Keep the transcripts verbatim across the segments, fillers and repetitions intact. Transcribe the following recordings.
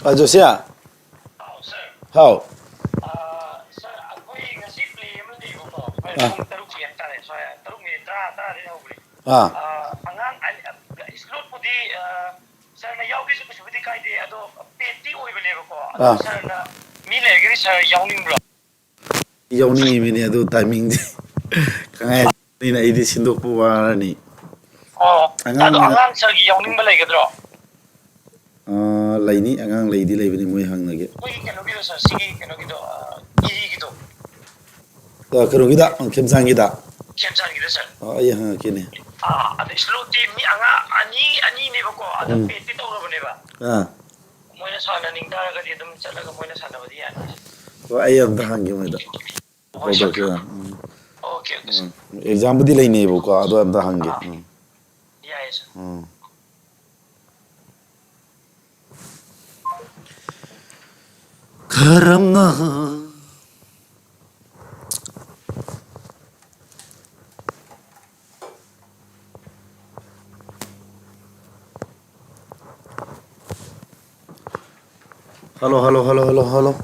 ꯑ, ꯖꯣꯁꯤꯌꯥ꯫ ꯍꯥꯎ, ꯁꯥꯔ꯫ ꯍꯥꯎ꯫ ꯑ, ꯁꯥꯔ, ꯑꯩꯈꯣꯏ ꯉꯁꯤ ꯄ꯭ꯂꯦ ꯑꯃ ꯂꯩꯌꯦꯕꯀꯣ꯫ ꯍꯣꯏ, ꯑꯥ꯫ ꯄꯨꯡ ꯇꯔꯨꯛꯀꯤ ꯍꯥꯏꯇꯥꯔꯦ, ꯁ꯭ꯋꯥꯏ, ꯇꯔꯨꯛ ꯃꯤꯅꯤꯠ ꯇꯔꯥ, ꯇꯔꯥꯗꯒꯤ ꯍꯧꯕꯅꯦ꯫ ꯑꯥ꯫ ꯑ, ꯑꯉꯥꯡ ꯑꯅꯤ, ꯑ, ꯁ꯭ꯂꯣꯠꯄꯨꯗꯤ, ꯑ, ꯁꯥꯔꯅ ꯌꯥꯎꯒꯦꯁꯨ ꯀꯩꯁꯨꯕꯨꯗꯤ ꯀꯥꯏꯗꯦ, ꯑꯗꯣ ꯄꯦꯠꯇꯤ ꯑꯣꯏꯕꯅꯦꯕꯀꯣ꯫ ꯑꯗꯣ ꯑꯥ꯫ ꯁꯥꯔꯅ ꯃꯤ ꯂꯩꯔꯒꯗꯤ ꯁꯥꯔ ꯌꯥꯎꯅꯤꯡꯕ꯭ꯔꯣ? ꯌꯥꯎꯅꯤꯡꯉꯤꯕꯅꯤ, ꯑꯗꯨ ꯇꯥꯏꯃꯤꯡꯗꯤ ꯀꯃꯥꯏꯅ ꯑꯩꯗꯤ ꯁꯤꯟꯗꯣꯛꯄ ꯋꯥꯔꯅꯤ꯫ ꯑꯣ, ꯑꯉꯥꯡ ꯑꯗꯣ ꯑꯣꯏꯅ ꯑꯉꯥꯡ ꯁꯥꯔꯒꯤ ꯌꯥꯎꯅꯤꯡꯕ ꯂꯩꯒꯗ꯭ꯔꯣ? ꯑꯥ, ꯂꯩꯅꯤ, ꯑꯉꯥꯡ ꯂꯩꯗꯤ ꯂꯩꯕꯅꯤ, ꯃꯣꯏ ꯍꯪꯉꯒꯦ꯫ ꯑꯩꯈꯣꯏꯒꯤ ꯀꯩꯅꯣꯒꯤꯗꯣ ꯁꯥꯔ, ꯁꯤꯒꯤ ꯀꯩꯅꯣꯒꯤꯗꯣ, ꯑꯥ, ꯏꯔꯤꯒꯤꯗꯣ꯫ ꯑꯥ, ꯀꯩꯅꯣꯒꯤꯗ, ꯈꯦꯝꯆꯥꯟꯒꯤꯗ꯫ ꯈꯦꯝꯆꯥꯟꯒꯤꯗ ꯁꯥꯔ꯫ ꯑꯥ, ꯑꯩ ꯍꯪꯉꯛꯀꯦꯅꯦ꯫ ꯑꯥ, ꯑꯗꯣ ꯁ꯭ꯂꯣꯠꯇꯤ ꯃꯤ ꯑꯉꯥꯡ ꯑꯅꯤ, ꯑꯅꯤꯅꯦꯕꯀꯣ, ꯑꯗꯣ ꯎꯝ꯫ ꯄꯦꯠꯇꯤ ꯇꯧꯔꯕꯅꯦꯕ꯫ ꯑꯥ꯫ ꯃꯣꯏꯅ ꯁꯥꯟꯅꯅꯤꯡ ꯇꯥꯔꯒꯗꯤ ꯑꯗꯨꯝ ꯆꯠꯂꯒ ꯃꯣꯏꯅ ꯁꯥꯟꯅꯕꯗꯤ ꯌꯥꯅꯤ꯫ ꯍꯣꯏ, ꯑꯩ ꯑꯝꯇ ꯍꯪꯒꯦ ꯃꯣꯏꯗ꯫ ꯍꯣꯏ, ꯁꯥꯔ꯫ ꯍꯧꯗꯣꯛꯀꯦ꯫ ꯎꯝ꯫ ꯑꯣꯀꯦ, ꯑꯣꯀꯦ, ꯁꯥꯔ꯫ ꯎꯝ꯫ ꯑꯦꯛꯖꯥꯝꯕꯨꯗꯤ ꯂꯩꯅꯩꯕꯀꯣ, ꯑꯗꯣ ꯑꯝꯇ ꯍꯪꯒꯦ꯫ ꯑꯥ꯫ ꯎꯝ꯫ ꯌꯥꯏꯌꯦ, ꯁꯥꯔ꯫ ꯎꯝ꯫ ꯀꯔꯝꯅ hello, hello, hello, hello, hello.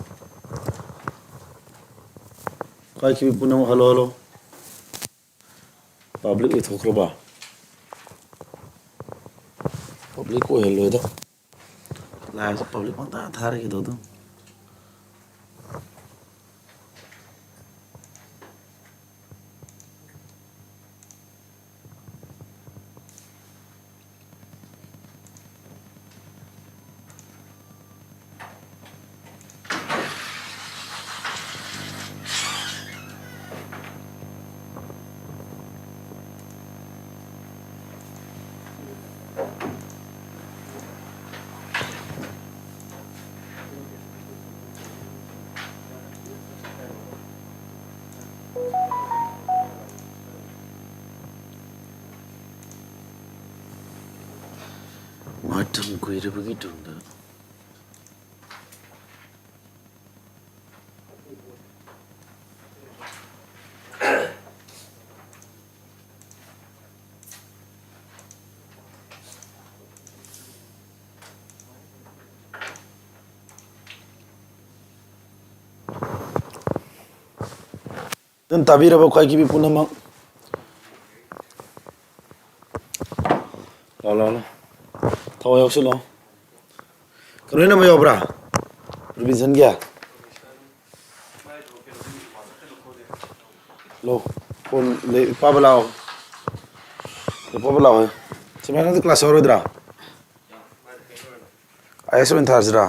ꯀꯥꯏꯈꯤꯕ ꯄꯨꯝꯅꯃꯛ ꯍꯜꯂꯣ, ꯍꯜꯂꯣ꯫ ꯄꯕ꯭ꯂꯤꯛ ꯑꯣꯏꯊꯣꯛꯈ꯭ꯔꯕ? ꯄꯕ꯭ꯂꯤꯛ ꯑꯣꯏꯍꯜꯂꯣꯏꯗ꯫ ꯂꯥꯏꯞꯁꯦ ꯄꯕ꯭ꯂꯤꯛ ꯄꯪꯊꯥ ꯊꯥꯔꯒꯦ ꯇꯧꯗꯣꯏꯅꯤ꯫ ꯃꯇꯝ ꯀꯨꯏꯔꯕꯒꯤ ꯇꯨꯡꯗ꯫ ꯑꯗꯨꯝ ꯇꯥꯕꯤꯔꯕ ꯈ꯭ꯋꯥꯏꯈꯤꯕꯤ ꯄꯨꯝꯅꯃꯛ? ꯂꯥꯎ, ꯂꯥꯎ, ꯂꯥꯎ꯫ ꯊꯋꯥꯏ ꯌꯥꯎꯁꯤꯜꯂꯣ꯫ ꯀꯩꯅꯣ ꯅꯝꯕ ꯌꯥꯎꯕ꯭ꯔꯥ? ꯔꯣꯕꯤꯟꯁꯟꯒꯤ? ꯂꯣ, ꯐꯣꯟ ꯂꯩ, ꯄꯥꯕ ꯂꯥꯛꯑꯣ꯫ ꯄꯥꯕ ꯂꯥꯛꯑꯣ꯫ ꯁꯨꯃꯥꯏꯅ ꯅꯪꯗꯤ ꯀ꯭ꯂꯥꯁ ꯌꯥꯎꯔꯣꯏꯗ꯭ꯔꯥ? ꯑꯥꯏ ꯑꯦꯁ ꯑꯣꯏꯅ ꯊꯥꯔꯁꯤꯔꯥ?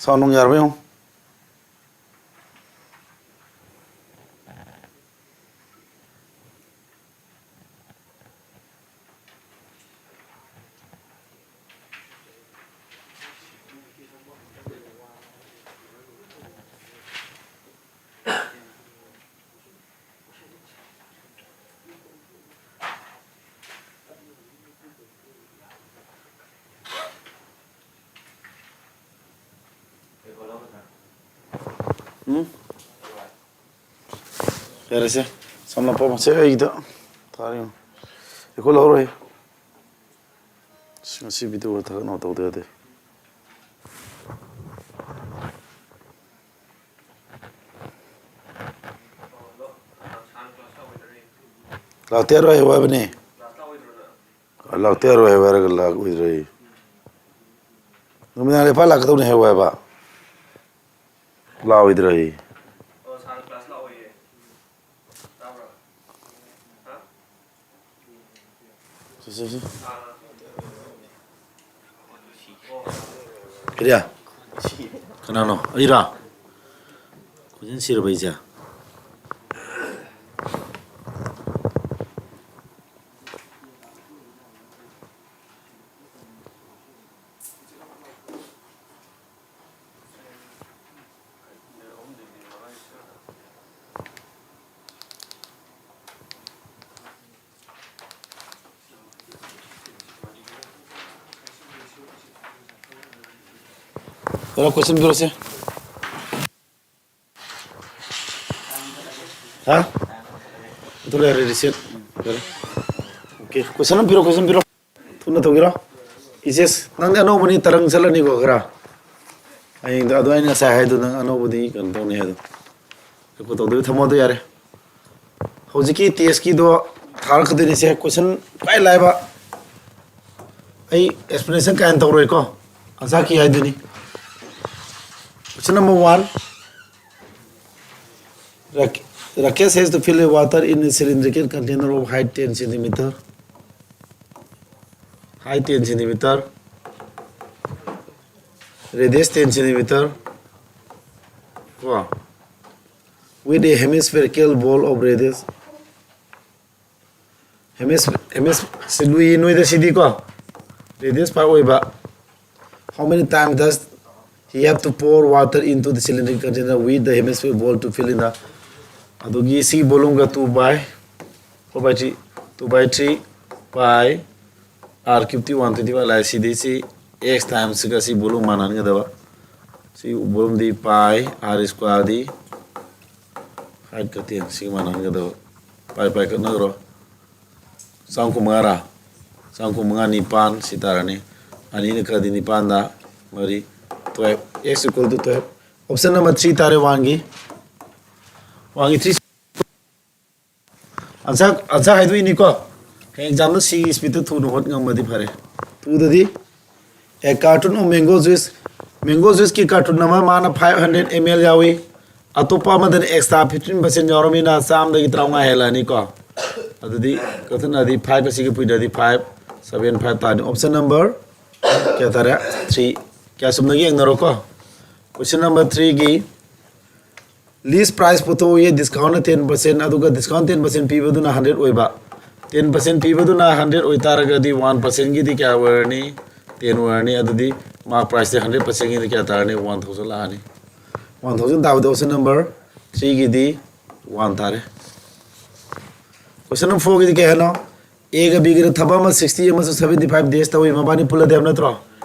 ꯁꯥꯎꯟ ꯅꯨꯡ ꯌꯥꯔꯕ ꯌꯦꯡꯉꯨ꯫ ꯎꯝ? ꯌꯥꯔꯦꯁꯦ꯫ ꯁꯝꯅ ꯄꯣꯝꯁꯦ ꯑꯩꯒꯤꯗ ꯊꯥꯔꯤꯉꯣ꯫ ꯑꯩꯈꯣꯏ ꯂꯧꯍꯧꯔꯣꯏ꯫ ꯑꯁ, ꯉꯁꯤ ꯚꯤꯗꯤꯑꯣ ꯊꯥꯒꯠꯅꯕ ꯇꯧꯗ ꯌꯥꯗꯦ꯫ ꯂꯥꯛꯇ ꯌꯥꯔꯣꯏ ꯍꯥꯏꯕꯅꯦ꯫ ꯂꯥꯛꯇ ꯌꯥꯔꯣꯏ ꯍꯥꯏꯕ ꯍꯥꯏꯔꯒ ꯂꯥꯛꯑꯣꯏꯗ꯭ꯔꯦ꯫ ꯅꯨꯃꯤꯗꯥꯡ ꯂꯦꯞꯐꯥ ꯂꯥꯛꯀꯗꯧꯅꯦ ꯍꯥꯏꯌꯣ ꯍꯥꯏꯕ꯫ ꯂꯥꯛꯑꯣꯏꯗ꯭ꯔꯦ꯫ ꯁꯤ, ꯁꯤ, ꯁꯤ꯫ ꯀꯔꯤ? ꯀꯅꯥꯅꯣ? ꯑꯩꯔꯥ? ꯈꯣꯟꯖꯦꯜ ꯁꯤꯔꯕ ꯑꯩꯁꯦ? ꯀꯩꯅꯣ, ꯀꯣꯏꯁꯟ ꯄꯤꯔꯛꯑꯣꯁꯦ꯫ ꯍꯥ? ꯑꯗꯨ ꯂꯩꯔꯦ, ꯔꯤꯁꯤꯠ꯫ ꯌꯥꯔꯦ꯫ ꯑꯣꯀꯦ, ꯀꯣꯏꯁꯟ ꯑꯃ ꯄꯤꯔꯣ, ꯀꯣꯏꯁꯟ ꯄꯤꯔꯣ꯫ ꯊꯨꯅ ꯇꯧꯒꯦꯔꯣ? ꯏꯆꯦꯁ, ꯅꯪꯗꯤ ꯑꯅꯧꯕꯅꯤ, ꯇꯔꯪ ꯆꯠꯂꯅꯤꯀꯣ ꯈꯔ꯫ ꯍꯌꯦꯡꯗꯣ ꯑꯗꯣ ꯑꯩꯅ ꯉꯁꯥꯏ ꯍꯥꯏꯗꯣ, ꯅꯪ ꯑꯅꯧꯕꯗꯤ ꯀꯩꯅꯣ ꯇꯧꯅꯤ ꯍꯥꯏꯗꯣ꯫ ꯔꯦꯀꯣꯔꯗ ꯇꯧꯗꯕꯤ ꯊꯝꯃꯣ ꯑꯗꯨ ꯌꯥꯔꯦ꯫ ꯍꯧꯖꯤꯛꯀꯤ ꯇꯦꯁꯀꯤꯗꯣ ꯊꯥꯔꯛꯀꯗꯣꯏꯅꯤꯁꯦ, ꯀꯣꯏꯁꯟ ꯈ꯭ꯋꯥꯏ ꯂꯥꯏꯕ꯫ ꯑꯩ ꯑꯦꯛꯁꯄ꯭ꯂꯦꯅꯦꯁꯟ ꯀꯥꯏꯅ ꯇꯧꯔꯣꯏꯀꯣ, ꯑꯟꯁꯥꯔ ꯀꯤ ꯍꯥꯏꯗꯨꯅꯤ꯫ Question number one. Rak- Rakesh has to fill a water in a cylindrical container of height ten centimeter. Height ten centimeter. Radius ten centimeter. ꯀꯣ꯫ With a hemispherical ball of radius. Hemis hemis ꯁꯤ ꯂꯨꯏ ꯅꯣꯏꯗ ꯁꯤꯗꯤꯀꯣ꯫ Radius five ꯑꯣꯏꯕ꯫ How many times does he have to pour water into the cylindrical container with the hemispherical ball to fill in the? ꯑꯗꯨꯒꯤ ꯁꯤ volume ꯒ two by four by three, two by three pi r cube T one twenty five ꯂꯥꯛꯑꯦ꯫ ꯁꯤꯗꯤ ꯁꯤ x times ꯒ ꯁꯤ volume ꯃꯥꯟꯅꯍꯟꯒꯗꯕ꯫ ꯁꯤ volume ꯗꯤ pi r square ꯗꯤ height ꯀ ten ꯁꯤꯒ ꯃꯥꯟꯅꯍꯟꯒꯗꯕ꯫ Pi pi ꯀꯛꯅꯈ꯭ꯔꯣ꯫ ꯆꯥꯝ ꯀꯨꯟꯃꯉꯥꯔꯥ? ꯆꯥꯝ ꯀꯨꯟꯃꯉꯥ ꯅꯤꯄꯥꯟ ꯁꯤ ꯇꯥꯔꯅꯤ꯫ ꯑꯅꯤꯅ ꯈꯔꯗꯤ ꯅꯤꯄꯥꯟꯗ ꯃꯔꯤ, twelve, x equal to twelve꯫ Option number three ꯇꯥꯔꯦ, one ꯒꯤ꯫ One ꯒꯤ three꯫ Answer, answer ꯍꯥꯏꯗꯣꯛꯏꯅꯤꯀꯣ꯫ ꯍꯌꯦꯡ exam ꯗ ꯁꯤꯒꯤ speed ꯇ ꯊꯨꯅ ꯍꯣꯠ ꯉꯝꯃꯗꯤ ꯐꯔꯦ꯫ Two ꯗꯗꯤ, a carton of mango juice, mango juice ꯀꯤ carton ꯑꯃ, ꯃꯥꯅ five hundred M L ꯌꯥꯎꯏ꯫ ꯑꯇꯣꯞꯄ ꯑꯃꯗꯅ extra fifteen percent ꯌꯥꯎꯔꯃꯤꯅ ꯆꯥꯝꯗꯒꯤ ꯇꯔꯥꯃꯉꯥ ꯍꯦꯜꯂꯛꯑꯅꯤꯀꯣ꯫ ꯑꯗꯨꯗꯤ ꯀꯛꯊꯠꯅꯔꯗꯤ five ꯑꯁꯤꯒ ꯄꯨꯏꯗ꯭ꯔꯗꯤ five, seven, five ꯇꯥꯔꯅꯤ꯫ Option number ꯀꯌꯥ ꯇꯥꯔꯦ? Three꯫ ꯀꯌꯥ ꯆꯨꯝꯅꯒꯦ ꯌꯦꯡꯅꯔꯣꯀꯣ꯫ Question number three ꯒꯤ list price ꯄꯨꯊꯣꯛꯑꯣꯌꯦ꯫ Discount ꯅ ten percent, ꯑꯗꯨꯒ discount ten percent ꯄꯤꯕꯗꯨꯅ hundred ꯑꯣꯏꯕ꯫ Ten percent ꯄꯤꯕꯗꯨꯅ hundred ꯑꯣꯏꯇꯥꯔꯒꯗꯤ one percent ꯒꯤꯗꯤ ꯀꯌꯥ ꯑꯣꯏꯔꯅꯤ? Ten ꯑꯣꯏꯔꯅꯤ꯫ ꯑꯗꯨꯗꯤ ꯃꯥ price ꯁꯦ hundred percent ꯒꯤꯗꯤ ꯀꯌꯥ ꯇꯥꯔꯅꯤ? One thousand ꯂꯥꯛꯑꯅꯤ꯫ One thousand ꯇꯥꯕꯗ option number three ꯒꯤꯗꯤ one ꯇꯥꯔꯦ꯫ Question number four ꯒꯤꯗꯤ ꯀꯩ ꯍꯥꯏꯅꯣ? A ꯒ B ꯒꯅ ꯊꯕꯛ ꯑꯃ sixty ꯑꯃꯁꯨꯡ seventy five days ꯇꯧꯏ꯫ ꯃꯕꯥꯅꯤ ꯄꯨꯜꯂꯗꯤ ꯍꯥꯏꯕ ꯅꯠꯇ꯭ꯔꯣ?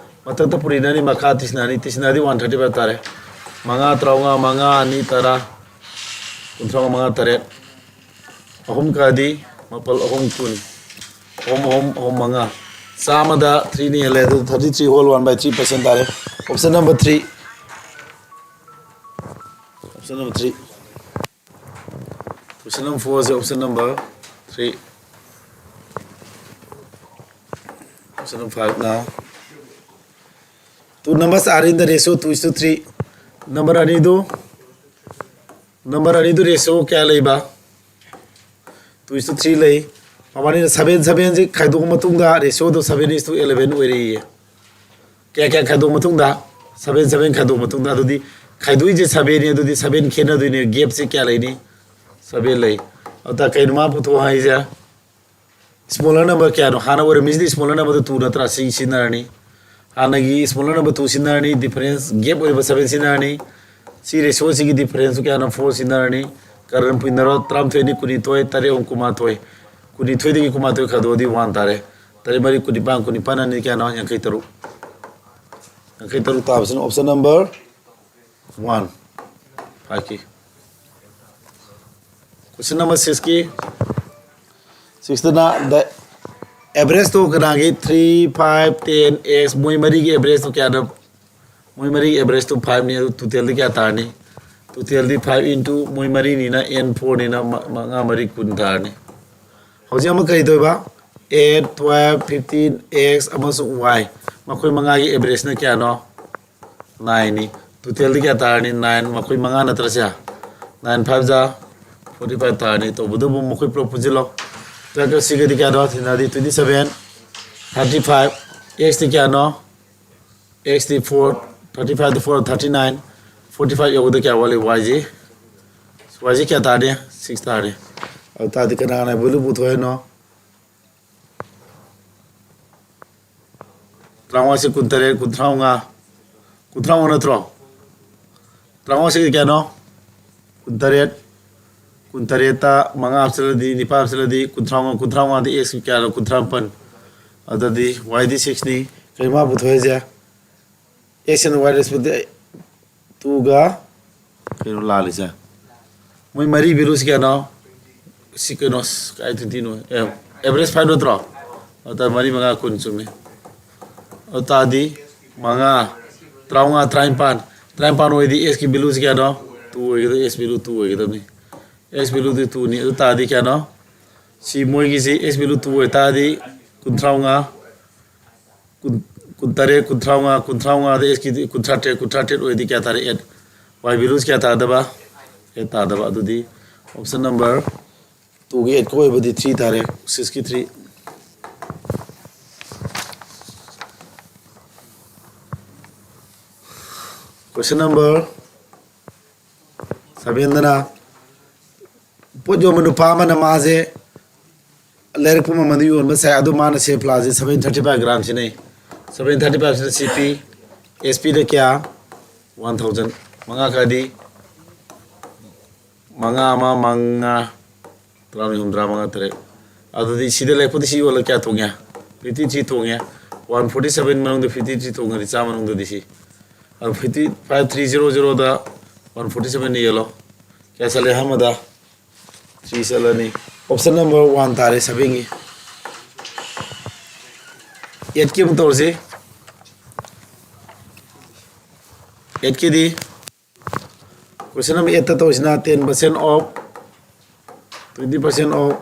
ꯃꯊꯛꯇ ꯄꯨꯔꯤꯅꯅꯤ, ꯃꯈꯥ ꯇꯤꯁꯅꯅꯤ꯫ ꯇꯤꯁꯅꯗꯤ one thirty five ꯇꯥꯔꯦ꯫ ꯃꯉꯥ, ꯇꯔꯥꯃꯉꯥ, ꯃꯉꯥ, ꯑꯅꯤ, ꯇꯔꯥ, ꯀꯨꯟꯊ꯭ꯔꯥ ꯃꯉꯥ, ꯇꯔꯦꯠ꯫ ꯑꯍꯨꯝ ꯀꯥꯗꯤ ꯃꯥꯄꯜ, ꯑꯍꯨꯝ ꯀꯨꯟ꯫ ꯑꯍꯨꯝ, ꯑꯍꯨꯝ, ꯑꯍꯨꯝ, ꯃꯉꯥ꯫ ꯆꯥꯝꯃꯗ ꯊ꯭ꯔꯤꯅ ꯍꯦꯜꯂꯦ, ꯑꯗꯨ thirty three whole one by three percent ꯇꯥꯔꯦ꯫ Option number three. Option number three. Question number four ꯁꯦ option number three. Option number five ꯅ two numbers are in the ratio two is to three. Number ꯑꯅꯤꯗꯨ number ꯑꯅꯤꯗꯨ ratio ꯀꯌꯥ ꯂꯩꯕ? Two is to three ꯂꯩ꯫ ꯃꯕꯥꯅꯤꯅ seven, seven ꯁꯤ ꯈꯥꯏꯗꯣꯛꯑ ꯃꯇꯨꯡꯗ ratio ꯗꯣ seven is to eleven ꯑꯣꯏꯔꯛꯏꯌꯦ꯫ ꯀꯌꯥ ꯀꯌꯥ ꯈꯥꯏꯗꯣꯛꯑ ꯃꯇꯨꯡꯗ? Seven, seven ꯈꯥꯏꯗꯣꯛꯑ ꯃꯇꯨꯡꯗ꯫ ꯑꯗꯨꯗꯤ ꯈꯥꯏꯗꯣꯛꯏꯁꯦ seven ꯅꯤ, ꯑꯗꯨꯗꯤ seven ꯈꯦꯠꯅꯗꯣꯏꯅꯦ, gap ꯁꯦ ꯀꯌꯥ ꯂꯩꯅꯤ? Seven ꯂꯩ꯫ ꯑꯗꯨꯗ ꯀꯩꯅꯣ ꯃꯥ ꯄꯨꯊꯣꯛꯑꯣ ꯍꯥꯏꯁꯦ? Smaller number ꯀꯌꯥꯅꯣ? ꯍꯥꯟꯅ ꯑꯣꯏꯔꯝꯃꯤꯁꯤꯗꯤ smaller number ꯗꯣ two ꯅꯠꯇ꯭ꯔꯥ? ꯁꯤ ꯁꯤꯖꯤꯟꯅꯔꯅꯤ꯫ ꯍꯥꯟꯅꯒꯤ smaller number two ꯁꯤꯖꯤꯟꯅꯔꯅꯤ, difference gap ꯑꯣꯏꯔꯤꯕ seven ꯁꯤꯖꯤꯟꯅꯔꯅꯤ꯫ ꯁꯤ ratio ꯁꯤꯒꯤ difference ꯀꯌꯥꯅꯣ? Four ꯁꯤꯖꯤꯟꯅꯔꯅꯤ꯫ ꯀꯔꯟ ꯄꯨꯏꯅꯔꯣ? ꯇꯔꯥꯃꯥꯊꯣꯏ ꯑꯅꯤ ꯀꯨꯟꯅꯤꯊꯣꯏ, ꯇꯔꯦꯠ ꯑꯍꯨꯝ ꯀꯨꯟꯃꯥꯊꯣꯏ꯫ ꯀꯨꯟꯅꯤꯊꯣꯏꯗꯒꯤ ꯀꯨꯟꯃꯥꯊꯣꯏ ꯈꯥꯏꯗꯣꯛꯑꯗꯤ one ꯇꯥꯔꯦ꯫ ꯇꯔꯦꯠ ꯃꯔꯤ ꯀꯨꯟꯅꯤꯄꯥꯟ, ꯀꯨꯟꯅꯤꯄꯥꯟ ꯑꯅꯤ ꯀꯌꯥꯅꯣ? ꯌꯥꯡꯈꯩ ꯇꯔꯨꯛ꯫ ꯌꯥꯡꯈꯩ ꯇꯔꯨꯛ ꯇꯥꯕꯁꯤꯅ option number one꯫ ꯐꯥꯏꯚꯀꯤ꯫ Question number sixꯀꯤ꯫ Sixꯇꯅ the average ꯇꯣ ꯀꯅꯥꯒꯤ? Three, five, ten, X, ꯃꯣꯏ ꯃꯔꯤꯒꯤ average ꯇꯣ ꯀꯌꯥꯅꯣ? ꯃꯣꯏ ꯃꯔꯤꯒꯤ average ꯇꯣ five ꯅꯤ, ꯑꯗꯨ total ꯗꯤ ꯀꯌꯥ ꯇꯥꯔꯅꯤ? Total ꯗꯤ five into ꯃꯣꯏ ꯃꯔꯤꯅꯤꯅ N four ꯅꯤꯅ ꯃ-, ꯃꯉꯥ ꯃꯔꯤ ꯀꯨꯟ ꯇꯥꯔꯅꯤ꯫ ꯍꯧꯖꯤꯛ ꯑꯃ ꯀꯔꯤ ꯇꯧꯕ? Eight, twelve, fifteen, X ꯑꯃꯁꯨꯡ Y, ꯃꯈꯣꯏ ꯃꯉꯥꯒꯤ average ꯅ ꯀꯌꯥꯅꯣ? Nine ꯅꯤ꯫ Total ꯗꯤ ꯀꯌꯥ ꯇꯥꯔꯅꯤ? Nine, ꯃꯈꯣꯏ ꯃꯉꯥ ꯅꯠꯇ꯭ꯔꯁꯦ? Nine five ꯖꯥ forty five ꯇꯥꯔꯅꯤ꯫ ꯇꯧꯕꯇꯕꯨ ꯃꯈꯣꯏ ꯄꯨꯂꯞ ꯄꯨꯟꯁꯤꯜꯂꯣ꯫ Twelve ꯀ ꯁꯤꯒꯗꯤ ꯀꯌꯥꯅꯣ? ꯊꯤꯅꯗꯤ twenty seven, thirty five, X T ꯀꯌꯥꯅꯣ? X T four, thirty five ꯗ four, thirty nine, forty five ꯌꯧꯕꯗ ꯀꯌꯥ ꯋꯥꯠꯂꯤ? Y ꯁꯤ, Y ꯁꯤ ꯀꯌꯥ ꯇꯥꯔꯅꯤ? Six ꯇꯥꯔꯅꯤ꯫ ꯑꯗꯨ ꯇꯥꯔꯗꯤ ꯀꯅꯥꯅ value ꯄꯨꯊꯣꯛꯑꯦ ꯍꯥꯏꯅꯣ? ꯇꯔꯥꯃꯉꯥꯁꯦ ꯀꯨꯟꯇꯔꯦꯠ, ꯀꯨꯟꯊ꯭ꯔꯥ ꯃꯉꯥ, ꯀꯨꯟꯊ꯭ꯔꯥ ꯃꯉꯥ ꯅꯠꯇ꯭ꯔꯣ? ꯇꯔꯥꯃꯉꯥꯁꯦ ꯀꯌꯥꯅꯣ? ꯀꯨꯟꯇꯔꯦꯠ꯫ ꯀꯨꯟꯇꯔꯦꯠꯇ ꯃꯉꯥ ꯍꯥꯞꯆꯤꯜꯂꯗꯤ, ꯅꯤꯄꯥꯜ ꯍꯥꯞꯆꯤꯜꯂꯗꯤ, ꯀꯨꯟꯊ꯭ꯔꯥ ꯃꯉꯥ, ꯀꯨꯟꯊ꯭ꯔꯥ ꯃꯉꯥꯗꯤ X ꯀꯌꯥꯅꯣ? ꯀꯨꯟꯊ꯭ꯔꯥ ꯃꯥꯄꯟ꯫ ꯑꯗꯨꯗꯤ Y ꯗꯤ six ꯅꯤ꯫ ꯀꯔꯤ ꯃꯥ ꯄꯨꯊꯣꯛꯏꯁꯦ? X and Y respect two ꯒ ꯀꯩꯅꯣ ꯂꯥꯜꯂꯤꯁꯦ? ꯃꯣꯏ ꯃꯔꯤ value ꯁꯤ ꯀꯌꯥꯅꯣ? ꯁꯤ ꯀꯩꯅꯣ, ꯀꯥꯏ twenty ꯅꯣ? ꯑꯦ, average five ꯅꯠꯇ꯭ꯔꯣ? ꯑꯗꯨ ꯇꯥꯔꯗꯤ ꯃꯔꯤ ꯃꯉꯥ ꯀꯨꯟ ꯆꯨꯝꯃꯤ꯫ ꯑꯗꯨ ꯇꯥꯔꯗꯤ ꯃꯉꯥ, ꯇꯔꯥꯃꯉꯥ, ꯇꯔꯥꯅꯤꯄꯥꯟ꯫ ꯇꯔꯥꯅꯤꯄꯥꯟ ꯑꯣꯏꯔꯗꯤ ꯑꯦꯁꯀꯤ ꯚꯦꯂꯨꯁꯤ ꯀꯌꯥꯅꯣ? ꯇꯨ ꯑꯣꯏꯒꯗꯕ, ꯑꯦꯁ ꯚꯦꯂꯨ ꯇꯨ ꯑꯣꯏꯒꯗꯕꯅꯤ꯫ ꯑꯦꯁ ꯚꯦꯂꯨꯗꯤ ꯇꯨꯅꯤ꯫ ꯑꯗꯨ ꯇꯥꯔꯗꯤ ꯀꯌꯥꯅꯣ? ꯁꯤ ꯃꯣꯏꯒꯤꯁꯤ ꯑꯦꯁ ꯚꯦꯂꯨ ꯇꯨ ꯑꯣꯏꯇꯥꯔꯗꯤ ꯀꯨꯟꯊ꯭ꯔꯥ ꯃꯉꯥ, ꯀꯨꯟ, ꯀꯨꯟꯇꯔꯦꯠ, ꯀꯨꯟꯊ꯭ꯔꯥ ꯃꯉꯥ, ꯀꯨꯟꯊ꯭ꯔꯥ ꯃꯉꯥꯗ ꯑꯦꯁꯀꯤꯗꯤ ꯀꯨꯟꯊ꯭ꯔꯥ ꯇꯔꯦꯠ, ꯀꯨꯟꯊ꯭ꯔꯥ ꯇꯔꯦꯠ ꯑꯣꯏꯔꯗꯤ ꯀꯌꯥ ꯇꯥꯔꯦ? ꯑꯦꯠ꯫ ꯋꯥꯏ ꯚꯦꯂꯨꯁꯤ ꯀꯌꯥ ꯇꯥꯗꯕ? ꯑꯦꯠ ꯇꯥꯗꯕ꯫ ꯑꯗꯨꯗꯤ option number ꯇꯨꯒꯤ ꯑꯦꯠꯀ ꯑꯣꯏꯕꯗꯤ ꯊ꯭ꯔꯤ ꯇꯥꯔꯦ, ꯁꯤꯛꯁꯀꯤ ꯊ꯭ꯔꯤ꯫ Question number sevenꯗꯅ ꯄꯣꯠ ꯌꯣꯟꯕ ꯅꯨꯄꯥ ꯑꯃꯅ ꯃꯥꯁꯦ ꯂꯩꯔꯛꯄ ꯃꯃꯜꯗ ꯌꯣꯟꯕ ꯁꯥꯏ, ꯑꯗꯨ ꯃꯥꯅ ꯁꯦ ꯐ꯭ꯂꯥꯁꯦ seven thirty five gram ꯁꯤꯅꯩ꯫ Seven thirty five ꯁꯤꯅ ꯁꯤ ꯄꯤ, ꯑꯦꯁ ꯄꯤꯗ ꯀꯌꯥ? One thousand꯫ ꯃꯉꯥ ꯀꯥꯗꯤ ꯃꯉꯥ ꯑꯃ ꯃꯉꯥ, ꯇꯔꯥꯃꯔꯤ ꯑꯍꯨꯝ ꯇꯔꯥꯃꯉꯥ ꯇꯔꯦꯠ꯫ ꯑꯗꯨꯗꯤ ꯁꯤꯗ ꯂꯩꯔꯛꯄꯗꯤ ꯁꯤ ꯌꯣꯜꯂ ꯀꯌꯥ ꯇꯣꯡꯉꯦ? Fifty three ꯇꯣꯡꯉꯦ꯫ One forty seven ꯃꯅꯨꯡꯗ fifty three ꯇꯣꯡꯉꯗꯤ ꯆꯥꯝꯃ ꯃꯅꯨꯡꯗꯗꯤ ꯁꯤ꯫ ꯑꯗꯨ fifty five three zero zeroꯗ one forty seven yellow. ꯀꯌꯥ ꯆꯠꯂꯦ ꯑꯍꯥꯟꯕꯗ? Three ꯆꯠꯂꯅꯤ꯫ Option number one ꯇꯥꯔꯦ sevenꯒꯤ꯫ Eightꯀꯤ ꯑꯃꯨꯛ ꯇꯧꯔꯁꯤ꯫ Eightꯀꯤꯗꯤ question number eightꯇ ꯇꯧꯔꯤꯁꯤꯅ ten percent off, twenty percent off,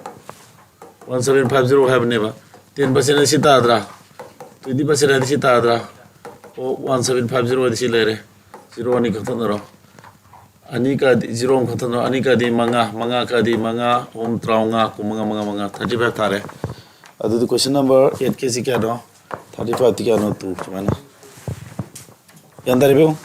one seven five zero ꯍꯥꯏꯕꯅꯦꯕ꯫ Ten percent ꯑꯁꯤ ꯇꯥꯗ꯭ꯔꯥ? Twenty percent ꯍꯥꯏꯗꯤ ꯁꯤ ꯇꯥꯗ꯭ꯔꯥ? ꯑꯣ, one seven five zero ꯍꯥꯏꯗꯤ ꯁꯤ ꯂꯩꯔꯦ꯫ Zero ꯑꯅꯤ ꯀꯛꯊꯠꯅꯔꯣ꯫ ꯑꯅꯤ ꯀꯥꯗꯤ zero ꯑꯃ ꯈꯛꯇꯅꯣ, ꯑꯅꯤ ꯀꯥꯗꯤ ꯃꯉꯥ, ꯃꯉꯥ ꯀꯥꯗꯤ ꯃꯉꯥ, ꯑꯍꯨꯝ ꯇꯔꯥꯃꯉꯥ, ꯀꯨꯟꯃꯉꯥ, ꯃꯉꯥ, ꯃꯉꯥ, thirty five ꯇꯥꯔꯦ꯫ ꯑꯗꯨꯗꯤ question number eightꯀꯤꯁꯤ ꯀꯌꯥꯅꯣ? Thirty fiveꯇꯤ ꯀꯌꯥꯅꯣ? Two ꯁꯨꯃꯥꯏꯅ꯫ ꯒ꯭ꯌꯥꯟ ꯇꯥꯔꯤꯕ ꯌꯦꯡꯉꯨ꯫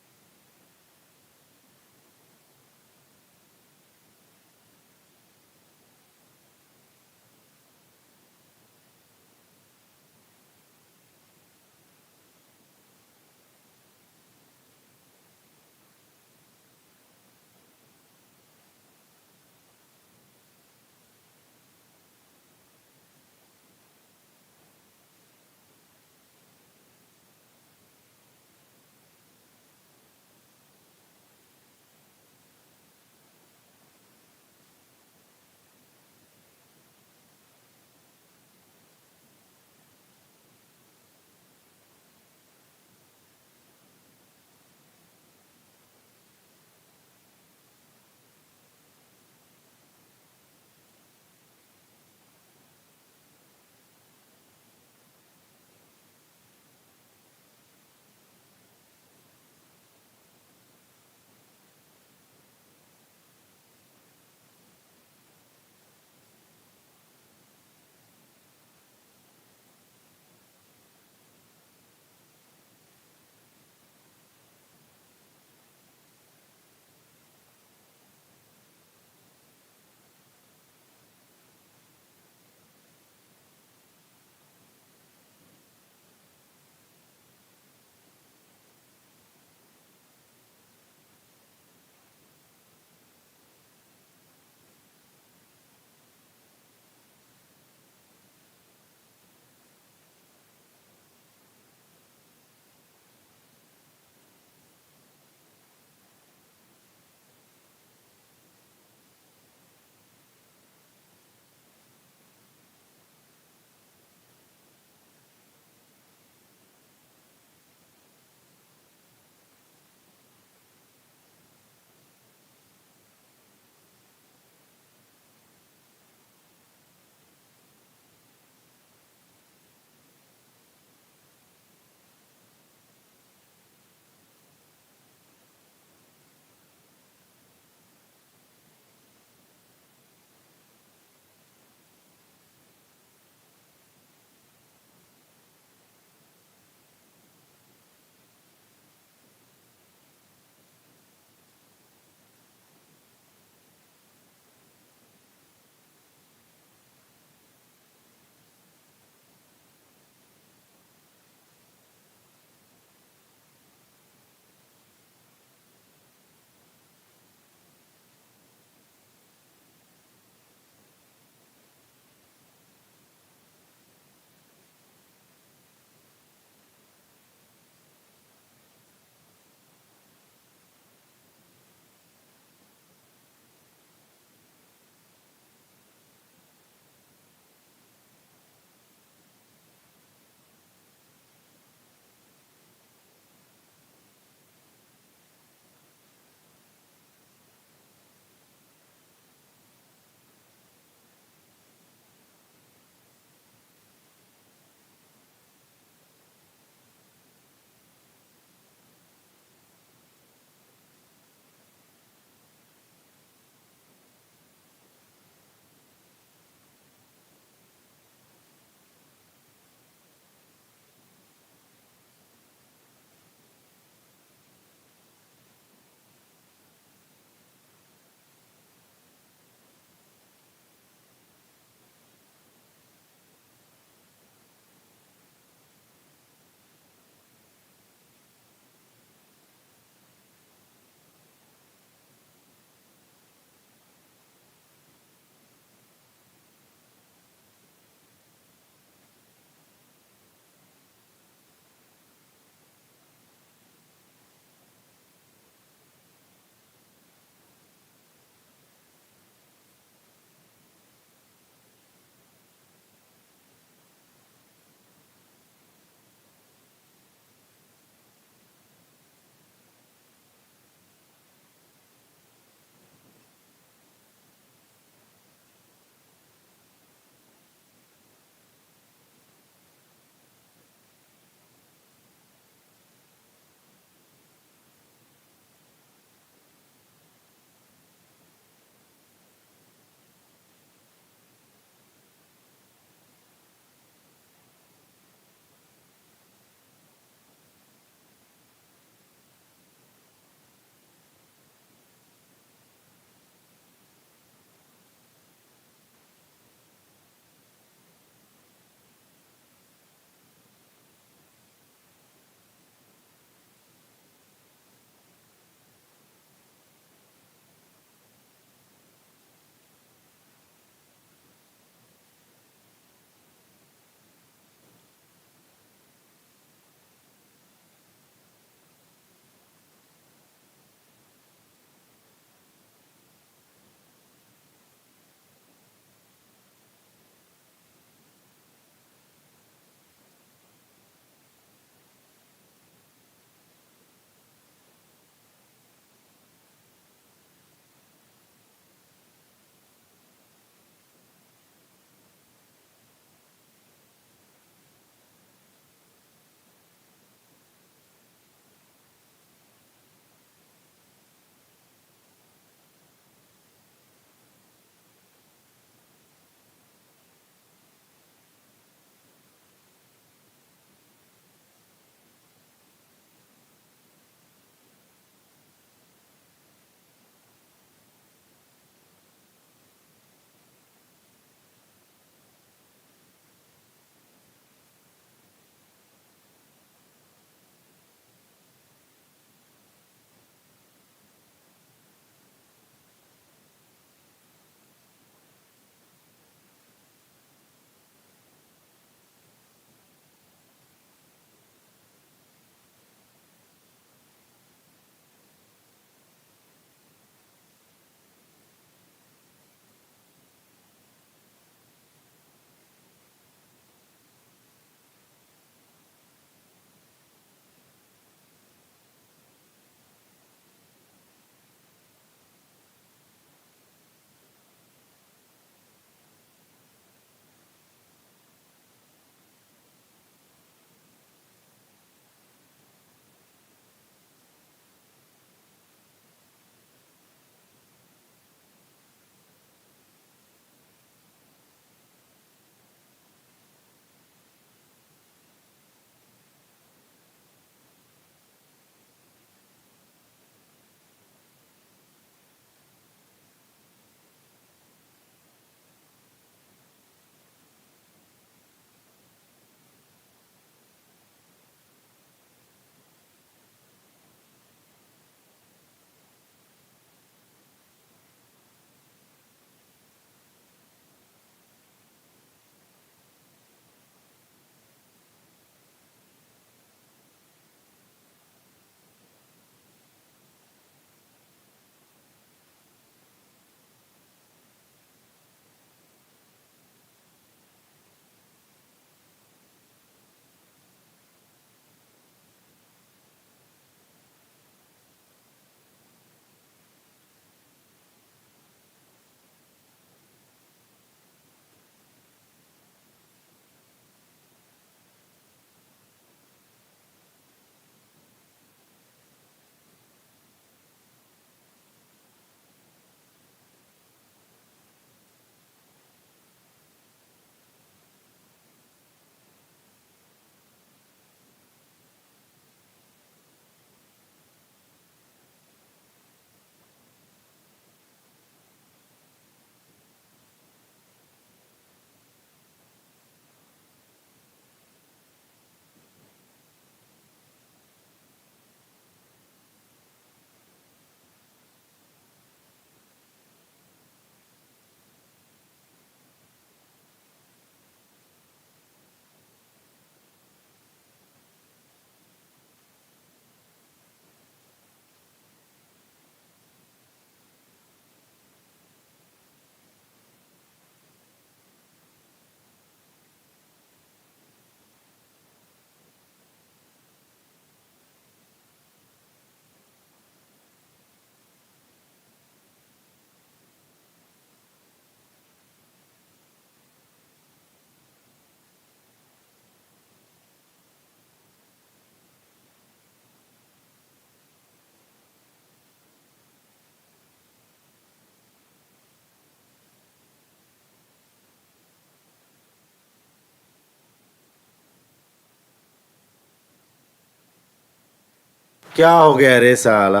क्या हो गया रे साला?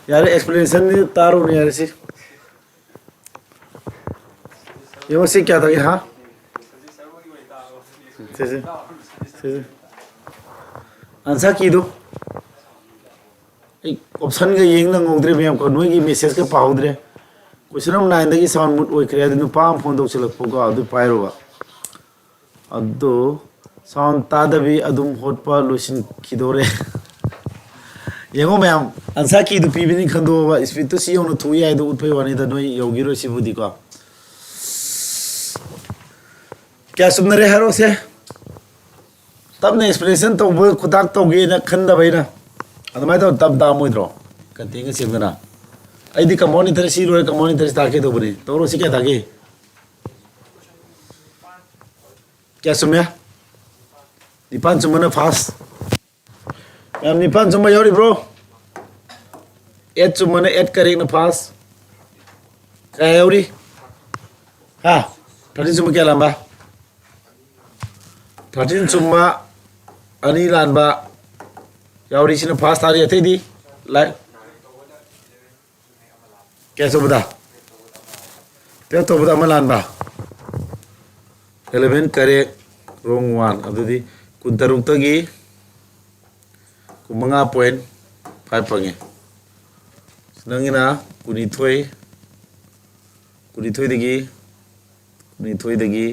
यार, एक्सप्लेनेशन ꯇꯥꯔꯨꯅꯦ ꯌꯥꯔꯦ ꯁꯤ꯫ ꯌꯦꯡꯉꯣ, ꯁꯤ ꯀꯌꯥ ꯇꯧꯏ, ꯍꯥ? ꯁꯤꯁꯦ, ꯁꯤꯁꯦ꯫ ꯑꯟꯁꯥꯔ ꯀꯤꯗꯨ ꯑꯩ ꯑꯣꯞꯁꯟꯒ ꯌꯦꯡ ꯅꯪꯍꯧꯗ꯭ꯔꯦ, ꯃꯌꯥꯝ ꯀꯣ, ꯅꯣꯏꯒꯤ ꯃꯦꯁꯦꯖꯀ ꯄꯥꯍꯧꯗ꯭ꯔꯦ꯫ ꯀꯣꯏꯁꯟ ꯅꯝꯕꯔ ꯅꯥꯏꯟꯗꯒꯤ ꯁꯥꯎꯟ ꯃꯨꯠ ꯑꯣꯏꯈ꯭ꯔꯦ꯫ ꯑꯗꯨ ꯅꯨꯄꯥ ꯑꯃ ꯐꯣꯟ ꯇꯧꯁꯤꯜꯂꯛꯄꯀꯣ, ꯑꯗꯨ ꯄꯥꯏꯔꯨꯕ꯫ ꯑꯗꯣ ꯁꯥꯎꯟ ꯇꯥꯗꯕꯤ ꯑꯗꯨꯝ ꯍꯣꯠꯄ ꯂꯣꯏꯁꯤꯟꯈꯤꯗꯣꯔꯦ꯫ ꯌꯦꯡꯉꯣ ꯃꯌꯥꯝ, ꯑꯟꯁꯥꯔ ꯀꯤꯗꯨ ꯄꯤꯕꯅꯤ ꯈꯟꯗꯣꯛꯑꯕ, ꯏꯁꯄꯤꯠꯇꯨ ꯁꯤ ꯌꯧꯅ ꯊꯣꯛꯏ ꯍꯥꯏꯗꯣ ꯎꯠꯄꯩ ꯋꯥꯅꯤꯗ, ꯅꯣꯏ ꯌꯧꯈꯤꯔꯣꯏ ꯁꯤꯕꯨꯗꯤꯀꯣ꯫ ꯀꯌꯥ ꯆꯨꯝꯅꯔꯦ ꯍꯥꯏꯔꯣꯁꯦ꯫ ꯇꯞꯅ ꯑꯦꯛꯁꯄ꯭ꯂꯦꯅꯦꯁꯟ ꯇꯧꯕ ꯈꯨꯇꯥꯛ ꯇꯧꯒꯦꯅ ꯈꯟꯗꯕ ꯑꯩꯅ꯫ ꯑꯗꯨꯃꯥꯏꯅ ꯇꯧꯔ ꯇꯞ ꯇꯥꯝꯃꯣꯏꯗ꯭ꯔꯣ? ꯀꯟꯇꯦꯟꯒ ꯁꯦꯝꯗꯅ꯫ ꯑꯩꯗꯤ ꯀꯃꯣꯟ ꯏꯟꯇꯔꯦꯁ ꯁꯤ ꯂꯣꯏꯔꯦ, ꯀꯃꯣꯟ ꯏꯟꯇꯔꯦꯁ ꯇꯥꯛꯀꯦ ꯇꯧꯕꯅꯤ꯫ ꯇꯧꯔꯣ, ꯁꯤ ꯀꯌꯥ ꯇꯥꯒꯦ? ꯀꯌꯥ ꯆꯨꯝꯃꯦ? ꯅꯤꯄꯥꯟ ꯆꯨꯝꯕꯅ ꯐꯥꯁ꯫ ꯃꯌꯥꯝ ꯅꯤꯄꯥꯟ ꯆꯨꯝꯕ ꯌꯥꯎꯔꯤꯕ꯭ꯔꯣ? ꯑꯦꯠ ꯆꯨꯝꯕꯅ ꯑꯦꯠ ꯀꯔꯦꯛꯅ ꯐꯥꯁ꯫ ꯀꯌꯥ ꯌꯥꯎꯔꯤ? ꯍꯥ? ꯊꯥꯔꯇꯤꯟ ꯆꯨꯝꯕ ꯀꯌꯥ ꯂꯥꯟꯕ? ꯊꯥꯔꯇꯤꯟ ꯆꯨꯝꯕ, ꯑꯅꯤ ꯂꯥꯟꯕ ꯌꯥꯎꯔꯤ꯫ ꯁꯤꯅ ꯐꯥꯁ ꯇꯥꯔꯤ꯫ ꯑꯇꯩꯗꯤ ꯂꯥꯏ-, ꯀꯌꯥ ꯁꯨꯕꯗ? ꯇꯨꯌꯦꯜꯞ ꯇꯧꯕꯗ ꯑꯃ ꯂꯥꯟꯕ꯫ Eleven correct, wrong one. ꯑꯗꯨꯗꯤ ꯀꯨꯟꯇꯔꯨꯛꯇꯒꯤ ꯀꯨꯟꯃꯉꯥ ꯄꯣꯏꯟ ꯐꯥꯏꯚ ꯐꯪꯉꯦ꯫ ꯅꯪꯒꯤꯅ ꯀꯨꯟꯅꯤꯊꯣꯏ, ꯀꯨꯟꯅꯤꯊꯣꯏꯗꯒꯤ, ꯀꯨꯟꯅꯤꯊꯣꯏꯗꯒꯤ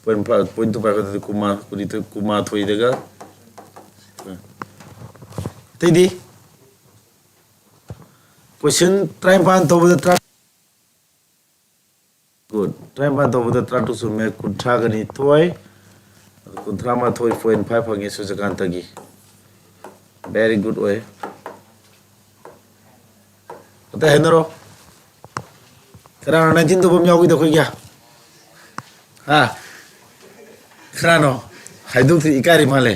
point five, point two five ꯑꯗꯨꯗꯤ ꯀꯨꯟꯃꯥ-, ꯀꯨꯟꯅꯤꯊꯣꯏ, ꯀꯨꯟꯃꯥꯊꯣꯏꯗꯒ꯫ ꯑꯇꯩꯗꯤ? ꯀꯣꯏꯁꯟ ꯇꯔꯥꯅꯤꯄꯥꯟ ꯇꯧꯕꯗ ꯇꯔꯥ-, ꯒꯨꯗ꯫ ꯇꯔꯥꯅꯤꯄꯥꯟ ꯇꯧꯕꯗ ꯇꯔꯥꯇꯔꯨꯛ ꯆꯨꯝꯃꯦ, ꯀꯨꯟꯊ꯭ꯔꯥꯒ ꯅꯤꯊꯣꯏ, ꯀꯨꯟꯊ꯭ꯔꯥ ꯃꯥꯊꯣꯏ ꯄꯣꯏꯟ ꯐꯥꯏꯚ ꯐꯪꯉꯦ ꯁꯨꯔꯖꯀꯥꯟꯇꯒꯤ꯫ ꯚꯦꯔꯤ ꯒꯨꯗ ꯑꯣꯏ꯫ ꯑꯇꯩ ꯍꯥꯏꯅꯔꯣ꯫ ꯀꯅꯥꯅꯣ ꯅꯥꯏꯟꯇꯤꯟ ꯇꯧꯕ ꯑꯃ ꯌꯥꯎꯈꯤꯗ ꯑꯩꯈꯣꯏꯒꯤ? ꯍꯥ? ꯀꯅꯥꯅꯣ? ꯍꯥꯏꯗꯣꯛꯇ꯭ꯔꯤ, ꯏꯀꯥꯏꯔꯤ ꯃꯥꯜꯂꯦ꯫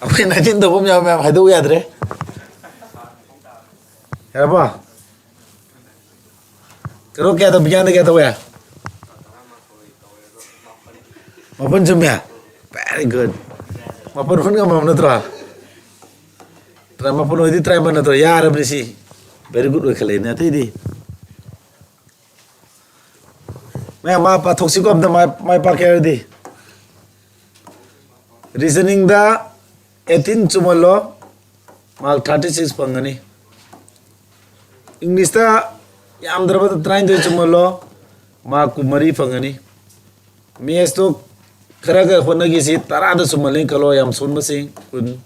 ꯑꯩꯈꯣꯏ ꯅꯥꯏꯟꯇꯤꯟ ꯇꯧꯕ ꯑꯃ ꯌꯥꯎ-, ꯃꯌꯥꯝ ꯍꯥꯏꯗꯣꯛꯎ ꯌꯥꯗ꯭ꯔꯦ꯫ ꯌꯥꯔꯕꯣ? ꯀꯩꯅꯣ ꯀꯌꯥ ꯇꯧ-, ꯕꯤꯒ꯭ꯌꯥꯟꯗ ꯀꯌꯥ ꯇꯧꯋꯦ? ꯃꯥꯄꯟ ꯆꯨꯝꯃꯦ? Very good. ꯃꯥꯄꯟ ꯍꯨꯟ ꯉꯝꯃꯕ ꯅꯠꯇ꯭ꯔꯣ? ꯃꯄꯨꯟ ꯑꯣꯏꯗꯤ ꯇꯔꯥꯃꯥꯄꯟ ꯅꯠꯇ꯭ꯔꯣ? ꯌꯥꯔꯕꯅꯤ ꯁꯤ꯫ Very good ꯑꯣꯏꯈꯠꯂꯛꯏꯅꯦ꯫ ꯑꯇꯩꯗꯤ ꯃꯌꯥꯝ ꯃꯥ ꯄꯥꯊꯣꯛꯁꯤꯀꯣ ꯑꯝꯇ, ꯃꯥꯏ, ꯃꯥꯏ ꯄꯥꯛꯀꯦ ꯍꯥꯏꯔꯗꯤ꯫ Reasoningꯗ eighteen ꯆꯨꯝꯍꯜꯂꯣ, mark thirty six ꯐꯪꯒꯅꯤ꯫ Englishꯇ ꯌꯥꯝꯗ꯭ꯔꯕꯗ ꯇꯔꯥꯅꯤꯊꯣꯏ ꯆꯨꯝꯍꯜꯂꯣ, mark ꯀꯨꯟꯃꯔꯤ ꯐꯪꯒꯅꯤ꯫ Mathsꯇꯣ ꯈꯔꯒ ꯍꯣꯠꯅꯈꯤꯁꯤ, ꯇꯔꯥꯗ ꯆꯨꯝꯍꯜꯂꯦꯅ ꯈꯜꯂꯣ, ꯌꯥꯝ ꯁꯣꯟꯕꯁꯤꯡ ꯀꯨꯟ꯫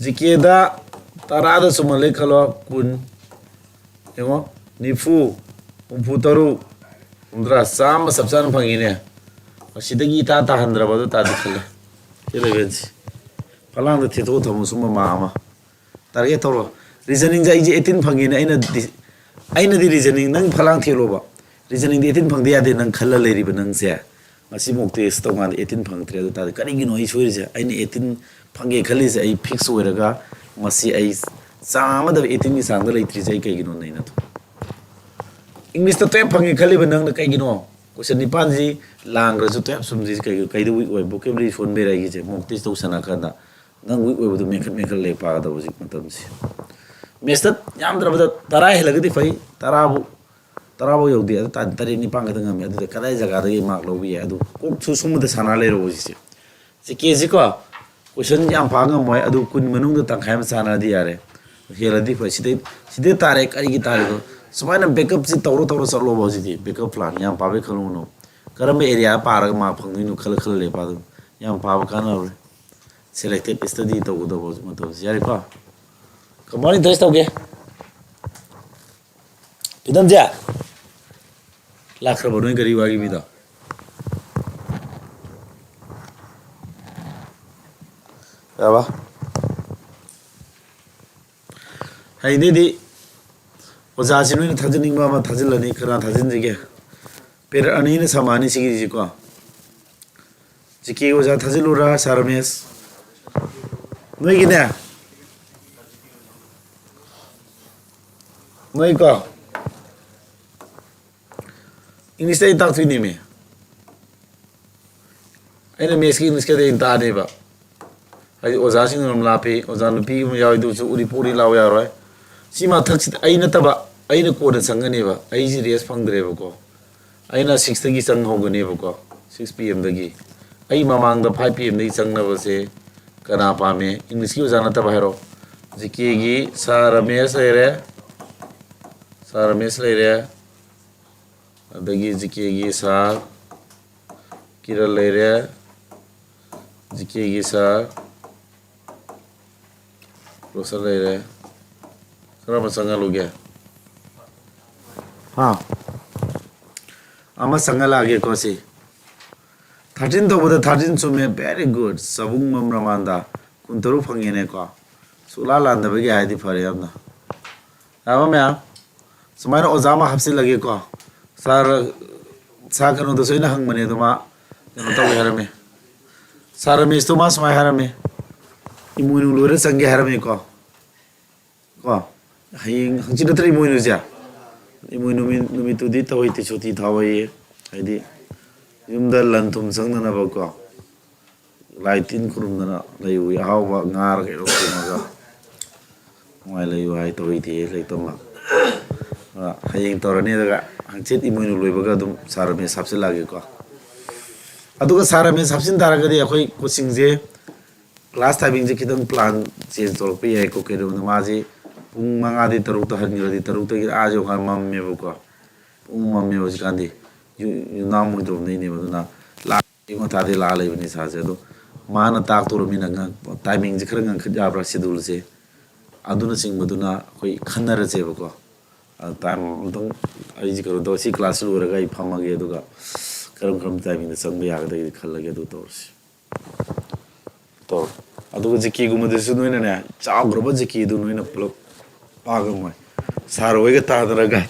GKꯗ ꯇꯔꯥꯗ ꯆꯨꯝꯍꯜꯂꯦ ꯈꯜꯂꯣ, ꯀꯨꯟ꯫ ꯌꯦꯡꯉꯣ, ꯅꯤꯐꯨ, ꯍꯨꯝꯐꯨ ꯇꯔꯨꯛ, ꯍꯨꯝꯗ꯭ꯔꯥ, ꯆꯥꯝꯃ ꯆꯞ ꯆꯥꯅ ꯐꯪꯉꯤꯅꯦ꯫ ꯑꯁꯤꯗꯒꯤ ꯏꯇꯥ ꯇꯥꯍꯟꯗ꯭ꯔꯕ ꯑꯗꯨ ꯇꯥꯗꯤ ꯈꯜꯂꯦ꯫ ꯁꯤ elevenꯁꯤ ꯐꯂꯥꯡꯗ ꯊꯦꯠꯇꯣꯛꯑ ꯊꯝꯃꯣ, ꯁꯨꯝꯕ ꯃꯥ ꯑꯃ꯫ Target ꯇꯧꯔꯣ꯫ Reasoningꯁꯦ ꯑꯩꯁꯦ eighteen ꯐꯪꯉꯦꯅ ꯑꯩꯅꯗꯤ, ꯑꯩꯅꯗꯤ reasoning, ꯅꯪ ꯐꯂꯥꯡ ꯊꯦꯠꯂꯣꯕ꯫ Reasoningꯗꯤ eighteen ꯐꯪꯗ ꯌꯥꯗꯦ ꯅꯪ ꯈꯜꯂ ꯂꯩꯔꯤꯕ ꯅꯪꯁꯦ꯫ ꯉꯁꯤ mock test ꯇꯧꯀꯥꯟꯗ eighteen ꯐꯪꯉꯛꯇ꯭ꯔꯦ꯫ ꯑꯗꯨ ꯇꯥꯔꯗꯤ ꯀꯔꯤꯒꯤꯅꯣ ꯑꯩ ꯁꯣꯏꯔꯤꯁꯦ? ꯑꯩꯅ eighteen ꯐꯪꯒꯦ ꯈꯜꯂꯤꯁꯦ ꯑꯩ fix ꯑꯣꯏꯔꯒ ꯃꯁꯤ ꯑꯩ ꯆꯥꯝꯃꯗ eighteenꯒꯤ ꯆꯥꯡꯗ ꯂꯩꯇ꯭ꯔꯤꯁꯦ ꯑꯩ ꯀꯩꯒꯤꯅꯣ ꯅꯩꯅꯗꯣ? Englishꯇ twelve ꯐꯪꯉꯦ ꯈꯜꯂꯤꯕ ꯅꯪꯅ ꯀꯩꯒꯤꯅꯣ? Question ꯅꯤꯄꯥꯟꯁꯤ ꯂꯥꯡꯈ꯭ꯔꯁꯨ twelve ꯆꯨꯝꯗ꯭ꯔꯤꯁꯦ ꯀꯩ-, ꯀꯩꯗ weak ꯑꯣꯏ? Vocabulary ꯁꯣꯟꯕꯩꯔꯥ ꯑꯩꯒꯤꯁꯦ? Mock test ꯇꯧꯁꯟꯅ ꯀꯥꯟꯗ ꯅꯪ weak ꯑꯣꯏꯕꯗꯨ ꯃꯦꯟꯈꯠ ꯃꯦꯟꯈꯠ ꯂꯩ ꯄꯥꯒꯗꯕ ꯍꯧꯖꯤꯛ ꯃꯇꯝꯁꯤ꯫ Mathsꯇ ꯌꯥꯝꯗ꯭ꯔꯕꯗ ꯇꯔꯥ ꯍꯦꯜꯂꯒꯗꯤ ꯐꯩ, ꯇꯔꯥꯕꯨ, ꯇꯔꯥꯐꯥꯎ ꯌꯧꯗꯦ꯫ ꯑꯗꯨ ꯇꯥꯔꯗꯤ ꯇꯔꯦꯠ ꯅꯤꯄꯥꯟ ꯈꯛꯇ ꯉꯝꯃꯦ꯫ ꯑꯗꯨꯗ ꯀꯗꯥꯏ ꯖꯒꯥꯗꯒꯤ mark ꯂꯧꯕ ꯌꯥꯏ? ꯑꯗꯨ ꯀꯣꯛꯁꯨ ꯁꯨꯝꯕꯗ ꯁꯥꯟꯅ ꯂꯩꯔꯣ ꯍꯧꯖꯤꯛꯁꯦ꯫ GKꯁꯤꯀꯣ, question ꯌꯥꯝ ꯄꯥ ꯉꯝꯃꯣꯏ, ꯑꯗꯨ ꯀꯨꯟ ꯃꯅꯨꯡꯗ ꯇꯪꯈꯥꯏ ꯑꯃ ꯆꯥꯟꯅꯔꯗꯤ ꯌꯥꯔꯦ꯫ ꯍꯦꯜꯂꯗꯤ ꯐꯩ꯫ ꯁꯤꯗꯩ, ꯁꯤꯗꯩ ꯇꯥꯔꯦ, ꯀꯔꯤꯒꯤ ꯇꯥꯔꯤꯅꯣ? ꯁꯨꯃꯥꯏꯅ backupꯁꯤ ꯇꯧꯔ ꯇꯧꯔ ꯆꯠꯂꯣꯕ ꯍꯧꯖꯤꯛꯇꯤ, backup plan꯫ ꯌꯥꯝ ꯄꯥꯕꯩ ꯈꯜꯂꯨꯅꯨ꯫ ꯀꯔꯝꯕ area ꯄꯥꯔꯒ mark ꯐꯪꯗꯣꯏꯅꯣ ꯈꯜꯂ ꯈꯜꯂ ꯂꯩ ꯄꯥꯗꯣꯏꯅꯣ꯫ ꯌꯥꯝ ꯄꯥꯕ ꯀꯥꯟꯅꯔꯣꯏ꯫ Selected study ꯇꯧꯒꯗꯧꯕ ꯍꯧꯖꯤꯛ ꯃꯇꯝꯁꯤ꯫ ꯌꯥꯔꯦꯀꯣ? Compound interest ꯇꯧꯒꯦ꯫ ꯏꯗꯝꯁꯦ ꯂꯥꯛꯈ꯭ꯔꯕ ꯅꯣꯏ ꯒꯥꯔꯤ ꯋꯥꯒꯤ ꯃꯤꯗꯣ? ꯌꯥꯕ? ꯍꯌꯦꯡꯗꯩꯗꯤ ꯑꯣꯖꯥꯁꯤ ꯅꯣꯏꯅ ꯊꯥꯖꯤꯟꯅꯤꯡꯕ ꯑꯃ ꯊꯥꯖꯤꯜꯂꯅꯤ꯫ ꯀꯅꯥ ꯊꯥꯖꯤꯟꯁꯤꯒꯦ? Period ꯑꯅꯤꯅ ꯁꯃꯥꯅꯤ ꯁꯤꯒꯤꯁꯤꯀꯣ꯫ GK ꯑꯣꯖꯥ ꯊꯥꯖꯤꯜꯂꯨꯔꯥ, ꯁꯥꯔ ꯔꯃꯦꯁ? ꯅꯣꯏꯒꯤꯅꯦ? ꯅꯣꯏꯀꯣ? Englishꯇ ꯑꯩ ꯇꯥꯛꯇꯣꯏꯅꯦꯃꯤ꯫ ꯑꯩꯅ Mathsꯀꯤ Englishꯀꯗꯤ ꯑꯩꯅ ꯇꯥꯛꯑꯅꯦꯕ꯫ ꯍꯥꯏꯗꯤ ꯑꯣꯖꯥꯁꯤꯡ ꯑꯗꯨꯝ ꯂꯥꯞꯄꯤ, ꯑꯣꯖꯥ ꯅꯨꯄꯤ ꯑꯃ ꯌꯥꯎꯋꯦ, ꯑꯗꯨꯁꯨ ꯎꯔꯤ ꯄꯨꯔꯤ ꯂꯥꯎ ꯌꯥꯔꯣꯏ꯫ ꯁꯤ ꯃꯊꯛꯁꯤꯗ ꯑꯩ ꯅꯠꯇꯕ, ꯑꯩꯅ ꯀꯣꯟꯅ ꯆꯪꯒꯅꯦꯕ, ꯑꯩꯁꯤ ꯔꯦꯁ ꯐꯪꯗ꯭ꯔꯦꯕꯀꯣ꯫ ꯑꯩꯅ ꯁꯤꯛꯁꯇꯒꯤ ꯆꯪꯍꯧꯒꯅꯦꯕꯀꯣ, ꯁꯤꯛꯁ ꯄꯤ ꯑꯦꯝꯗꯒꯤ꯫ ꯑꯩ ꯃꯃꯥꯡꯗ ꯐꯥꯏꯚ ꯄꯤ ꯑꯦꯝꯗꯒꯤ ꯆꯪꯅꯕꯁꯦ ꯀꯅꯥ ꯄꯥꯝꯃꯦ? ꯏꯪꯂꯤꯁꯀꯤ ꯑꯣꯖꯥ ꯅꯠꯇꯕ ꯍꯥꯏꯔꯣ꯫ ꯖꯤ ꯀꯦꯒꯤ ꯁꯥꯔ ꯔꯃꯦꯁ ꯂꯩꯔꯦ, ꯁꯥꯔ ꯔꯃꯦꯁ ꯂꯩꯔꯦ, ꯑꯗꯒꯤ ꯖꯤ ꯀꯦꯒꯤ ꯁꯥꯔ ꯀꯤꯔꯟ ꯂꯩꯔꯦ, ꯖꯤ ꯀꯦꯒꯤ ꯁꯥꯔ ꯔꯣꯁꯟ ꯂꯩꯔꯦ꯫ ꯈꯔ ꯑꯃ ꯆꯪꯍꯜꯂꯨꯒꯦ꯫ ꯍꯥ? ꯑꯃ ꯆꯪꯍꯜꯂꯛꯑꯒꯦꯀꯣ ꯁꯤ꯫ ꯊꯥꯔꯇꯤꯟ ꯇꯧꯕꯗ ꯊꯥꯔꯇꯤꯟ ꯆꯨꯝꯃꯦ꯫ Very good꯫ ꯆꯕꯨꯡꯕꯝ ꯔꯃꯥꯟꯗ ꯀꯨꯟꯇꯔꯨꯛ ꯐꯪꯉꯦꯅꯦꯀꯣ꯫ ꯁꯨꯛꯂꯥ ꯂꯥꯟꯗꯕꯒꯤ ꯍꯥꯏꯗꯤ ꯐꯔꯦ ꯌꯥꯝꯅ꯫ ꯌꯥꯕ ꯃꯌꯥꯝ? ꯁꯨꯃꯥꯏꯅ ꯑꯣꯖꯥ ꯑꯃ ꯍꯥꯞꯆꯤꯜꯂꯒꯦꯀꯣ꯫ ꯁꯥꯔ, ꯁꯥꯔ ꯀꯩꯅꯣꯗꯁꯨ ꯑꯩꯅ ꯍꯪꯕꯅꯦ, ꯑꯗꯣ ꯃꯥ ꯀꯩꯅꯣ ꯇꯧꯋꯦ ꯍꯥꯏꯔꯝꯃꯦ꯫ ꯁꯥꯔ ꯔꯃꯦꯁꯇꯣ ꯃꯥ ꯁꯨꯃꯥꯏꯅ ꯍꯥꯏꯔꯝꯃꯦ, "ꯏꯃꯣꯏꯅꯨ ꯂꯣꯏꯔ ꯆꯪꯒꯦ" ꯍꯥꯏꯔꯝꯃꯦꯀꯣ꯫ ꯀꯣ, ꯍꯌꯦꯡ ꯍꯪꯆꯤꯠ ꯅꯠꯇ꯭ꯔ ꯏꯃꯣꯏꯅꯨꯁꯦ? ꯏꯃꯣꯏꯅꯨ ꯅꯨꯃꯤꯠ, ꯅꯨꯃꯤꯠꯇꯨꯗꯤ ꯇꯧꯍꯩꯇꯦ, ꯁꯨꯇꯤ ꯊꯥꯎꯍꯩꯌꯦ꯫ ꯍꯥꯏꯗꯤ ꯌꯨꯝꯗ ꯂꯟ ꯊꯨꯝ ꯆꯪꯗꯅꯕꯀꯣ꯫ ꯂꯥꯏ ꯇꯤꯟ ꯈꯨꯔꯨꯝꯗꯅ ꯂꯩꯌꯨ, ꯑꯍꯥꯎꯕ ꯉꯥꯔ ꯀꯩꯅꯣ ꯊꯣꯡꯉꯒ ꯅꯨꯡꯉꯥꯏ ꯂꯩꯌꯨ ꯍꯥꯏ꯫ ꯇꯧꯍꯩꯗꯦ ꯂꯩꯇꯃ꯫ ꯑꯗ ꯍꯌꯦꯡ ꯇꯧꯔꯅꯤ, ꯑꯗꯨꯒ ꯍꯪꯆꯤꯠ ꯏꯃꯣꯏꯅꯨ ꯂꯣꯏꯕꯒ ꯑꯗꯨꯝ ꯁꯥꯔ ꯔꯃꯦꯁ ꯍꯥꯞꯆꯤꯜꯂꯛꯑꯒꯦꯀꯣ꯫ ꯑꯗꯨꯒ ꯁꯥꯔ ꯔꯃꯦꯁ ꯍꯥꯞꯆꯤꯟ ꯇꯥꯔꯒꯗꯤ ꯑꯩꯈꯣꯏ ꯀꯣꯆꯤꯡꯁꯦ class timingꯁꯦ ꯈꯤꯇꯪ plan change ꯇꯧꯔꯛꯄ ꯌꯥꯏꯀꯣ꯫ ꯀꯩꯒꯤꯅꯣꯗ ꯃꯥꯁꯦ ꯄꯨꯡ ꯃꯉꯥꯗꯤ ꯇꯔꯨꯛꯇ ꯍꯟꯈ꯭ꯔꯗꯤ ꯇꯔꯨꯛꯇꯒꯤ ꯑꯥ ꯌꯧꯀꯥꯟ ꯃꯝꯃꯦꯕꯀꯣ꯫ ꯄꯨꯡ ꯃꯝꯃꯦꯕ ꯍꯧꯖꯤꯛꯀꯥꯟꯗꯤ꯫ ꯌꯨ-, ꯌꯨꯝꯅꯥꯝ ꯃꯣꯏꯗ꯭ꯔꯣꯝꯗꯩꯅꯦꯕ꯫ ꯑꯗꯨꯅ ꯂꯥꯛ-, ꯑꯌꯨꯛ ꯉꯟꯇꯥꯗꯩ ꯂꯥꯛꯑ ꯂꯩꯕꯅꯤ ꯁꯥꯔꯁꯦ꯫ ꯑꯗꯣ ꯃꯥꯅ ꯇꯥꯛꯇꯣꯔꯃꯤꯅ ꯉ-, timingꯁꯦ ꯈꯔ ꯉꯟꯈꯠ ꯌꯥꯕ꯭ꯔꯥ scheduleꯁꯦ? ꯑꯗꯨꯅꯆꯤꯡꯕꯗꯨꯅ ꯑꯩꯈꯣꯏ ꯈꯟꯅꯔꯁꯦꯕꯀꯣ꯫ ꯑ, time ꯑꯝꯇꯪ ꯑꯩꯁꯦ ꯀꯩꯅꯣ ꯇꯧ-, ꯁꯤ class ꯂꯣꯏꯔꯒ ꯑꯩ ꯐꯝꯃꯒꯦ, ꯑꯗꯨꯒ ꯀꯔꯝ ꯀꯔꯝꯕ timingꯗ ꯆꯪꯕ ꯌꯥꯒꯗꯒꯦ ꯈꯜꯂꯒꯦ, ꯑꯗꯨ ꯇꯧꯔꯁꯤ꯫ ꯇꯧꯔꯣ꯫ ꯑꯗꯨꯒ GKꯒꯨꯝꯕꯗꯁꯨ ꯅꯣꯏꯅꯅꯦ, ꯆꯥꯎꯈ꯭ꯔꯕ GKꯗꯨ ꯅꯣꯏꯅ ꯄꯨꯂꯞ ꯄꯥ ꯉꯝꯃꯣꯏ꯫ ꯁꯥꯔ ꯍꯣꯏꯒ ꯇꯥꯟꯅꯔꯒ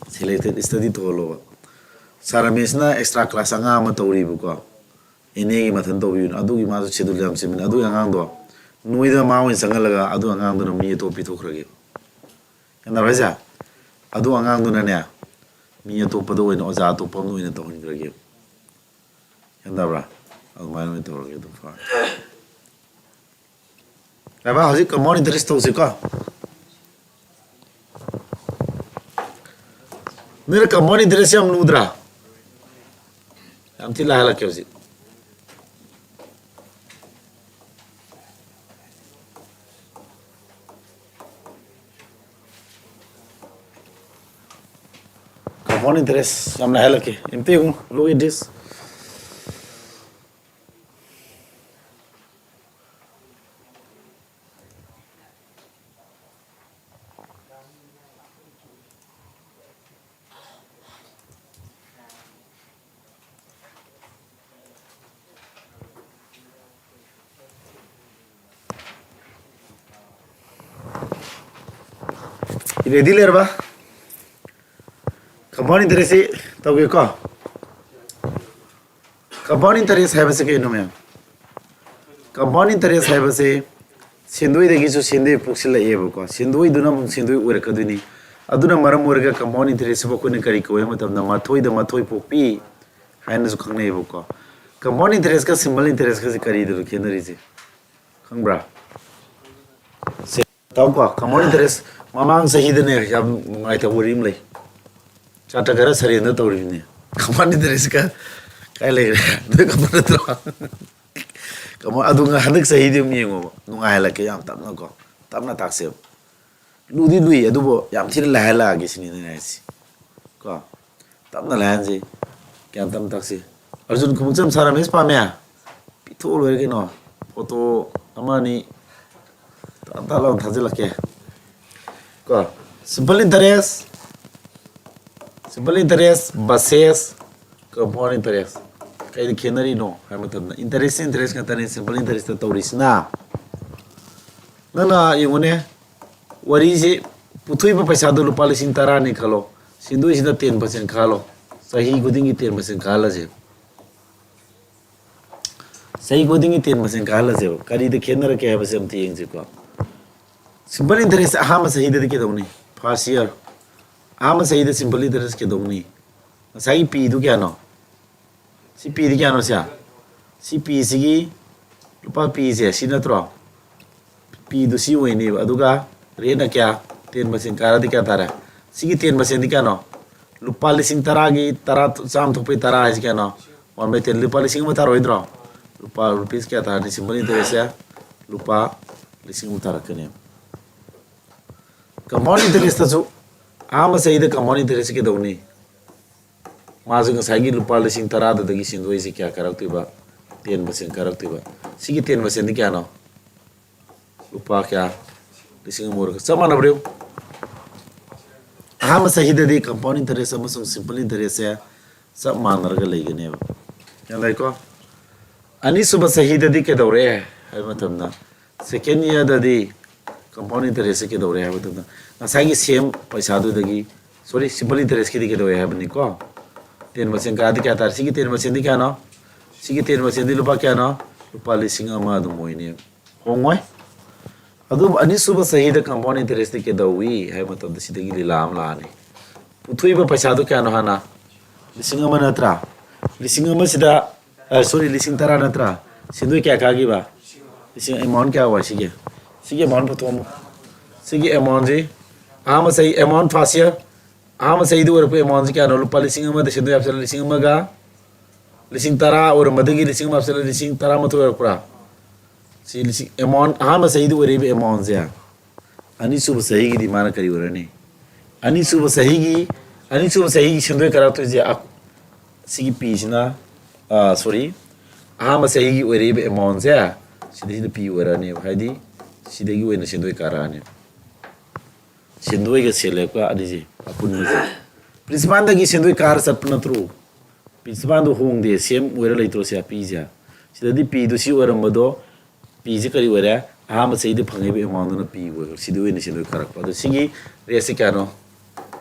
selected study ꯇꯧꯍꯜꯂꯣꯕ꯫ ꯁꯥꯔ ꯔꯃꯦꯁꯅ extra class ꯑꯉꯥꯡ ꯑꯃ ꯇꯧꯔꯤꯕꯀꯣ, NAꯒꯤ ꯃꯊꯟ ꯇꯧꯕꯤꯕꯅꯤ꯫ ꯑꯗꯨꯒꯤ ꯃꯥꯁꯨ schedule ꯌꯥꯝ ꯆꯤꯟꯕꯅꯤ꯫ ꯑꯗꯨꯒꯤ ꯑꯉꯥꯡꯗꯣ ꯅꯣꯏꯗ ꯃꯥ ꯑꯣꯏꯅ ꯆꯪꯍꯜꯂꯒ ꯑꯗꯨ ꯑꯉꯥꯡꯗꯨꯅ ꯃꯤ ꯑꯇꯣꯞꯄ ꯄꯤꯊꯣꯛꯈ꯭ꯔꯒꯦ꯫ ꯒ꯭ꯌꯥꯟ ꯇꯥꯕ꯭ꯔꯥ ꯍꯥꯏꯁꯦ? ꯑꯗꯨ ꯑꯉꯥꯡꯗꯨꯅꯅꯦ, ꯃꯤ ꯑꯇꯣꯞꯄꯗ ꯑꯣꯏꯅ, ꯑꯣꯖꯥ ꯑꯇꯣꯞꯄ ꯑꯃꯗ ꯑꯣꯏꯅ ꯇꯧꯍꯟꯈ꯭ꯔꯒꯦ꯫ ꯒ꯭ꯌꯥꯟ ꯇꯥꯕ꯭ꯔꯥ? ꯑꯗꯨꯃꯥꯏꯅ ꯑꯣꯏꯅ ꯇꯧꯔꯒꯦ ꯑꯗꯨꯝ ꯐꯔꯦ꯫ ꯌꯥꯕ, ꯍꯧꯖꯤꯛ compound interest ꯇꯧꯁꯤꯀꯣ꯫ ꯅꯣꯏꯅ compound interest ꯌꯥꯝ ꯂꯨꯗ꯭ꯔꯥ? ꯌꯥꯝ ꯊꯤ ꯂꯥꯏꯍꯜꯂꯛꯀꯦ ꯍꯧꯖꯤꯛ꯫ Compound interest ꯌꯥꯝ ꯂꯥꯏꯍꯜꯂꯛꯀꯦ꯫ ꯑꯝꯇ ꯌꯦꯡꯉꯨ, look at this. Ready ꯂꯩꯔꯕ? Compound interest ꯁꯤ ꯇꯧꯒꯦꯀꯣ꯫ Compound interest ꯍꯥꯏꯕꯁꯤ ꯀꯩꯅꯣ, ꯃꯌꯥꯝ? Compound interest ꯍꯥꯏꯕꯁꯤ ꯁꯦꯟꯗꯣꯏꯗꯒꯤꯁꯨ ꯁꯦꯟꯗꯣꯏ ꯄꯣꯛꯁꯤꯜꯂꯛꯑꯦꯕꯀꯣ꯫ ꯁꯦꯟꯗꯣꯏꯗꯨꯅ ꯑꯃꯨꯛ ꯁꯦꯟꯗꯣꯏ ꯑꯣꯏꯔꯛꯀꯗꯣꯏꯅꯤ꯫ ꯑꯗꯨꯅ ꯃꯔꯝ ꯑꯣꯏꯔꯒ compound interest ꯁꯤꯕꯨ ꯑꯩꯈꯣꯏꯅ ꯀꯔꯤ ꯀꯧꯏ ꯍꯥꯏꯕ ꯃꯇꯝꯗ, ꯃꯊꯣꯏꯗ ꯃꯊꯣꯏ ꯄꯣꯛꯄꯤ ꯍꯥꯏꯅꯁꯨ ꯈꯪꯅꯩꯌꯦꯕꯀꯣ꯫ Compound interest ꯀ simple interest ꯀꯁꯦ ꯀꯔꯤꯗꯅꯣ ꯈꯦꯠꯅꯔꯤꯁꯦ? ꯈꯪꯕ꯭ꯔꯥ? ꯁꯦ, ꯇꯥꯎꯀꯣ, compound interest ꯃꯃꯥꯡ ꯆꯍꯤꯗꯅꯦ ꯌꯥꯝ ꯅꯨꯡꯉꯥꯏꯇꯕ ꯋꯥꯔꯤ ꯑꯃ ꯂꯩ꯫ ꯁꯥꯇ꯭ꯔ ꯈꯔ surrender ꯇꯧꯔꯤꯕꯅꯦ꯫ Compound interest ꯀ ꯀꯥꯏ ꯂꯩꯈ꯭ꯔꯦ? ꯅꯣꯏ ꯈꯪꯕ ꯅꯠꯇ꯭ꯔꯣ? Compound, ꯑꯗꯨ ꯉ-, ꯍꯟꯗꯛ ꯆꯍꯤꯗꯤ ꯑꯗꯨꯝ ꯌꯦꯡꯉꯣꯕ, ꯅꯨꯡꯉꯥꯏꯍꯜꯂꯛꯀꯦ ꯌꯥꯝ ꯇꯞꯅꯀꯣ, ꯇꯞꯅ ꯇꯥꯛꯁꯦꯕ꯫ ꯂꯨꯗꯤ ꯂꯨꯏ, ꯑꯗꯨꯕꯨ ꯌꯥꯝ ꯊꯤꯅ ꯂꯥꯏꯍꯜꯂꯛꯑꯒꯦ ꯁꯤꯅꯤ ꯑꯩꯅ ꯍꯥꯏꯁꯤ ꯀꯣ꯫ ꯇꯞꯅ ꯂꯥꯏꯍꯟꯁꯤ, ꯒ꯭ꯌꯥꯟ ꯇꯞꯅ ꯇꯥꯛꯁꯤ꯫ ꯑꯔꯖꯨꯟ ꯈꯨꯃꯨꯛꯆꯝ, ꯁꯥꯔ ꯔꯃꯦꯁ ꯄꯥꯝꯃꯦ? ꯄꯤꯊꯣꯛꯑ ꯂꯣꯏꯔꯦ ꯀꯩꯅꯣ꯫ Photo ꯑꯃ ꯑꯅꯤ ꯇꯞ ꯇꯞ ꯂꯥꯎꯅ ꯊꯥꯖꯤꯜꯂꯛꯀꯦ ꯀꯣ꯫ Simple interest, simple interest versus compound interest ꯀꯩꯗ ꯈꯦꯠꯅꯔꯤꯅꯣ ꯍꯥꯏꯕ ꯃꯇꯝꯗ, interest interest ꯉꯥꯛꯇꯅꯤ simple interest ꯇꯧꯔꯤꯁꯤꯅ꯫ ꯅꯪꯅ ꯌꯦꯡꯉꯨꯅꯦ, ꯋꯥꯔꯤꯁꯤ, ꯄꯨꯊꯣꯛꯏꯕ ꯄꯩꯁꯥꯗꯣ ꯂꯨꯄꯥ ꯂꯤꯁꯤꯡ ꯇꯔꯥꯅꯤ ꯈꯜꯂꯣ, ꯁꯦꯟꯗꯣꯏꯁꯤꯅ ten percent ꯈꯜꯂꯣ, ꯆꯍꯤ ꯈꯨꯗꯤꯡꯒꯤ ten percent ꯈꯜꯂꯁꯦ꯫ ꯆꯍꯤ ꯈꯨꯗꯤꯡꯒꯤ ten percent ꯀꯥꯍꯜꯂꯁꯦꯕ꯫ ꯀꯔꯤꯗ ꯈꯦꯠꯅꯔꯛꯀꯦ ꯍꯥꯏꯕꯁꯦ ꯑꯝꯇ ꯌꯦꯡꯁꯤꯀꯣ꯫ Simple interest ꯑꯍꯥꯟꯕ ꯆꯍꯤꯗꯗꯤ ꯀꯩꯗꯧꯅꯤ? First year꯫ ꯑꯍꯥꯟꯕ ꯆꯍꯤꯗ simple interest ꯀꯩꯗꯧꯅꯤ? ꯉꯁꯥꯏꯒꯤ P ꯗꯨ ꯀꯌꯥꯅꯣ? ꯁꯤ P ꯗꯤ ꯀꯌꯥꯅꯣ ꯁꯦ? ꯁꯤ ꯄꯤꯁꯤꯒꯤ ꯂꯨꯄꯥ ꯄꯤꯁꯦ ꯁꯤ ꯅꯠꯇ꯭ꯔꯣ? ꯄꯤꯗꯨ ꯁꯤ ꯑꯣꯏꯅꯦꯕ꯫ ꯑꯗꯨꯒ ꯔꯦꯠꯅ ꯀꯌꯥ? ꯇꯦꯟ ꯄꯥꯔꯁꯦꯟ ꯀꯥꯔꯗꯤ ꯀꯌꯥ ꯇꯥꯔꯦ? ꯁꯤꯒꯤ ꯇꯦꯟ ꯄꯥꯔꯁꯦꯟꯗꯤ ꯀꯌꯥꯅꯣ? ꯂꯨꯄꯥ ꯂꯤꯁꯤꯡ ꯇꯔꯥꯒꯤ ꯇꯔꯥ, ꯆꯥꯝꯃ ꯊꯣꯛꯄꯩ ꯇꯔꯥ ꯍꯥꯏꯁꯤ ꯀꯌꯥꯅꯣ? ꯋꯥꯟ ꯕꯥꯏ ꯇꯦꯟ꯫ ꯂꯨꯄꯥ ꯂꯤꯁꯤꯡ ꯑꯃ ꯇꯥꯔꯣꯏꯗ꯭ꯔꯣ? ꯂꯨꯄꯥ ꯔꯨꯄꯤꯁ ꯀꯌꯥ ꯇꯥꯔꯅꯤ? ꯁꯤꯝꯄꯜ ꯏꯟꯇꯔꯦꯁꯁꯦ ꯂꯨꯄꯥ ꯂꯤꯁꯤꯡ ꯑꯃ ꯇꯥꯔꯛꯀꯅꯦꯕ꯫ ꯀꯝꯄꯥꯎꯟ ꯏꯟꯇꯔꯦꯁꯇꯁꯨ ꯑꯍꯥꯟꯕ ꯆꯍꯤꯗ ꯀꯝꯄꯥꯎꯟ ꯏꯟꯇꯔꯦꯁꯁꯤ ꯀꯩꯗꯧꯅꯤ? ꯃꯥꯁꯨ ꯉꯁꯥꯏꯒꯤ ꯂꯨꯄꯥ ꯂꯤꯁꯤꯡ ꯇꯔꯥꯗꯨꯗꯒꯤ ꯁꯦꯟꯗꯣꯏꯁꯤ ꯀꯌꯥ ꯀꯥꯔꯛꯇꯣꯏꯕ? Ten percent ꯀꯥꯔꯛꯇꯣꯏꯕ꯫ ꯁꯤꯒꯤ ꯇꯦꯟ ꯄꯥꯔꯁꯦꯟꯗꯤ ꯀꯌꯥꯅꯣ? ꯂꯨꯄꯥ ꯀꯌꯥ? ꯂꯤꯁꯤꯡ ꯑꯃ ꯑꯣꯏꯔꯒ ꯆꯞ ꯃꯥꯟꯅꯕ꯭ꯔꯦ꯫ ꯑꯍꯥꯟꯕ ꯆꯍꯤꯗꯗꯤ ꯀꯝꯄꯥꯎꯟ ꯏꯟꯇꯔꯦꯁ ꯑꯃꯁꯨꯡ ꯁꯤꯝꯄꯜ ꯏꯟꯇꯔꯦꯁꯁꯦ ꯆꯞ ꯃꯥꯟꯅꯔꯒ ꯂꯩꯒꯅꯦꯕ꯫ ꯒ꯭ꯌꯥꯟ ꯇꯥꯏꯀꯣ? ꯑꯅꯤꯁꯨꯕ ꯆꯍꯤꯗꯗꯤ ꯀꯩꯗꯧꯔꯦ ꯍꯥꯏꯕ ꯃꯇꯝꯗ, ꯁꯦꯀꯦꯟ ꯏꯌꯥꯔꯗꯗꯤ ꯀꯝꯄꯥꯎꯟ ꯏꯟꯇꯔꯦꯁꯁꯦ ꯀꯩꯗꯧꯔꯦ ꯍꯥꯏꯕ ꯃꯇꯝꯗ, ꯉꯁꯥꯏꯒꯤ ꯁꯦꯝ ꯄꯩꯁꯥꯗꯨꯗꯒꯤ, ꯁꯣꯔꯤ, ꯁꯤꯝꯄꯜ ꯏꯟꯇꯔꯦꯁꯀꯤꯗꯤ ꯀꯩꯗꯧꯔꯦ ꯍꯥꯏꯕꯅꯤꯀꯣ? ꯇꯦꯟ ꯄꯥꯔꯁꯦꯟ ꯀꯥꯔꯗꯤ ꯀꯌꯥ ꯇꯥꯔꯦ? ꯁꯤꯒꯤ ꯇꯦꯟ ꯄꯥꯔꯁꯦꯟꯗꯤ ꯀꯌꯥꯅꯣ? ꯁꯤꯒꯤ ꯇꯦꯟ ꯄꯥꯔꯁꯦꯟꯗꯤ ꯂꯨꯄꯥ ꯀꯌꯥꯅꯣ? ꯂꯨꯄꯥ ꯂꯤꯁꯤꯡ ꯑꯃ ꯑꯗꯨꯝ ꯑꯣꯏꯅꯦꯕ꯫ ꯍꯣꯡꯉꯣꯏ꯫ ꯑꯗꯨꯕꯨ ꯑꯅꯤꯁꯨꯕ ꯆꯍꯤꯗ ꯀꯝꯄꯥꯎꯟ ꯏꯟꯇꯔꯦꯁꯇꯤ ꯀꯩꯗꯧꯏ ꯍꯥꯏꯕ ꯃꯇꯝꯗ ꯁꯤꯗꯒꯤ ꯂꯤꯂꯥ ꯑꯃ ꯂꯥꯛꯑꯅꯤ꯫ ꯄꯨꯊꯣꯛꯏꯕ ꯄꯩꯁꯥꯗꯣ ꯀꯌꯥꯅꯣ ꯍꯥꯟꯅ? ꯂꯤꯁꯤꯡ ꯑꯃ ꯅꯠꯇ꯭ꯔꯥ? ꯂꯤꯁꯤꯡ ꯑꯃꯁꯤꯗ, ꯑ, ꯁꯣꯔꯤ, ꯂꯤꯁꯤꯡ ꯇꯔꯥ ꯅꯠꯇ꯭ꯔꯥ? ꯁꯦꯟꯗꯣꯏ ꯀꯌꯥ ꯀꯥꯈꯤꯕ? ꯂꯤꯁꯤꯡ, ꯑꯦꯃꯥꯎꯟ ꯀꯌꯥ ꯑꯣꯏ ꯁꯤꯒꯤ? ꯁꯤꯒꯤ ꯑꯦꯃꯥꯎꯟ ꯄꯨꯊꯣꯛꯑꯝꯃꯣ꯫ ꯁꯤꯒꯤ ꯑꯦꯃꯥꯎꯟꯁꯤ, ꯑꯍꯥꯟꯕ ꯆꯍꯤ, ꯑꯦꯃꯥꯎꯟ ꯐꯥꯔꯁ ꯏꯌꯥꯔ, ꯑꯍꯥꯟꯕ ꯆꯍꯤꯗ ꯑꯣꯏꯔꯛꯄ ꯑꯦꯃꯥꯎꯟꯁꯤ ꯀꯌꯥꯅꯣ? ꯂꯨꯄꯥ ꯂꯤꯁꯤꯡ ꯑꯃꯗ ꯁꯦꯟꯗꯣꯏ ꯍꯥꯞꯆꯤꯜꯂ ꯂꯤꯁꯤꯡ ꯑꯃꯒ, ꯂꯤꯁꯤꯡ ꯇꯔꯥ ꯑꯣꯏꯔꯝꯕꯗꯒꯤ ꯂꯤꯁꯤꯡ ꯑꯃ ꯍꯥꯞꯆꯤꯜꯂ ꯂꯤꯁꯤꯡ ꯇꯔꯥꯃꯥꯊꯣꯏ ꯑꯣꯏꯔꯛꯄ꯭ꯔꯥ? ꯁꯤ ꯂꯤꯁꯤꯡ, ꯑꯦꯃꯥꯎꯟ, ꯑꯍꯥꯟꯕ ꯆꯍꯤꯗ ꯑꯣꯏꯔꯛꯏꯕ ꯑꯦꯃꯥꯎꯟꯁꯦ, ꯑꯅꯤꯁꯨꯕ ꯆꯍꯤꯒꯤꯗꯤ ꯃꯥꯅ ꯀꯔꯤ ꯑꯣꯏꯔꯅꯤ? ꯑꯅꯤꯁꯨꯕ ꯆꯍꯤꯒꯤ, ꯑꯅꯤꯁꯨꯕ ꯆꯍꯤꯒꯤ ꯁꯦꯟꯗꯣꯏ ꯀꯥꯔꯛꯇꯣꯏꯁꯦ, ꯑ, ꯁꯤꯒꯤ ꯄꯤꯁꯤꯅ, ꯑ, ꯁꯣꯔꯤ, ꯑꯍꯥꯟꯕ ꯆꯍꯤꯒꯤ ꯑꯣꯏꯔꯛꯏꯕ ꯑꯦꯃꯥꯎꯟꯁꯦ ꯁꯤꯗꯩꯁꯤꯗ ꯄꯤ ꯑꯣꯏꯔꯛꯑꯅꯦꯕ, ꯍꯥꯏꯗꯤ ꯁꯤꯗꯒꯤ ꯑꯣꯏꯅ ꯁꯦꯟꯗꯣꯏ ꯀꯥꯔꯛꯑꯅꯦꯕ꯫ ꯁꯦꯟꯗꯣꯏꯒ ꯁꯦꯜ ꯍꯦꯞꯀ ꯑꯅꯤꯁꯦ ꯑꯄꯨꯟꯕꯁꯦ꯫ ꯄ꯭ꯔꯤꯟꯁꯤꯄꯥꯜꯗꯒꯤ ꯁꯦꯟꯗꯣꯏ ꯀꯥꯔ ꯆꯠꯄ ꯅꯠꯇ꯭ꯔꯣ? ꯄ꯭ꯔꯤꯟꯁꯤꯄꯥꯜꯗꯣ ꯍꯣꯡꯗꯦ, ꯁꯦꯝ ꯑꯣꯏꯔ ꯂꯩꯇ꯭ꯔꯣ ꯁꯦ ꯄꯤꯁꯦ? ꯁꯤꯗꯗꯤ ꯄꯤꯗꯣ ꯁꯤ ꯑꯣꯏꯔꯝꯕꯗꯣ, ꯄꯤꯁꯦ ꯀꯔꯤ ꯑꯣꯏꯔꯦ? ꯑꯍꯥꯟꯕ ꯆꯍꯤꯗ ꯐꯪꯉꯤꯕ ꯑꯦꯃꯥꯎꯟꯗꯨꯅ ꯄꯤ ꯑꯣꯏꯈ꯭ꯔꯦ꯫ ꯁꯤꯗ ꯑꯣꯏꯅ ꯁꯦꯟꯗꯣꯏ ꯀꯥꯔꯛꯄ꯫ ꯑꯗꯣ ꯁꯤꯒꯤ ꯔꯦꯠꯁꯦ ꯀꯌꯥꯅꯣ?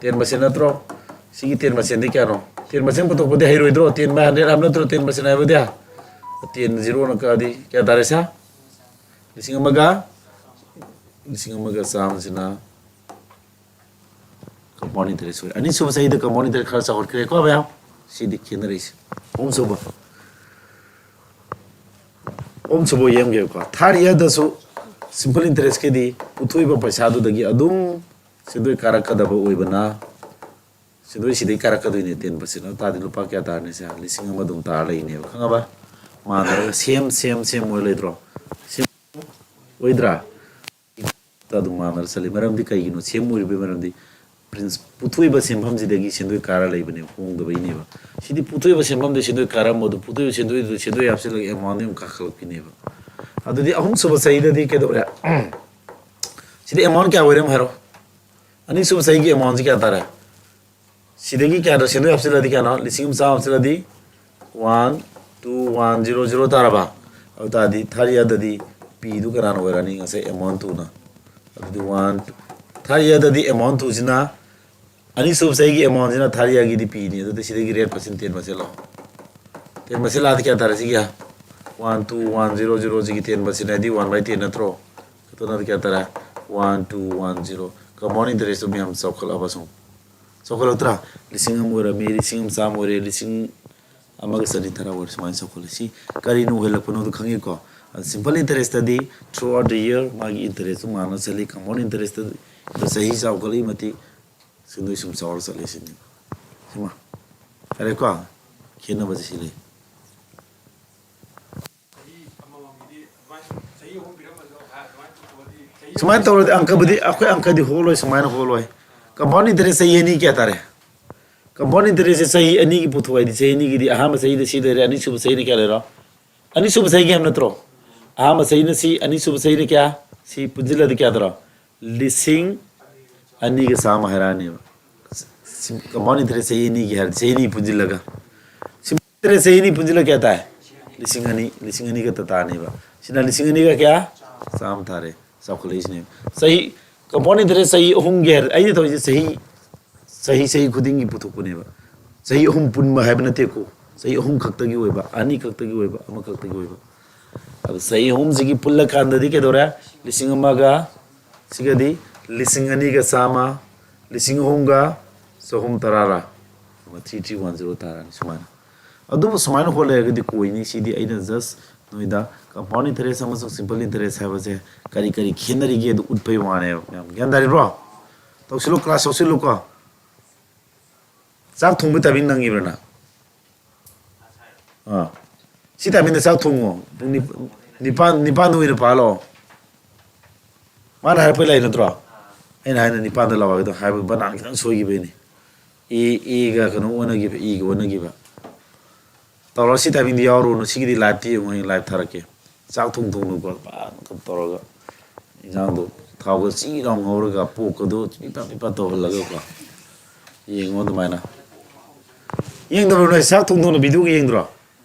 ꯇꯦꯟ ꯄꯥꯔꯁꯦꯟ ꯅꯠꯇ꯭ꯔꯣ? ꯁꯤꯒꯤ ꯇꯦꯟ ꯄꯥꯔꯁꯦꯟꯗꯤ ꯀꯌꯥꯅꯣ? ꯇꯦꯟ ꯄꯥꯔꯁꯦꯟ ꯄꯨꯊꯣꯛꯄꯗꯤ ꯍꯩꯔꯣꯏꯗ꯭ꯔꯣ? ꯇꯦꯟ ꯕꯥꯏ ꯍꯟꯗ꯭ꯔꯦꯠ ꯍꯥꯏꯕ ꯅꯠꯇ꯭ꯔꯣ ꯇꯦꯟ ꯄꯥꯔꯁꯦꯟ ꯍꯥꯏꯕꯗꯤ? ꯇꯦꯟ ꯖꯤꯔꯣꯅ ꯀꯛꯑꯗꯤ ꯀꯌꯥ ꯇꯥꯔꯦ ꯁꯥ? ꯂꯤꯁꯤꯡ ꯑꯃꯒ, ꯂꯤꯁꯤꯡ ꯑꯃꯒ ꯆꯥꯝꯃꯁꯤꯅ ꯀꯝꯄꯥꯎꯟ ꯏꯟꯇꯔꯦꯁ ꯑꯣꯏꯔꯦ꯫ ꯑꯅꯤꯁꯨꯕ ꯆꯍꯤꯗ ꯀꯝꯄꯥꯎꯟ ꯏꯟꯇꯔꯦꯁ ꯈꯔ ꯆꯥꯎꯈꯠꯈ꯭ꯔꯦꯀꯣ ꯃꯌꯥꯝ꯫ ꯁꯤꯗꯤ ꯈꯦꯠꯅꯔꯛꯏꯁꯦ꯫ ꯑꯍꯨꯝꯁꯨꯕ, ꯑꯍꯨꯝꯁꯨꯕ ꯌꯦꯡꯒꯦꯕꯀꯣ꯫ Third yearꯗꯁꯨ simple interestꯀꯤꯗꯤ ꯄꯨꯊꯣꯛꯏꯕ ꯄꯩꯁꯥꯗꯨꯗꯒꯤ ꯑꯗꯨꯝ ꯁꯦꯟꯗꯣꯏ ꯀꯥꯔꯛꯀꯗꯕ ꯑꯣꯏꯕꯅ, ꯁꯦꯟꯗꯣꯏ ꯁꯤꯗꯩ ꯀꯥꯔꯛꯀꯗꯣꯏꯅꯦ, ten percent꯫ ꯑꯗꯨ ꯇꯥꯔꯗꯤ ꯂꯨꯄꯥ ꯀꯌꯥ ꯇꯥꯔꯅꯤ? ꯁꯦ, ꯂꯤꯁꯤꯡ ꯑꯃ ꯑꯗꯨꯝ ꯇꯥꯔ ꯂꯩꯅꯦꯕ, ꯈꯪꯉꯕ? ꯃꯥꯟꯅꯔꯒ same same same ꯑꯣꯏ ꯂꯩꯇ꯭ꯔꯣ? Same ꯑꯣꯏꯗ꯭ꯔꯥ? ꯑꯗꯨꯝ ꯃꯥꯟꯅꯔ ꯆꯠꯂꯤ꯫ ꯃꯔꯝꯗꯤ ꯀꯩꯒꯤꯅꯣ? Same ꯑꯣꯏꯔꯤꯕꯒꯤ ꯃꯔꯝꯗꯤ princi-, ꯄꯨꯊꯣꯛꯏꯕ ꯁꯦꯟꯐꯝꯁꯤꯗꯒꯤ ꯁꯦꯟꯗꯣꯏ ꯀꯥꯔ ꯂꯩꯕꯅꯦ, ꯍꯣꯡꯗꯕꯩꯅꯦꯕ꯫ ꯁꯤꯗꯤ ꯄꯨꯊꯣꯛꯏꯕ ꯁꯦꯟꯐꯝꯗ ꯁꯦꯟꯗꯣꯏ ꯀꯥꯔꯝꯕꯗꯣ, ꯄꯨꯊꯣꯛꯏꯕ ꯁꯦꯟꯗꯣꯏꯗꯨꯗ ꯁꯦꯟꯗꯣꯏ ꯍꯥꯞꯆꯤꯜꯂꯒ amountꯗꯤ ꯑꯃꯨꯛ ꯀꯥꯈꯠꯂꯛꯄꯤꯅꯦꯕ꯫ ꯑꯗꯨꯗꯤ ꯑꯍꯨꯝꯁꯨꯕ ꯆꯍꯤꯗꯗꯤ ꯀꯩꯗꯧꯔꯦ? ꯁꯤꯗꯤ amount ꯀꯌꯥ ꯑꯣꯏꯔꯦ ꯑꯃꯨꯛ ꯍꯥꯏꯔꯣ? ꯑꯅꯤꯁꯨꯕ ꯆꯍꯤꯒꯤ amountꯁꯤ ꯀꯌꯥ ꯇꯥꯔꯦ? ꯁꯤꯗꯒꯤ ꯀꯌꯥꯗ ꯁꯦꯟꯗꯣꯏ ꯍꯥꯞꯆꯤꯜꯂꯗꯤ ꯀꯌꯥꯅꯣ? ꯂꯤꯁꯤꯡ ꯑꯃ ꯆꯥꯝꯃ ꯍꯥꯞꯆꯤꯜꯂꯗꯤ one two one zero zero ꯇꯥꯔꯕ? ꯑꯗꯨ ꯇꯥꯔꯗꯤ third yearꯗꯗꯤ Pꯗꯨ ꯀꯅꯥꯅ ꯑꯣꯏꯔꯛꯑꯅꯤ? ꯉꯁꯥꯏ amount twoꯅ꯫ ꯑꯗꯨꯗꯤ one, third yearꯗꯗꯤ amount twoꯁꯤꯅ, ꯑꯅꯤꯁꯨꯕ ꯆꯍꯤꯒꯤ amountꯁꯤꯅ third yearꯒꯤꯗꯤ Pꯅꯤ꯫ ꯑꯗꯨꯗꯤ ꯁꯤꯗꯒꯤ rate percent ten percent ꯂꯧ꯫ Ten percent ꯂꯥꯛꯑꯗꯤ ꯀꯌꯥ ꯇꯥꯔꯦ ꯁꯤꯒꯤ? One two one zero zero ꯁꯤꯒꯤ ten percent ꯍꯥꯏꯗꯤ one by ten ꯅꯠꯇ꯭ꯔꯣ? ꯑꯗꯨꯅ ꯀꯌꯥ ꯇꯥꯔꯦ? One two one zero꯫ Compound interestꯇꯨ ꯃꯌꯥꯝ ꯆꯥꯎꯈꯠꯂꯛꯑꯕ ꯁꯨꯝ꯫ ꯆꯥꯎꯈꯠꯂꯛꯇ꯭ꯔꯥ? ꯂꯤꯁꯤꯡ ꯑꯃ ꯑꯣꯏꯔꯝꯃꯤ, ꯂꯤꯁꯤꯡ ꯑꯃ ꯆꯥꯝꯃ ꯑꯣꯏꯔꯦ, ꯂꯤꯁꯤꯡ ꯑꯃꯒ ꯆꯅꯤ ꯇꯔꯥ ꯑꯣꯏꯔꯦ, ꯁꯨꯃꯥꯏꯅ ꯆꯥꯎꯈꯠꯂꯦ꯫ ꯁꯤ ꯀꯔꯤꯅ ꯑꯣꯏꯍꯜꯂꯛꯄꯅꯣꯗꯣ ꯈꯪꯉꯤꯀꯣ? ꯑꯗ simple interestꯇꯗꯤ throughout the year ꯃꯥꯒꯤ interestꯇꯨ ꯃꯥꯟꯅ ꯆꯠꯂꯤ꯫ Compound interestꯇꯗꯤ ꯆꯍꯤ ꯆꯥꯎꯈꯠꯂꯛꯏ ꯃꯇꯤꯛ ꯁꯦꯟꯗꯣꯏ ꯁꯨꯝ ꯆꯥꯎꯔ ꯆꯠꯂꯦ ꯁꯤꯅꯤ꯫ ꯁꯤꯃ ꯌꯥꯔꯦꯀꯣ? ꯈꯦꯠꯅꯕꯁꯦ ꯁꯤ ꯂꯩ꯫ ꯁꯨꯃꯥꯏꯅ ꯇꯧꯔꯗꯤ ꯑꯪꯀꯕꯨꯗꯤ, ꯑꯩꯈꯣꯏ ꯑꯪꯀꯗꯤ ꯍꯣꯜꯂꯣꯏ, ꯁꯨꯃꯥꯏꯅ ꯍꯣꯜꯂꯣꯏ꯫ Compound interest ꯆꯍꯤ ꯑꯅꯤ ꯀꯌꯥ ꯇꯥꯔꯦ? Compound interestꯁꯦ ꯆꯍꯤ ꯑꯅꯤꯒꯤ ꯄꯨꯊꯣꯛ ꯍꯥꯏꯗꯤ ꯆꯍꯤ ꯑꯅꯤꯒꯤꯗꯤ ꯑꯍꯥꯟꯕ ꯆꯍꯤꯗ ꯁꯤ ꯂꯩꯔꯦ, ꯑꯅꯤꯁꯨꯕ ꯆꯍꯤꯅ ꯀꯌꯥ ꯂꯩꯔꯣ? ꯑꯅꯤꯁꯨꯕ ꯆꯍꯤꯒꯤ ꯍꯥꯏꯕ ꯅꯠꯇ꯭ꯔꯣ? ꯑꯍꯥꯟꯕ ꯆꯍꯤꯅ ꯁꯤ, ꯑꯅꯤꯁꯨꯕ ꯆꯍꯤꯅ ꯀꯌꯥ? ꯁꯤ ꯄꯨꯟꯁꯤꯜꯂꯗꯤ ꯀꯌꯥ ꯇꯥꯔꯣ? ꯂꯤꯁꯤꯡ ꯑꯅꯤꯒ ꯆꯥꯝꯃ ꯍꯥꯏꯔꯛꯑꯅꯦꯕ꯫ Compound interest ꯆꯍꯤ ꯑꯅꯤꯒꯤ ꯍꯥꯏꯔꯗꯤ ꯆꯍꯤ ꯑꯅꯤ ꯄꯨꯟꯁꯤꯜꯂꯒ꯫ Simple interest ꯆꯍꯤ ꯑꯅꯤ ꯄꯨꯟꯁꯤꯜꯂꯒ ꯀꯌꯥ ꯇꯥꯏ? ꯂꯤꯁꯤꯡ ꯑꯅꯤ, ꯂꯤꯁꯤꯡ ꯑꯅꯤ ꯈꯛꯇ ꯇꯥꯅꯦꯕ꯫ ꯁꯤꯅ ꯂꯤꯁꯤꯡ ꯑꯅꯤꯒ ꯀꯌꯥ? ꯆꯥꯝꯃ ꯇꯥꯔꯦ꯫ ꯆꯥꯎꯈꯠꯂꯛꯏꯁꯤꯅꯦꯕ꯫ ꯆꯍꯤ, compound interest ꯆꯍꯤ ꯑꯍꯨꯝꯒꯤ ꯍꯥꯏꯔꯗꯤ, ꯑꯩꯅ ꯇꯧꯔꯤꯁꯦ ꯆꯍꯤ, ꯆꯍꯤ, ꯆꯍꯤ ꯈꯨꯗꯤꯡꯒꯤ ꯄꯨꯊꯣꯛꯄꯅꯦꯕ꯫ ꯆꯍꯤ ꯑꯍꯨꯝ ꯄꯨꯟꯕ ꯍꯥꯏꯕ ꯅꯠꯇꯦꯀꯣ꯫ ꯆꯍꯤ ꯑꯍꯨꯝ ꯈꯛꯇꯒꯤ ꯑꯣꯏꯕ, ꯑꯅꯤ ꯈꯛꯇꯒꯤ ꯑꯣꯏꯕ, ꯑꯃ ꯈꯛꯇꯒꯤ ꯑꯣꯏꯕ꯫ ꯑꯗꯣ ꯆꯍꯤ ꯑꯍꯨꯝꯁꯤꯒꯤ ꯄꯨꯜꯂꯀꯥꯟꯗꯗꯤ ꯀꯩꯗꯧꯔꯦ? ꯂꯤꯁꯤꯡ ꯑꯃꯒ ꯁꯤꯒꯗꯤ ꯂꯤꯁꯤꯡ ꯑꯅꯤꯒ ꯆꯥꯝꯃ, ꯂꯤꯁꯤꯡ ꯑꯍꯨꯝꯒ ꯆꯍꯨꯝ ꯇꯔꯥꯔ? Three three one zero ꯇꯥꯔꯅꯤ ꯁꯨꯃꯥꯏꯅ꯫ ꯑꯗꯨꯕꯨ ꯁꯨꯃꯥꯏꯅ ꯍꯣꯠ ꯂꯩꯔꯒꯗꯤ ꯀꯣꯏꯅꯤ꯫ ꯁꯤꯗꯤ ꯑꯩꯅ just ꯅꯣꯏꯗ compound interest ꯑꯃꯁꯨꯡ simple interest ꯍꯥꯏꯕꯁꯦ ꯀꯔꯤ ꯀꯔꯤ ꯈꯦꯠꯅꯔꯤꯒꯦ ꯑꯗꯨ ꯎꯠꯄꯩ ꯋꯥꯅꯦꯕ꯫ ꯃꯌꯥꯝ ꯒ꯭ꯌꯥꯟ ꯇꯥꯔꯤꯕ꯭ꯔꯣ? ꯇꯧꯁꯤꯜꯂꯨ, class ꯇꯧꯁꯤꯜꯂꯨꯀꯣ꯫ ꯆꯥꯛ ꯊꯣꯡꯕ timing ꯅꯪꯉꯤꯕ꯭ꯔꯥ ꯅꯪ? ꯑꯥ, ꯁꯤ timingꯗ ꯆꯥꯛ ꯊꯣꯡꯉꯣ꯫ ꯄꯨꯡ ꯅꯤꯞ-, ꯅꯤꯄꯥꯟ, ꯅꯤꯄꯥꯟꯗ ꯑꯣꯏꯅ ꯄꯥꯜꯂꯣ꯫ ꯃꯥꯅ ꯍꯥꯏꯔꯛꯄ ꯂꯩ ꯅꯠꯇ꯭ꯔꯣ? ꯑꯩꯅ ꯍꯥꯏꯅ ꯅꯤꯄꯥꯟꯗ ꯂꯥꯛꯑꯣ ꯍꯥꯏꯕꯗꯣ, ꯍꯥꯏꯕ ꯕꯅꯥꯟ ꯈꯤꯇꯪ ꯁꯣꯏꯈꯤꯕꯩꯅꯦ꯫ ꯑꯦ, ꯑꯦꯒ ꯀꯩꯅꯣ ꯑꯣꯟꯅꯈꯤꯕ, ꯏꯒ ꯑꯣꯟꯅꯈꯤꯕ꯫ ꯇꯧꯔꯣ, ꯁꯤ timingꯗꯤ ꯌꯥꯎꯔꯨꯅꯨ꯫ ꯁꯤꯒꯤꯗꯤ liveꯇꯤ ꯌꯦꯡꯉꯣ, ꯑꯩ live ꯊꯥꯔꯛꯀꯦ꯫ ꯆꯥꯛ ꯊꯣꯡ ꯊꯣꯡꯅꯀꯣ, ꯄꯥꯛ ꯇꯧꯔꯒ ꯏꯟꯖꯥꯡꯗꯣ ꯊꯥꯎꯒ ꯆꯤ ꯂꯥꯎ ꯉꯧꯔꯒ, ꯄꯣꯛꯀꯗꯣ ꯄꯤꯄꯥ ꯄꯤꯄꯥ ꯇꯧꯍꯜꯂꯒꯀꯣ, ꯌꯦꯡꯉꯣ ꯑꯗꯨꯃꯥꯏꯅ꯫ ꯌꯦꯡꯗꯕ꯭ꯔꯣ ꯅꯣꯏ? ꯆꯥꯛ ꯊꯣꯡ ꯊꯣꯡꯅ videoꯒ ꯌꯦꯡꯗ꯭ꯔꯣ?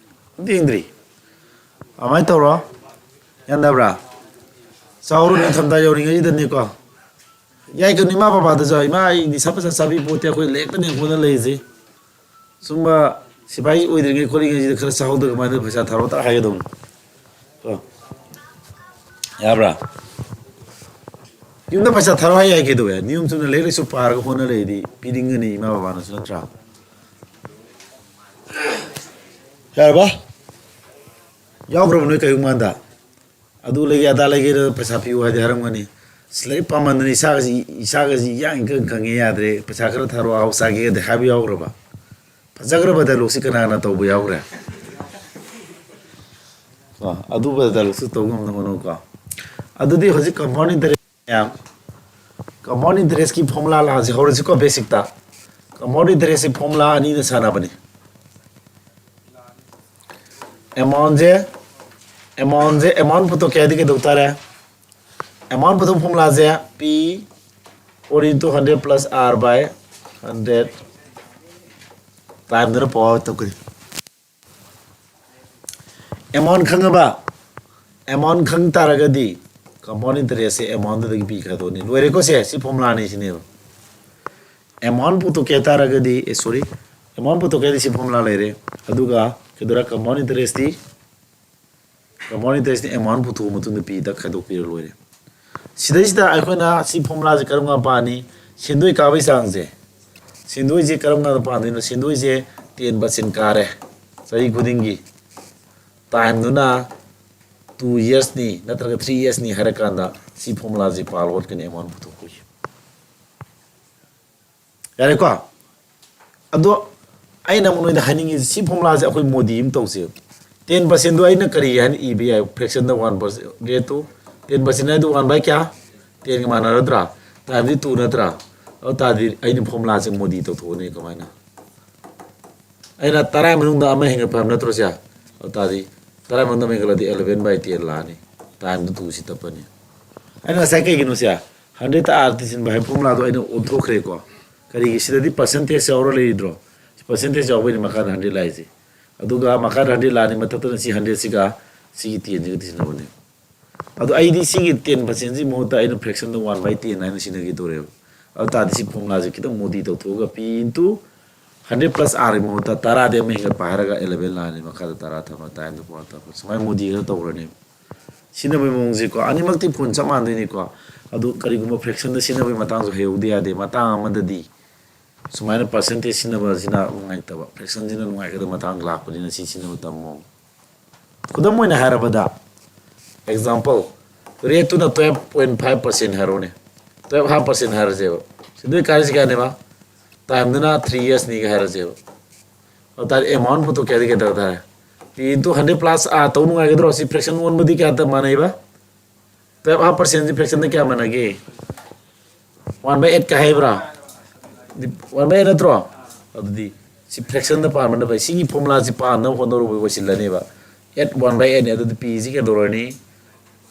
ꯑꯝꯇ ꯌꯦꯡꯗ꯭ꯔꯤ? ꯑꯗꯨꯃꯥꯏꯅ ꯇꯧꯔꯣ꯫ ꯌꯥꯟꯗꯕ꯭ꯔꯥ? ꯆꯥꯎꯔꯣ, ꯅꯤꯡꯊꯝꯊꯥ ꯌꯧꯔꯤꯉꯩꯁꯤꯗꯅꯦꯀꯣ꯫ ꯌꯥꯏ ꯀꯩꯅꯣ, ꯏꯃꯥ ꯕꯕꯥꯗꯁꯨ, "ꯏꯃꯥ, ꯑꯩ ꯅꯤꯁꯥ ꯄꯩꯁꯥ ꯆꯥꯕꯤ ꯄꯣꯠꯇꯦ, ꯑꯩꯈꯣꯏ ꯂꯦꯛꯇꯅꯦ ꯈꯣꯠꯅ ꯂꯩꯔꯤꯁꯦ꯫ ꯁꯨꯝꯕ ꯁꯤꯐꯥꯏ ꯑꯣꯏꯗ꯭ꯔꯤꯉꯩ ꯈꯣꯠꯂꯤꯉꯩꯁꯤꯗ ꯈꯔ ꯆꯥꯍꯧꯗꯅ ꯀꯃꯥꯏꯅ ꯄꯩꯁꯥ ꯊꯥꯔꯛꯑꯣ?" ꯇ ꯍꯥꯏꯒꯗꯧꯅꯤ꯫ ꯀꯣ? ꯌꯥꯕ꯭ꯔꯥ? ꯌꯨꯝꯗ ꯄꯩꯁꯥ ꯊꯥꯔꯛꯑꯣ ꯍꯥꯏ ꯌꯥꯏ ꯀꯩꯗꯧꯋꯦ? ꯅꯤꯌꯣꯝ ꯆꯨꯝꯅ ꯂꯥꯏꯔꯤꯛ ꯂꯥꯏꯁꯨ ꯄꯥꯔꯒ ꯍꯣꯠꯅ ꯂꯩꯔꯗꯤ ꯄꯤꯅꯤꯡꯒꯅꯤ ꯏꯃꯥ ꯕꯕꯥꯅꯁꯨ, ꯅꯠꯇ꯭ꯔꯥ? ꯌꯥꯔꯕ? ꯌꯥꯎꯈ꯭ꯔꯕ ꯅꯣꯏ ꯀꯩꯒꯨꯝ ꯀꯥꯟꯗ? ꯑꯗꯨ ꯂꯩꯒꯦ ꯑꯗꯥ ꯂꯩꯒꯦꯅ ꯄꯩꯁꯥ ꯄꯤꯌꯨ ꯍꯥꯏꯗꯤ ꯍꯥꯏꯔꯝꯒꯅꯤ꯫ "ꯑꯁ, ꯂꯥꯏꯔꯤꯛ ꯄꯥꯃꯟꯗꯅ ꯏꯁꯥꯒꯁꯤ, ꯏꯁꯥꯒꯁꯤ ꯏꯌꯥꯡ ꯏꯀꯪ ꯀꯪꯉꯦ, ꯌꯥꯗ꯭ꯔꯦ, ꯄꯩꯁꯥ ꯈꯔ ꯊꯥꯔꯛꯑꯣ, ꯑꯍꯥꯎ ꯆꯥꯒꯦꯒꯗꯤ" ꯍꯥꯏꯕ ꯌꯥꯎꯈ꯭ꯔꯕ? ꯐꯖꯈ꯭ꯔꯕ dialogueꯁꯤ ꯀꯅꯥꯅ ꯇꯧꯕ ꯌꯥꯎꯈ꯭ꯔꯦ? ꯀꯣ, ꯑꯗꯨꯒ dialogueꯁꯨ ꯇꯧ ꯉꯝꯅꯕ ꯍꯣꯠꯅꯧꯀꯣ꯫ ꯑꯗꯨꯗꯤ ꯍꯧꯖꯤꯛ compound interest, ꯃꯌꯥꯝ, compound interestꯀꯤ formula ꯂꯥꯛꯑꯁꯤ, ꯍꯧꯔꯁꯤꯀꯣ basicꯇ꯫ Compound interestꯀꯤ formula ꯑꯅꯤꯅ ꯁꯥꯟꯅꯕꯅꯤ꯫ Amountꯁꯦ, amountꯁꯦ, amount ꯄꯨꯊꯣꯛꯀꯦ ꯍꯥꯏꯗꯤ ꯀꯩꯗꯧ ꯇꯥꯔꯦ? Amount ꯄꯨꯊꯣꯛ formulaꯁꯦ P four into hundred plus R by hundred timeꯗꯨꯅ power ꯇꯧꯒꯅꯤ꯫ Amount ꯈꯪꯉꯕ? Amount ꯈꯪ ꯇꯥꯔꯒꯗꯤ compound interestꯁꯦ amountꯗꯨꯗꯒꯤ P ꯈꯥꯏꯗꯣꯛꯑꯅꯤ꯫ ꯂꯣꯏꯔꯦꯀꯣ ꯁꯦ? ꯁꯤ formulaꯅꯤ ꯁꯤꯅꯦꯕ꯫ Amount ꯄꯨꯊꯣꯛꯀꯦ ꯍꯥꯏ ꯇꯥꯔꯒꯗꯤ, ꯑꯦ, sorry, amount ꯄꯨꯊꯣꯛꯀꯦ ꯍꯥꯏꯗꯤ ꯁꯤ formula ꯂꯩꯔꯦ꯫ ꯑꯗꯨꯒ ꯀꯩꯗꯧꯔꯦ? Compound interestꯇꯤ, compound interestꯇꯤ amount ꯄꯨꯊꯣꯛꯑ ꯃꯇꯨꯡꯗ Pꯗ ꯈꯥꯏꯗꯣꯛꯄꯤꯔ ꯂꯣꯏꯔꯦ꯫ ꯁꯤꯗꯩꯁꯤꯗ ꯑꯩꯈꯣꯏꯅ ꯁꯤ formulaꯁꯦ ꯀꯔꯝ ꯀꯥꯟꯗ ꯄꯥꯅꯤ? ꯁꯦꯟꯗꯣꯏ ꯀꯥꯕꯒꯤ ꯆꯥꯡꯁꯦ, ꯁꯦꯟꯗꯣꯏꯁꯦ ꯀꯔꯝ ꯀꯥꯟꯗ ꯄꯥꯗꯣꯏꯅꯣ? ꯁꯦꯟꯗꯣꯏꯁꯦ ten percent ꯀꯥꯔꯦ ꯆꯍꯤ ꯈꯨꯗꯤꯡꯒꯤ꯫ Timeꯗꯨꯅ two yearsꯅꯤ ꯅꯠꯇ꯭ꯔꯒ three yearsꯅꯤ ꯍꯥꯏꯔꯀꯥꯟꯗ ꯁꯤ formulaꯁꯤ ꯄꯥꯜ ꯑꯣꯠꯀꯅꯤ, ꯑꯦꯃꯥꯎꯟ ꯄꯨꯊꯣꯛꯄꯒꯤ꯫ ꯌꯥꯔꯦꯀꯣ? ꯑꯗꯣ ꯑꯩꯅ ꯑꯃꯨꯛ ꯅꯣꯏꯗ ꯍꯥꯏꯅꯤꯡꯉꯤꯁꯤ, ꯁꯤ formulaꯁꯦ ꯑꯩꯈꯣꯏ ꯃꯣꯗꯤ ꯑꯃ ꯇꯧꯁꯦ꯫ Ten percentꯗꯣ ꯑꯩꯅ ꯀꯔꯤ ꯍꯥꯏꯅ ꯏꯕ ꯌꯥꯏ? Fractionꯗ one percent, rateꯇꯨ ten percent ꯍꯥꯏꯗꯣ one by ꯀꯌꯥ? Tenꯒ ꯃꯥꯟꯅꯔꯗ꯭ꯔꯥ? Timeꯗꯤ two ꯅꯠꯇ꯭ꯔꯥ? ꯑꯗꯨ ꯇꯥꯔꯗꯤ ꯑꯩꯅ formulaꯁꯦ ꯃꯣꯗꯤ ꯇꯧꯊꯣꯛꯑꯅꯤ꯫ ꯀꯃꯥꯏꯅ? ꯑꯩꯅ ꯇꯔꯥ ꯃꯅꯨꯡꯗ ꯑꯃ ꯍꯦꯟꯒꯠꯄ ꯍꯥꯏꯕ ꯅꯠꯇ꯭ꯔꯣ ꯁꯦ? ꯑꯗꯨ ꯇꯥꯔꯗꯤ ꯇꯔꯥ ꯃꯅꯨꯡꯗ ꯑꯃ ꯍꯦꯟꯒꯠꯂꯗꯤ eleven by ten ꯂꯥꯛꯑꯅꯤ꯫ Timeꯗꯨ twoꯁꯤ ꯇꯞꯄꯅꯤ꯫ ꯑꯩꯅ ꯉꯁꯥꯏ ꯀꯩꯒꯤꯅꯣ ꯁꯦ? Hundredꯇ R ꯇꯤꯁꯤꯟꯕ ꯍꯥꯏꯕ formulaꯗꯣ ꯑꯩꯅ ꯑꯣꯟꯊꯣꯛꯈ꯭ꯔꯦꯀꯣ꯫ ꯀꯔꯤꯒꯤ? ꯁꯤꯗꯗꯤ percentage ꯌꯥꯎꯔ ꯂꯩꯔꯤꯗ꯭ꯔꯣ? Percentage ꯌꯥꯎꯕꯩꯅꯤ ꯃꯈꯥꯗ hundred ꯂꯥꯛꯏꯁꯦ꯫ ꯑꯗꯨꯒ ꯃꯈꯥꯗ hundred ꯂꯥꯛꯑꯅꯤ, ꯃꯊꯛꯇꯅ ꯁꯤ hundredꯁꯤꯒ ꯁꯤꯒꯤ tenꯁꯤꯒ ꯇꯤꯁꯤꯟꯅꯕꯅꯦ꯫ ꯑꯗꯣ ꯑꯩꯗꯤ ꯁꯤꯒꯤ ten percentꯁꯤ ꯃꯍꯨꯠꯇ ꯑꯩꯅ fractionꯗ one by ten ꯍꯥꯏꯅ ꯁꯤꯟꯅꯒꯦ ꯇꯧꯔꯦꯕ꯫ ꯑꯗꯨ ꯇꯥꯔꯗꯤ ꯁꯤ formulaꯁꯦ ꯈꯤꯇꯪ Modi ꯇꯧꯊꯣꯛꯑꯒ P into hundred plus R ꯒꯤ ꯃꯍꯨꯠꯇ ꯇꯔꯥꯗꯤ ꯑꯃ ꯍꯦꯟꯒꯠꯄ ꯍꯥꯏꯔꯒ eleven ꯂꯥꯛꯑꯅꯤ, ꯃꯈꯥꯗ ꯇꯔꯥ ꯊꯝꯃ timeꯗ power ꯇꯥꯛꯄ꯫ ꯁꯨꯃꯥꯏꯅ ꯃꯣꯗꯤ ꯈꯔ ꯇꯧꯈ꯭ꯔꯅꯦꯕ꯫ ꯁꯤꯖꯤꯟꯅꯕꯒꯤ ꯃꯑꯣꯡꯁꯦꯀꯣ, ꯑꯅꯤꯃꯛꯇꯤ ꯐꯣꯟ ꯆꯞ ꯃꯥꯟꯅꯗꯣꯏꯅꯤꯀꯣ꯫ ꯑꯗꯨ ꯀꯔꯤꯒꯨꯝꯕ fractionꯗ ꯁꯤꯖꯤꯟꯅꯕꯒꯤ ꯃꯇꯥꯡꯁꯨ ꯍꯩꯍꯧꯗ ꯌꯥꯗꯦ꯫ ꯃꯇꯥꯡ ꯑꯃꯗꯗꯤ ꯁꯨꯃꯥꯏꯅ percentage ꯁꯤꯖꯤꯟꯅꯕꯁꯤꯅ ꯅꯨꯡꯉꯥꯏꯇꯕ, fractionꯁꯤꯅ ꯅꯨꯡꯉꯥꯏꯒꯗꯕ ꯃꯇꯥꯡ ꯂꯥꯛꯄꯅꯤꯅ ꯁꯤ ꯁꯤꯖꯤꯟꯅꯕ ꯇꯝꯃꯣ꯫ ꯈꯨꯗꯝ ꯑꯣꯏꯅ ꯍꯥꯏꯔꯕꯗ, example, rateꯇꯨꯅ twelve point five percent ꯍꯥꯏꯔꯣꯅꯦ, twelve half percent ꯍꯥꯏꯔꯁꯦꯕ꯫ ꯁꯤꯗꯩ ꯀꯥꯏꯔꯤꯁꯤ ꯀꯌꯥꯅꯦꯕ? Timeꯗꯨꯅ three yearsꯅꯤꯒ ꯍꯥꯏꯔꯁꯦꯕ꯫ ꯑꯗꯨ ꯇꯥꯔꯗꯤ amount ꯄꯨꯊꯣꯛꯀꯦ ꯍꯥꯏꯗꯤ ꯀꯩꯗꯧ ꯇꯥꯔꯦ? P into hundred plus R ꯇꯧ ꯅꯨꯡꯉꯥꯏꯒꯗ꯭ꯔꯣ? ꯁꯤ fraction ꯑꯣꯟꯕꯗꯤ ꯀꯌꯥꯇ ꯃꯥꯟꯅꯩꯕ? Twelve half percentꯁꯤ fractionꯗ ꯀꯌꯥ ꯃꯥꯟꯅꯒꯦ? One by eight ꯀ ꯍꯥꯏꯕ꯭ꯔꯥ? One by eight ꯅꯠꯇ꯭ꯔꯣ? ꯑꯗꯨꯗꯤ ꯁꯤ fractionꯗ ꯄꯥꯟꯕꯅ ꯐꯩ꯫ ꯁꯤꯒꯤ formulaꯁꯤ ꯄꯥꯟꯅꯕ ꯍꯣꯠꯅꯔꯨꯕ ꯑꯣꯏꯁꯤꯜꯂꯅꯦꯕ꯫ Eight one by eightꯅꯤ꯫ ꯑꯗꯨꯗꯤ Pꯁꯤ ꯀꯩꯗꯧꯔꯅꯤ?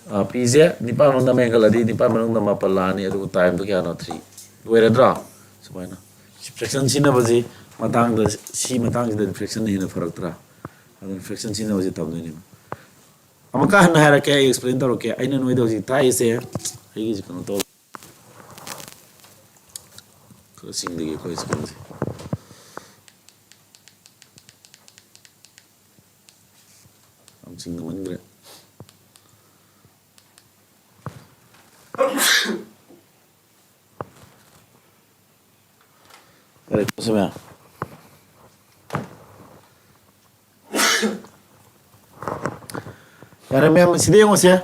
ꯑ, Pꯁꯦ ꯅꯤꯄꯥꯟ ꯃꯅꯨꯡꯗ ꯑꯃ ꯍꯦꯟꯒꯠꯂꯗꯤ ꯅꯤꯄꯥꯟ ꯃꯅꯨꯡꯗ ꯃꯥꯄꯜ ꯂꯥꯛꯑꯅꯤ꯫ ꯑꯗꯨꯒ timeꯗꯣ ꯀꯌꯥꯅꯣ? Three꯫ ꯂꯣꯏꯔꯗ꯭ꯔꯣ? ꯁꯨꯃꯥꯏꯅ ꯁꯤ fraction ꯁꯤꯖꯤꯟꯅꯕꯁꯤ ꯃꯇꯥꯡꯗ, ꯁꯤ ꯃꯇꯥꯡꯁꯤꯗꯗꯤ fractionꯅ ꯍꯦꯟꯅ ꯐꯔꯛꯇ꯭ꯔꯥ? ꯑꯗꯨꯅ fraction ꯁꯤꯖꯤꯟꯅꯕꯁꯤ ꯇꯝꯗꯣꯏꯅꯦꯕ꯫ ꯑꯃꯨꯛꯀ ꯍꯟꯅ ꯍꯥꯏꯔꯛꯀꯦ, ꯑꯩ explain ꯇꯧꯔꯛꯀꯦ꯫ ꯑꯩꯅ ꯅꯣꯏꯗ ꯍꯧꯖꯤꯛ ꯇꯥꯛꯏꯁꯦ, ꯑꯩꯒꯤꯁꯦ ꯀꯩꯅꯣ ꯇꯧ, ꯈꯔ ꯆꯤꯡꯗꯒꯤ ꯑꯩꯈꯣꯏ ꯁꯤꯀꯟꯁꯦ ꯌꯥꯝ ꯆꯤꯡꯅꯃꯟꯈ꯭ꯔꯦ꯫ ꯌꯥꯔꯦ, ꯇꯣꯛꯑꯁꯤ ꯃꯌꯥꯝ꯫ ꯌꯥꯔꯦ ꯃꯌꯥꯝ, ꯁꯤꯗ ꯌꯦꯡꯉꯨꯁꯦ꯫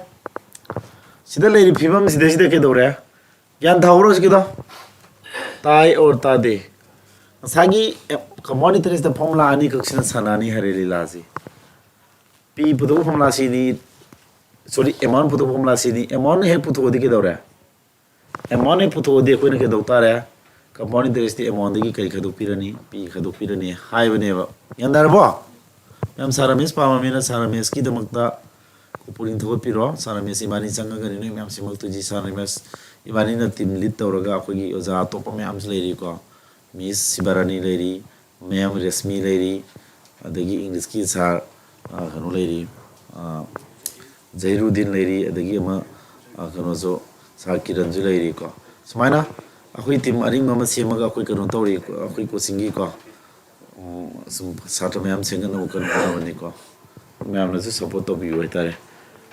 ꯁꯤꯗ ꯂꯩꯔꯤꯕ ꯐꯤꯕꯝ ꯁꯤꯗꯩꯁꯤꯗ ꯀꯩꯗꯧꯔꯦ? ꯒ꯭ꯌꯥꯟ ꯇꯥꯍꯧꯕ꯭ꯔꯣ ꯍꯧꯖꯤꯛꯀꯤꯗꯣ? ꯇꯥꯏ or ꯇꯥꯗꯦ? ꯉꯁꯥꯏꯒꯤ compound interest formula ꯑꯅꯤꯈꯛꯁꯤꯅ ꯁꯥꯟꯅꯅꯤ ꯍꯥꯏꯔꯦ ꯂꯤꯂꯥꯁꯤ꯫ P ꯄꯨꯊꯣꯛꯄ formula ꯁꯤꯅꯤ, sorry, amount ꯄꯨꯊꯣꯛꯄ formula ꯁꯤꯅꯤ꯫ Amount ꯍꯦꯛ ꯄꯨꯊꯣꯛꯑꯗꯤ ꯀꯩꯗꯧꯔꯦ? Amount ꯍꯦꯛ ꯄꯨꯊꯣꯛꯑꯗꯤ ꯑꯩꯈꯣꯏꯅ ꯀꯩꯗꯧ ꯇꯥꯔꯦ? Compound interest ꯇꯤ amount ꯗꯒꯤ ꯀꯔꯤ ꯈꯥꯏꯗꯣꯛꯄꯤꯔꯅꯤ? P ꯈꯥꯏꯗꯣꯛꯄꯤꯔꯅꯤ ꯍꯥꯏꯕꯅꯦꯕ꯫ ꯒ꯭ꯌꯥꯟ ꯇꯥꯔꯕꯣ? ꯃꯌꯥꯝ ꯁꯥꯔ ꯔꯃꯦꯁ ꯄꯥꯝꯃꯃꯤꯅ ꯁꯥꯔ ꯔꯃꯦꯁꯀꯤꯗꯃꯛꯇ ꯄꯨꯛꯅꯤꯡ ꯊꯧꯒꯠꯄꯤꯔꯣ꯫ ꯁꯥꯔ ꯔꯃꯦꯁ ꯏꯕꯥꯅꯤ ꯆꯪꯉꯒꯅꯤ ꯅꯣꯏ ꯃꯌꯥꯝ ꯁꯦꯝꯃꯛꯇꯣꯏꯁꯤ꯫ ꯁꯥꯔ ꯔꯃꯦꯁ ꯏꯕꯥꯅꯤꯅ team lead ꯇꯧꯔꯒ ꯑꯩꯈꯣꯏꯒꯤ ꯑꯣꯖꯥ ꯑꯇꯣꯞꯄ ꯃꯌꯥꯝꯁꯨ ꯂꯩꯔꯤꯀꯣ꯫ Miss ꯁꯤꯕꯔꯥꯅꯤ ꯂꯩꯔꯤ, Ma'am ꯔꯦꯁꯃꯤ ꯂꯩꯔꯤ, ꯑꯗꯒꯤ English ꯀꯤ ꯁꯥꯔ, ꯑ, ꯀꯩꯅꯣ ꯂꯩꯔꯤ, ꯑ, ꯖꯍꯤꯔꯨꯗꯤꯟ ꯂꯩꯔꯤ, ꯑꯗꯒꯤ ꯑꯃ, ꯑ, ꯀꯩꯅꯣꯁꯨ, ꯁꯥꯔ ꯀꯤꯔꯟꯁꯨ ꯂꯩꯔꯤꯀꯣ꯫ ꯁꯨꯃꯥꯏꯅ ꯑꯩꯈꯣꯏ team ꯑꯔꯤꯡꯕ ꯑꯃ ꯁꯦꯝꯃꯒ ꯑꯩꯈꯣꯏ ꯀꯩꯅꯣ ꯇꯧꯔꯤ, ꯑꯩꯈꯣꯏ coaching ꯒꯤꯀꯣ꯫ ꯎꯝ, ꯁꯨꯝ ꯁꯥꯇ꯭ꯔ ꯃꯌꯥꯝ ꯁꯦꯝꯒꯠꯅꯕ ꯀꯟꯅ ꯍꯣꯠꯅꯕꯅꯤꯀꯣ꯫ ꯃꯌꯥꯝꯅꯁꯨ support ꯇꯧꯕꯤꯌꯨ ꯍꯥꯏꯇꯥꯔꯦ꯫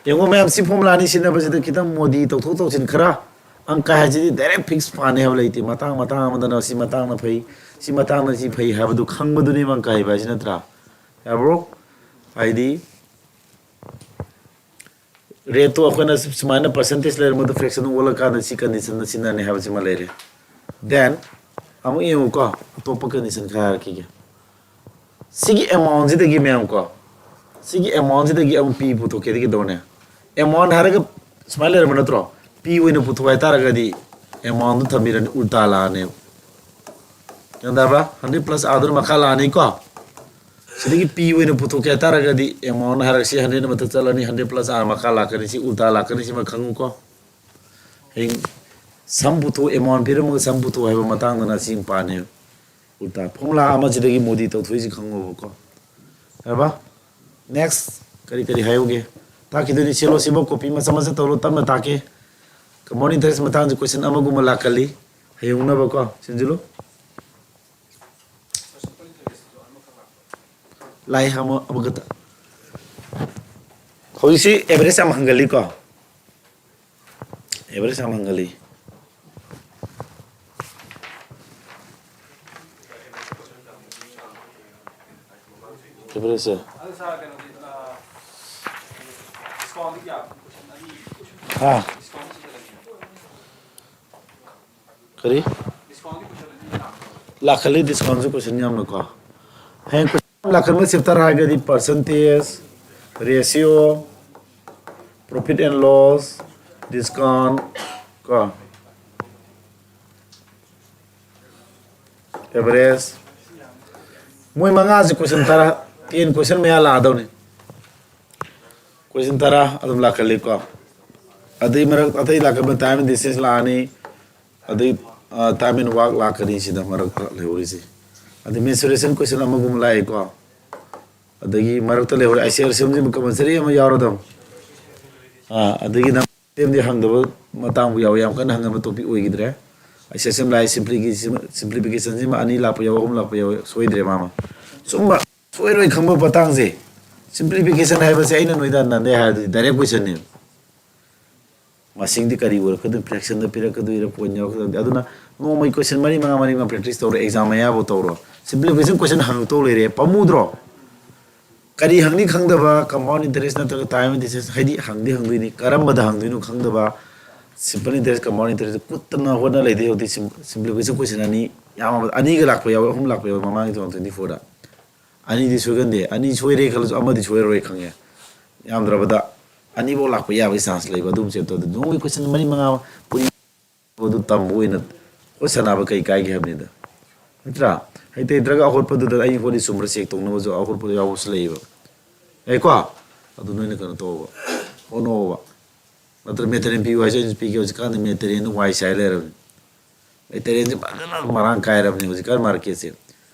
ꯌꯦꯡꯉꯣ ꯃꯌꯥꯝ, ꯁꯤ formula ꯑꯅꯤ ꯁꯤꯖꯤꯟꯅꯕꯁꯤꯗ ꯈꯤꯇꯪ ꯃꯣꯗꯤ ꯇꯧꯊꯣꯛ ꯇꯧꯁꯤꯟ ꯈꯔ, ꯑꯪꯀ ꯍꯥꯏꯁꯤꯗꯤ direct fix ꯄꯥꯅꯤ ꯍꯥꯏꯕ ꯂꯩꯇꯦ꯫ ꯃꯇꯥꯡ ꯃꯇꯥꯡ ꯑꯃꯗꯅ ꯁꯤ ꯃꯇꯥꯡꯅ ꯐꯩ, ꯁꯤ ꯃꯇꯥꯡꯅ ꯁꯤ ꯐꯩ ꯍꯥꯏꯕꯗꯨ ꯈꯪꯕꯗꯨꯅꯦꯕ ꯑꯪꯀ ꯍꯩꯕ ꯍꯥꯏꯁꯤ, ꯅꯠꯇ꯭ꯔꯥ? ꯌꯥꯕ꯭ꯔꯣ? ꯍꯥꯏꯗꯤ rate ꯇꯣ ꯑꯩꯈꯣꯏꯅ ꯁꯨꯃꯥꯏꯅ percentage ꯂꯩꯔꯝꯕꯗꯣ fraction ꯑꯣꯜꯂꯀꯥꯟꯗ ꯁꯤ condition ꯗ ꯁꯤꯖꯤꯟꯅꯅꯤ ꯍꯥꯏꯕꯁꯤꯃ ꯂꯩꯔꯦ꯫ Then ꯑꯃꯨꯛ ꯌꯦꯡꯉꯨꯀꯣ, ꯑꯇꯣꯞꯄ condition ꯈꯔ ꯍꯥꯏꯔꯛꯈꯤꯒꯦ꯫ ꯁꯤꯒꯤ amount ꯁꯤꯗꯒꯤ ꯃꯌꯥꯝ ꯀꯣ, ꯁꯤꯒꯤ amount ꯁꯤꯗꯒꯤ ꯑꯃꯨꯛ P ꯄꯨꯊꯣꯛꯀꯦꯗꯤ ꯀꯩꯗꯧꯅꯦ? Amount ꯍꯥꯏꯔꯒ ꯁꯨꯃꯥꯏꯅ ꯂꯩꯔꯝꯕ ꯅꯠꯇ꯭ꯔꯣ? P ꯑꯣꯏꯅ ꯄꯨꯊꯣꯛ ꯍꯥꯏꯇꯥꯔꯒꯗꯤ amount ꯗꯨ ꯊꯝꯕꯤꯔꯅꯤ, ꯎꯜꯇꯥ ꯂꯥꯛꯑꯅꯦꯕ꯫ ꯒ꯭ꯌꯥꯟ ꯇꯥꯕ꯭ꯔꯥ? Hundred plus R ꯗꯨꯅ ꯃꯈꯥ ꯂꯥꯛꯑꯅꯤꯀꯣ꯫ ꯁꯤꯗꯒꯤ P ꯑꯣꯏꯅ ꯄꯨꯊꯣꯛꯀꯦ ꯍꯥꯏꯇꯥꯔꯒꯗꯤ amount ꯍꯥꯏꯔꯒ ꯁꯤ hundred ꯅ ꯃꯊꯛ ꯆꯠꯂꯅꯤ, hundred plus R ꯃꯈꯥ ꯂꯥꯛꯀꯅꯤ, ꯁꯤ ꯎꯜꯇꯥ ꯂꯥꯛꯀꯅꯤ, ꯁꯤꯃ ꯈꯪꯉꯨꯀꯣ꯫ ꯍꯌꯦꯡ sum ꯄꯨꯊꯣꯛ, amount ꯄꯤꯔꯝꯃꯒ sum ꯄꯨꯊꯣꯛ ꯍꯥꯏꯕ ꯃꯇꯥꯡꯗꯅ ꯁꯤ ꯄꯥꯅꯦꯕ꯫ ꯎꯜꯇꯥ formula ꯑꯃꯁꯤꯗꯒꯤ ꯃꯣꯗꯤ ꯇꯧꯊꯣꯛꯏꯁꯤ ꯈꯪꯉꯣꯕꯀꯣ꯫ ꯌꯥꯔꯕ? Next ꯀꯔꯤ ꯀꯔꯤ ꯍꯥꯏꯍꯧꯒꯦ? ꯇꯥꯛꯈꯤꯗꯣꯏꯅꯤ꯫ ꯁꯦꯂꯣ ꯁꯤꯕꯣ, copy ꯃꯆꯥ ꯃꯆꯥ ꯇꯧꯔꯣ, ꯇꯞꯅ ꯇꯥꯛꯀꯦ꯫ Compound interest ꯃꯇꯥꯡꯁꯤ question ꯑꯃꯒꯨꯝꯕ ꯂꯥꯛꯀꯜꯂꯤ꯫ ꯍꯌꯦꯡ ꯎꯅꯕꯀꯣ꯫ ꯁꯤꯟꯖꯤꯜꯂꯨ꯫ ꯂꯥꯛꯑꯦ ꯑꯃ, ꯑꯃꯈꯛꯇ꯫ ꯍꯧꯖꯤꯛꯁꯤ average ꯌꯥꯝ ꯍꯪꯒꯜꯂꯤꯀꯣ꯫ Average ꯌꯥꯝ ꯍꯪꯒꯜꯂꯤ꯫ Average ꯁꯦ꯫ ꯍꯥ? ꯀꯔꯤ? ꯂꯥꯛꯈꯠꯂꯤ, ꯗꯤꯁꯀꯥꯎꯟꯁꯨ ꯀꯣꯏꯁꯟ ꯌꯥꯝꯅꯀꯣ꯫ ꯍꯌꯦꯡ ꯀꯣꯏꯁꯟ ꯂꯥꯛꯀꯟꯕ ꯆꯦꯞꯇꯔ ꯍꯥꯏꯔꯒꯗꯤ percentage, ratio, profit and loss, discount ꯀꯣ, average, ꯃꯣꯏ ꯃꯉꯥꯁꯦ ꯀꯣꯏꯁꯟ ꯇꯔꯥ, ꯇꯦꯟ ꯀꯣꯏꯁꯟ ꯃꯌꯥ ꯂꯥꯛꯑꯗꯧꯅꯤ꯫ ꯀꯣꯏꯁꯟ ꯇꯔꯥ ꯑꯗꯨꯝ ꯂꯥꯛꯀꯜꯂꯤꯀꯣ꯫ ꯑꯗꯩ ꯃꯔꯛ ꯑꯇꯩ ꯂꯥꯛꯀꯟꯕ time and distance ꯂꯥꯛꯑꯅꯤ, ꯑꯗꯩ time and work ꯂꯥꯛꯀꯅꯤ꯫ ꯁꯤꯗ ꯃꯔꯛꯇ ꯂꯩꯍꯧꯔꯤꯁꯦ꯫ ꯑꯗꯩ mensuration ꯀꯣꯏꯁꯟ ꯑꯃꯒꯨꯝꯕ ꯂꯥꯛꯑꯦꯀꯣ꯫ ꯑꯗꯒꯤ ꯃꯔꯛꯇ ꯂꯩꯍꯧꯔꯦ, I C R C ꯑꯃꯁꯤꯃ compulsory ꯑꯃ ꯌꯥꯎꯔꯗꯧꯅꯤ꯫ ꯑꯗꯒꯤ ꯅꯪ ꯑꯇꯩ ꯑꯃꯗꯤ ꯍꯪꯗꯕ ꯃꯇꯥꯡꯕꯨ ꯌꯥꯎꯋꯤ, ꯌꯥꯝ ꯀꯟꯅ ꯍꯪꯒꯟꯕ topic ꯑꯣꯏꯈꯤꯗ꯭ꯔꯦ꯫ I C R C ꯑꯃ ꯂꯥꯛꯑꯦ, simplification, simplification ꯁꯤꯃ ꯑꯅꯤ ꯂꯥꯛꯄ ꯌꯥꯎꯋꯤ, ꯑꯍꯨꯝ ꯂꯥꯛꯄ ꯌꯥꯎꯋꯤ, ꯁꯣꯏꯗ꯭ꯔꯦ ꯃꯥꯃ꯫ ꯁꯨꯝꯕ ꯁꯣꯏꯔꯣꯏ ꯈꯪꯕ ꯃꯇꯥꯡꯁꯦ꯫ Simplification ꯍꯥꯏꯕꯁꯦ ꯑꯩꯅ ꯅꯣꯏꯗ ꯅꯟꯗꯦ ꯍꯥꯏꯔꯗꯤ direct question ꯅꯦꯕ꯫ ꯃꯁꯤꯡꯗꯤ ꯀꯔꯤ ꯑꯣꯏꯔꯛꯀꯗꯣꯏꯅꯣ? Fraction ꯗ ꯄꯤꯔꯛꯀꯗꯣꯏꯔꯥ, point ꯌꯥꯎꯔꯛꯀꯗꯣꯏꯔꯥ? ꯑꯗꯨꯅ ꯅꯣꯡꯃꯒꯤ question ꯃꯔꯤ ꯃꯉꯥ, ꯃꯔꯤ ꯃꯉꯥ practice ꯇꯧꯔꯣ, exam ꯃꯌꯥꯕꯨ ꯇꯧꯔꯣ꯫ Simplification question ꯍꯪꯉꯛꯇꯧ ꯂꯩꯔꯦ, ꯄꯥꯝꯃꯨꯗ꯭ꯔꯣ? ꯀꯔꯤ ꯍꯪꯅꯤ ꯈꯪꯗꯕ, compound interest ꯅꯠꯇ꯭ꯔꯒ time and distance, ꯍꯥꯏꯗꯤ ꯍꯪꯗꯤ ꯍꯪꯗꯣꯏꯅꯤ, ꯀꯔꯝꯕꯗ ꯍꯪꯗꯣꯏꯅꯣ ꯈꯪꯗꯕ, simple interest, compound interest ꯀꯨꯠꯇꯅ ꯍꯣꯠꯅ ꯂꯩꯗꯣꯏ ꯍꯧꯖꯤꯛ꯫ Sim-, simplification question ꯑꯅꯤ, ꯌꯥꯝꯃꯕꯗ ꯑꯅꯤꯒ ꯂꯥꯛꯄ ꯌꯥꯎꯋꯦ, ꯑꯍꯨꯝ ꯂꯥꯛꯄ ꯌꯥꯎꯋꯦ ꯃꯃꯥꯡꯒꯤ two thousand twenty four ꯗ꯫ ꯑꯅꯤꯗꯤ ꯁꯣꯏꯒꯟꯗꯦ, ꯑꯅꯤ ꯁꯣꯏꯔꯦ ꯈꯜꯂꯁꯨ ꯑꯃꯗꯤ ꯁꯣꯏꯔꯔꯣꯏ ꯈꯪꯉꯦ꯫ ꯌꯥꯝꯗ꯭ꯔꯕꯗ ꯑꯅꯤꯐꯧ ꯂꯥꯛꯄ ꯌꯥꯕꯒꯤ chance ꯂꯩꯕ ꯑꯗꯨꯒꯨꯝꯕ ꯆꯦꯞꯇꯔꯗ ꯅꯣꯡꯃꯒꯤ question ꯃꯔꯤ ꯃꯉꯥ ꯄꯨꯔꯤ ꯑꯗꯨ ꯇꯝꯕ ꯑꯣꯏꯅ ꯍꯣꯠ ꯁꯥꯟꯅꯕ ꯀꯩ ꯀꯥꯏꯒꯦ ꯍꯥꯏꯕꯅꯤꯗ, ꯅꯠꯇ꯭ꯔꯥ? ꯍꯩꯇ ꯍꯩꯇ꯭ꯔꯒ ꯑꯍꯣꯠꯄꯗꯨꯗ ꯑꯩ ꯍꯣꯠꯂꯤ ꯆꯨꯝꯕ꯭ꯔꯥ check ꯇꯧꯅꯕꯁꯨ ꯑꯍꯣꯠꯄꯗ ꯌꯥꯎꯕꯁꯨ ꯂꯩꯌꯦꯕ꯫ ꯌꯥꯏꯀꯣ? ꯑꯗꯨ ꯅꯣꯏꯅ ꯀꯩꯅꯣ ꯇꯧꯕ, ꯍꯣꯠꯅꯧꯕ꯫ ꯅꯠꯇ꯭ꯔ material ꯄꯤꯌꯨ ꯍꯥꯏꯁꯦ ꯑꯩꯁꯨ ꯄꯤꯒꯦ꯫ ꯍꯧꯖꯤꯛꯀꯥꯟꯗꯤ materialꯗ ꯋꯥꯏ ꯆꯥꯏ ꯂꯩꯔꯕꯅꯤ꯫ Materialꯁꯦ ꯐꯖꯅ ꯃꯔꯥꯡ ꯀꯥꯏꯔꯕꯅꯤ ꯍꯧꯖꯤꯛꯀꯥꯟ marketꯁꯦ꯫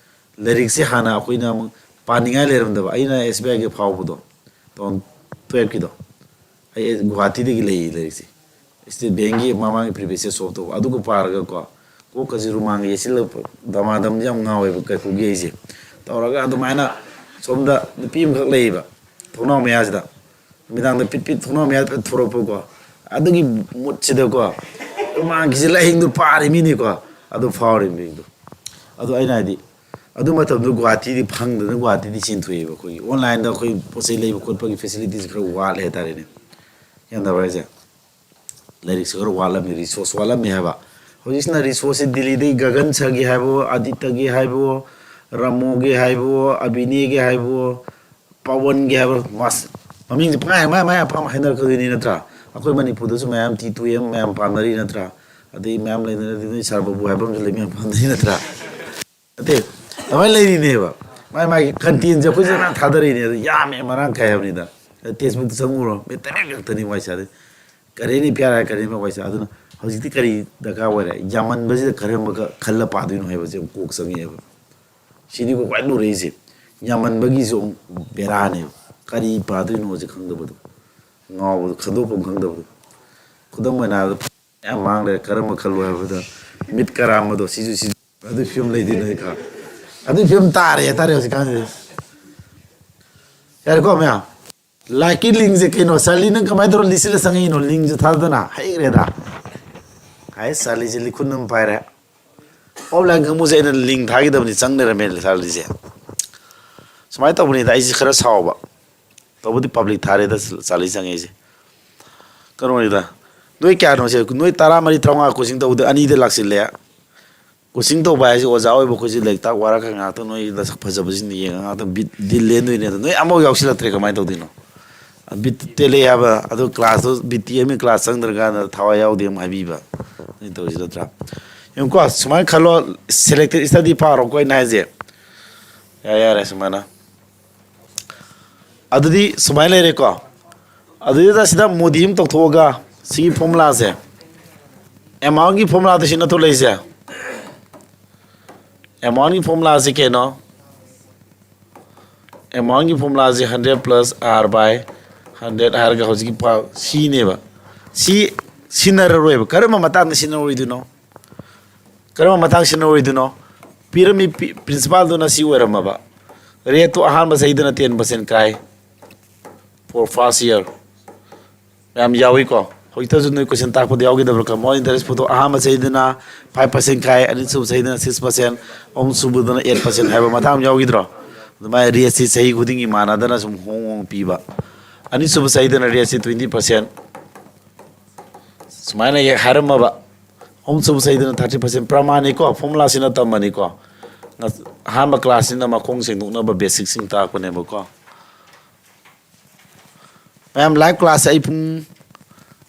ꯂꯥꯏꯔꯤꯛꯁꯦ ꯍꯥꯟꯅ ꯑꯩꯈꯣꯏꯅ ꯑꯃꯨꯛ ꯄꯥꯅꯤꯡꯉꯥꯏ ꯂꯩꯔꯝꯗꯕ, ꯑꯩꯅ ꯑꯦꯁ ꯕꯤ ꯑꯥꯏꯒꯤ ꯐꯥꯎꯕꯗꯣ, two thousand twelveꯀꯤꯗꯣ, ꯑꯩ ꯒꯨꯍꯥꯇꯤꯗꯒꯤ ꯂꯩꯌꯦ ꯂꯥꯏꯔꯤꯛꯁꯦ꯫ State Bankꯀꯤ ꯃꯃꯥꯡꯒꯤ previous year solve ꯇꯧꯕ ꯑꯗꯨꯒ ꯄꯥꯔꯒꯀꯣ, ꯀꯣꯛꯀꯁꯦ ꯔꯨꯃꯥꯡꯒ ꯌꯩꯁꯤꯜꯂꯒ ꯗꯃꯥꯗꯝꯗꯤ ꯌꯥꯝ ꯉꯥꯎꯋꯦꯕ ꯀꯩꯀꯨꯒꯤ ꯑꯩꯁꯦ꯫ ꯇꯧꯔꯒ ꯑꯗꯨꯃꯥꯏꯅ ꯁꯣꯝꯗ ꯅꯨꯄꯤ ꯑꯃꯈꯛ ꯂꯩꯌꯦꯕ ꯊꯣꯡꯅꯥꯎ ꯃꯌꯥꯁꯤꯗ, ꯅꯨꯃꯤꯗꯥꯡꯗ ꯄꯤꯠ ꯄꯤꯠ ꯊꯣꯡꯅꯥꯎ ꯃꯌꯥꯗ ꯊꯣꯔꯛꯄꯀꯣ, ꯑꯗꯨꯒꯤ moodꯁꯤꯗꯀꯣ ꯔꯨꯃꯥꯡꯒꯤꯁꯦ ꯂꯥꯏꯍꯤꯡꯗꯣ ꯄꯥꯔꯤ ꯃꯤꯅꯤꯀꯣ, ꯑꯗꯨ ꯐꯥꯎꯔꯤ ꯃꯤꯗꯣ꯫ ꯑꯗꯣ ꯑꯩꯅ ꯍꯥꯏꯗꯤ ꯑꯗꯨ ꯃꯇꯝꯗꯨ ꯒꯨꯍꯥꯇꯤꯗꯤ ꯐꯪꯗꯅ ꯒꯨꯍꯥꯇꯤꯗꯤ ꯆꯦꯟꯊꯣꯛꯑꯦꯕ꯫ ꯑꯩꯈꯣꯏꯒꯤ ꯑꯣꯟꯂꯥꯏꯟꯗ ꯑꯩꯈꯣꯏ ꯄꯣꯠ ꯆꯩ ꯂꯩꯕ ꯈꯣꯠꯄꯒꯤ ꯐꯦꯁꯤꯂꯤꯇꯤꯁ ꯈꯔ ꯋꯥꯠꯂꯦ ꯍꯥꯏꯇꯥꯔꯦꯅꯦ꯫ ꯒ꯭ꯌꯥꯟ ꯇꯥꯕ꯭ꯔꯥ ꯍꯥꯏꯁꯦ? ꯂꯥꯏꯔꯤꯛꯁꯨ ꯈꯔ ꯋꯥꯠꯂꯝꯃꯤ, ꯔꯤꯁꯣꯔꯁ ꯋꯥꯠꯂꯝꯃꯤ ꯍꯥꯏꯕ꯫ ꯍꯧꯖꯤꯛꯁꯤꯅ ꯔꯤꯁꯣꯔꯁꯁꯦ ꯗꯤꯜꯂꯤꯗꯒꯤ ꯒꯒꯟ ꯁꯔꯒꯤ ꯍꯥꯏꯕꯣ, ꯑꯗꯤꯇꯒꯤ ꯍꯥꯏꯕꯣ, ꯔꯥꯃꯣꯒꯤ ꯍꯥꯏꯕꯣ, ꯑꯕꯤꯅꯦꯒꯤ ꯍꯥꯏꯕꯣ, ꯄꯋꯟꯒꯤ ꯍꯥꯏꯕꯣ, ꯃꯥꯁ-, ꯃꯃꯤꯡꯁꯦ ꯄꯪꯍꯥꯏ ꯃꯥꯏ ꯃꯥꯏ ꯑꯄꯥꯝꯕ ꯍꯥꯏꯅꯔꯛꯀꯗꯣꯏꯅꯤ ꯅꯠꯇ꯭ꯔꯥ? ꯑꯩꯈꯣꯏ ꯃꯅꯤꯄꯨꯔꯗꯁꯨ ꯃꯌꯥꯝ ꯇꯤ ꯇꯨ ꯑꯦꯝ ꯃꯌꯥꯝ ꯄꯥꯝꯅꯔꯤ ꯅꯠꯇ꯭ꯔꯥ? ꯑꯗꯩ ꯃꯌꯥꯝ ꯂꯩꯅꯔꯤ, ꯅꯣꯏ ꯁꯥꯔ ꯕꯥꯕꯨ ꯍꯥꯏꯕ ꯑꯃꯁꯨ ꯂꯩ, ꯃꯌꯥꯝ ꯄꯥꯝꯅꯔꯤ ꯅꯠꯇ꯭ꯔꯥ? ꯅꯠꯇꯦ, ꯑꯗꯨꯃꯥꯏꯅ ꯂꯩꯔꯤꯅꯦꯕ꯫ ꯃꯥꯏ ꯃꯥꯒꯤ ꯀꯟꯇꯦꯟꯁꯦ ꯑꯩꯈꯣꯏꯁꯨ ꯉꯔꯥꯡ ꯊꯥꯗꯔꯛꯏꯅꯦ, ꯑꯗꯨ ꯌꯥꯝꯃꯦ ꯃꯔꯥꯡ ꯀꯥꯏ ꯍꯥꯏꯕꯅꯤꯗ꯫ ꯇꯦꯛꯁꯕꯨꯛꯇ ꯆꯪꯉꯨꯔꯣ, ꯃꯦꯇꯔꯤꯌꯦꯜ ꯉꯥꯛꯇꯅꯤ ꯋꯥꯏ ꯆꯥꯗꯣꯏ꯫ ꯀꯔꯦꯟ ꯑꯦꯐꯤꯌꯥꯔ ꯍꯥꯏ ꯀꯔꯦꯟ ꯑꯦꯐꯤꯌꯥꯔ ꯋꯥꯏ ꯆꯥꯏ꯫ ꯑꯗꯨꯅ ꯍꯧꯖꯤꯛꯇꯤ ꯀꯔꯤ ꯗꯔꯀꯥꯔ ꯑꯣꯏꯔꯦ? ꯌꯥꯝꯃꯟꯕꯁꯤꯗ ꯀꯔꯝꯕ ꯈꯜꯂ ꯄꯥꯗꯣꯏꯅꯣ ꯍꯥꯏꯕꯁꯦ ꯑꯃꯨꯛ ꯀꯣꯛ ꯆꯪꯉꯛꯑꯦꯕ꯫ ꯁꯤꯅꯤꯀꯣ ꯈ꯭ꯋꯥꯏ ꯂꯨꯔꯛꯏꯁꯦ꯫ ꯌꯥꯝꯃꯟꯕꯒꯤꯁꯨ ꯑꯃꯨꯛ ꯕꯦꯔꯥꯅꯦꯕ꯫ ꯀꯔꯤ ꯄꯥꯗꯣꯏꯅꯣꯁꯦ ꯈꯪꯗꯕꯗꯣ, ꯉꯥꯎꯕꯗꯣ, ꯈꯟꯗꯣꯛꯐꯝ ꯈꯪꯗꯕꯗꯣ꯫ ꯈꯨꯗꯝ ꯑꯣꯏꯅ ꯍꯥꯏꯔꯕꯗ ꯃꯌꯥꯝ ꯃꯥꯡꯈ꯭ꯔꯦ꯫ ꯀꯔꯝꯕ ꯈꯜꯂꯣ ꯍꯥꯏꯕꯗ ꯃꯤꯠ ꯀꯔꯥꯝꯕꯗꯣ, ꯁꯤꯁꯨ, ꯁꯤꯁꯨ ꯑꯗꯨ ꯐꯤꯕꯝ ꯂꯩꯗꯣꯏꯅꯣ ꯑꯩ ꯈꯪ-, ꯑꯗꯨꯒꯤ ꯐꯤꯕꯝ ꯇꯥꯔꯦ ꯍꯥꯏꯇꯥꯔꯦ ꯍꯧꯖꯤꯛꯀꯥꯟꯁꯤꯗꯤ꯫ ꯌꯥꯔꯦꯀꯣ ꯃꯌꯥꯝ? ꯂꯥꯏꯛꯀꯤ ꯂꯤꯡꯁꯦ ꯀꯩꯅꯣ? ꯆꯥꯔꯂꯤ, ꯅꯪ ꯀꯃꯥꯏꯅ ꯇꯧꯔ ꯂꯤꯁꯤꯜꯂ ꯆꯪꯉꯛꯏꯅꯣ? ꯂꯤꯡꯁꯦ ꯊꯥꯗꯅ ꯍꯩꯈ꯭ꯔꯦꯗ꯫ ꯍꯥꯏ, ꯆꯥꯔꯂꯤꯁꯦ ꯂꯤꯈꯨꯟ ꯑꯃ ꯄꯥꯏꯔꯦ꯫ ꯑꯣꯐꯂꯥꯏꯟ ꯀꯥꯡꯕꯨꯁꯦ ꯑꯩꯅ ꯂꯤꯡ ꯊꯥꯈꯤꯗꯕꯅꯤ, ꯆꯪ ꯂꯩꯔꯝꯃꯦ ꯆꯥꯔꯂꯤꯁꯦ꯫ ꯁꯨꯃꯥꯏꯅ ꯇꯧꯕꯅꯤꯗ, ꯑꯩꯁꯦ ꯈꯔ ꯁꯥꯎꯕ꯫ ꯇꯧꯕꯗꯤ ꯄꯕ꯭ꯂꯤꯛ ꯊꯥꯔꯦꯗ ꯆꯥꯔꯂꯤ ꯆꯪꯉꯛꯏꯁꯦ꯫ ꯀꯩꯅꯣꯅꯤꯗ, ꯅꯣꯏ ꯀꯌꯥꯅꯣꯁꯦ? ꯅꯣꯏ ꯇꯔꯥꯃꯔꯤ, ꯇꯔꯥꯃꯉꯥ ꯀꯣꯆꯤꯡ ꯇꯧꯕꯗ ꯑꯅꯤꯗ ꯂꯥꯛꯁꯤꯜꯂꯦ꯫ ꯀꯣꯆꯤꯡ ꯇꯧꯕ ꯍꯥꯏꯁꯦ ꯑꯣꯖꯥ ꯑꯣꯏꯕ ꯑꯩꯈꯣꯏꯁꯦ ꯂꯥꯏꯔꯤꯛ ꯇꯥꯛ ꯋꯥꯔꯛꯈ꯭ꯔ ꯉꯥꯛꯇ ꯅꯣꯏ ꯅꯁꯛ ꯐꯖꯕꯁꯤꯡꯗꯣ ꯌꯦꯡꯉ ꯉꯥꯛꯇ ꯕꯤꯠ ꯗꯤꯜ ꯂꯦꯟꯗꯣꯏꯅꯦ꯫ ꯑꯗꯣ ꯅꯣꯏ ꯑꯃꯐꯥꯎ ꯌꯥꯎꯁꯤꯜꯂꯛꯇ꯭ꯔꯦ, ꯀꯃꯥꯏꯅ ꯇꯧꯗꯣꯏꯅꯣ? ꯕꯤꯠ ꯇꯦꯜꯂꯦ ꯍꯥꯏꯕ, ꯑꯗꯣ ꯀ꯭ꯂꯥꯁꯇꯣ ꯕꯤꯠ ꯇꯦꯛꯑꯃꯤ, ꯀ꯭ꯂꯥꯁ ꯆꯪꯗ꯭ꯔꯀꯥꯟꯗ ꯊꯋꯥꯏ ꯌꯥꯎꯗꯦ ꯑꯃꯨꯛ ꯍꯥꯏꯕꯤꯕ꯫ ꯅꯣꯏ ꯇꯧꯔꯤꯁꯤ ꯅꯠꯇ꯭ꯔꯥ? ꯌꯦꯡꯉꯨꯀꯣ, ꯁꯨꯃꯥꯏꯅ ꯈꯜꯂꯣ, ꯁꯦꯂꯦꯛꯇꯦꯠ ꯁ꯭ꯇꯗꯤ ꯄꯥꯔꯣꯀꯣ ꯑꯩꯅ ꯍꯥꯏꯁꯦ꯫ ꯌꯥꯔꯦ, ꯌꯥꯔꯦ, ꯁꯨꯃꯥꯏꯅ꯫ ꯑꯗꯨꯗꯤ ꯁꯨꯃꯥꯏꯅ ꯂꯩꯔꯦꯀꯣ꯫ ꯑꯗꯨꯗ ꯁꯤꯗ ꯃꯣꯗꯤ ꯑꯃ ꯇꯧꯊꯣꯛꯑꯒ ꯁꯤꯒꯤ ꯐꯣꯔꯃꯨꯂꯥꯁꯦ, ꯑꯦꯃꯥꯎꯟꯒꯤ ꯐꯣꯔꯃꯨꯂꯥꯗ ꯁꯤ ꯅꯠꯇ꯭ꯔꯣ ꯂꯩꯔꯤꯁꯦ? ꯑꯦꯃꯥꯎꯟꯒꯤ ꯐꯣꯔꯃꯨꯂꯥꯁꯦ ꯀꯩꯅꯣ? ꯑꯦꯃꯥꯎꯟꯒꯤ ꯐꯣꯔꯃꯨꯂꯥꯁꯦ hundred plus R by hundred ꯍꯥꯏꯔꯒ ꯍꯧꯖꯤꯛꯀꯤ ꯄ-, ꯁꯤꯅꯦꯕ꯫ ꯁꯤ ꯁꯤꯟꯅꯔꯔꯣꯏꯕ꯫ ꯀꯔꯝꯕ ꯃꯇꯥꯡꯗ ꯁꯤꯟꯅꯔꯣꯏꯗꯣꯏꯅꯣ? ꯀꯔꯝꯕ ꯃꯇꯥꯡ ꯁꯤꯟꯅꯔꯣꯏꯗꯣꯏꯅꯣ? ꯄꯤꯔꯝꯃꯤ ꯄ꯭ꯔꯤꯟꯁꯤꯄꯥꯜꯗꯨꯅ ꯁꯤ ꯑꯣꯏꯔꯝꯃꯕ꯫ ꯔꯦꯠꯇꯣ ꯑꯍꯥꯟꯕ ꯆꯍꯤꯗꯅ ten percent ꯀꯥꯏ, for first year꯫ ꯃꯌꯥꯝ ꯌꯥꯎꯏꯀꯣ꯫ ꯍꯧꯖꯤꯛꯇꯁꯨ ꯅꯣꯏ ꯀꯣꯏꯁꯟ ꯇꯥꯛꯄꯗ ꯌꯥꯎꯈꯤꯗꯕ꯭ꯔꯥ? ꯀꯝꯄꯥꯎꯟ ꯏꯟꯇꯔꯦꯁ ꯄꯨꯊꯣꯛ, ꯑꯍꯥꯟꯕ ꯆꯍꯤꯗꯅ ꯐꯥꯏꯚ ꯄꯥꯔꯁꯦꯟ ꯀꯥꯏ, ꯑꯅꯤꯁꯨꯕ ꯆꯍꯤꯗꯅ ꯁꯤꯛꯁ ꯄꯥꯔꯁꯦꯟ, ꯑꯍꯨꯝꯁꯨꯕꯗꯅ ꯑꯩꯠ ꯄꯥꯔꯁꯦꯟ ꯍꯥꯏꯕ ꯃꯇꯥꯡ ꯑꯃ ꯌꯥꯎꯈꯤꯗ꯭ꯔꯣ? ꯑꯗꯨꯃꯥꯏꯅ ꯔꯦꯠꯁꯤ ꯆꯍꯤ ꯈꯨꯗꯤꯡꯒꯤ ꯃꯥꯟꯅꯗꯅ ꯁꯨꯝ ꯍꯣꯡ ꯍꯣꯡ ꯄꯤꯕ꯫ ꯑꯅꯤꯁꯨꯕ ꯆꯍꯤꯗꯅ ꯔꯦꯠꯁꯤ ꯇ꯭ꯋꯦꯟꯇꯤ ꯄꯥꯔꯁꯦꯟ ꯁꯨꯃꯥꯏꯅ ꯍꯦꯛ ꯍꯥꯏꯔꯝꯃꯕ꯫ ꯑꯍꯨꯝꯁꯨꯕ ꯆꯍꯤꯗꯅ ꯊꯥꯔꯇꯤ ꯄꯥꯔꯁꯦꯟ꯫ ꯄ꯭ꯔꯃꯥꯟꯅꯤꯀꯣ, ꯐꯣꯔꯃꯨꯂꯥꯁꯤꯅ ꯇꯝꯕꯅꯤꯀꯣ꯫ ꯉ-, ꯑꯍꯥꯟꯕ ꯀ꯭ꯂꯥꯁꯁꯤꯅ ꯃꯈꯣꯡ ꯁꯦꯡꯗꯣꯛꯅꯕ ꯕꯦꯁꯤꯛꯁꯤꯡ ꯇꯥꯛꯄꯅꯦꯕꯀꯣ꯫ ꯃꯌꯥꯝ, ꯂꯥꯏꯚ ꯀ꯭ꯂꯥꯁꯁꯦ ꯑꯩ ꯄꯨꯡ,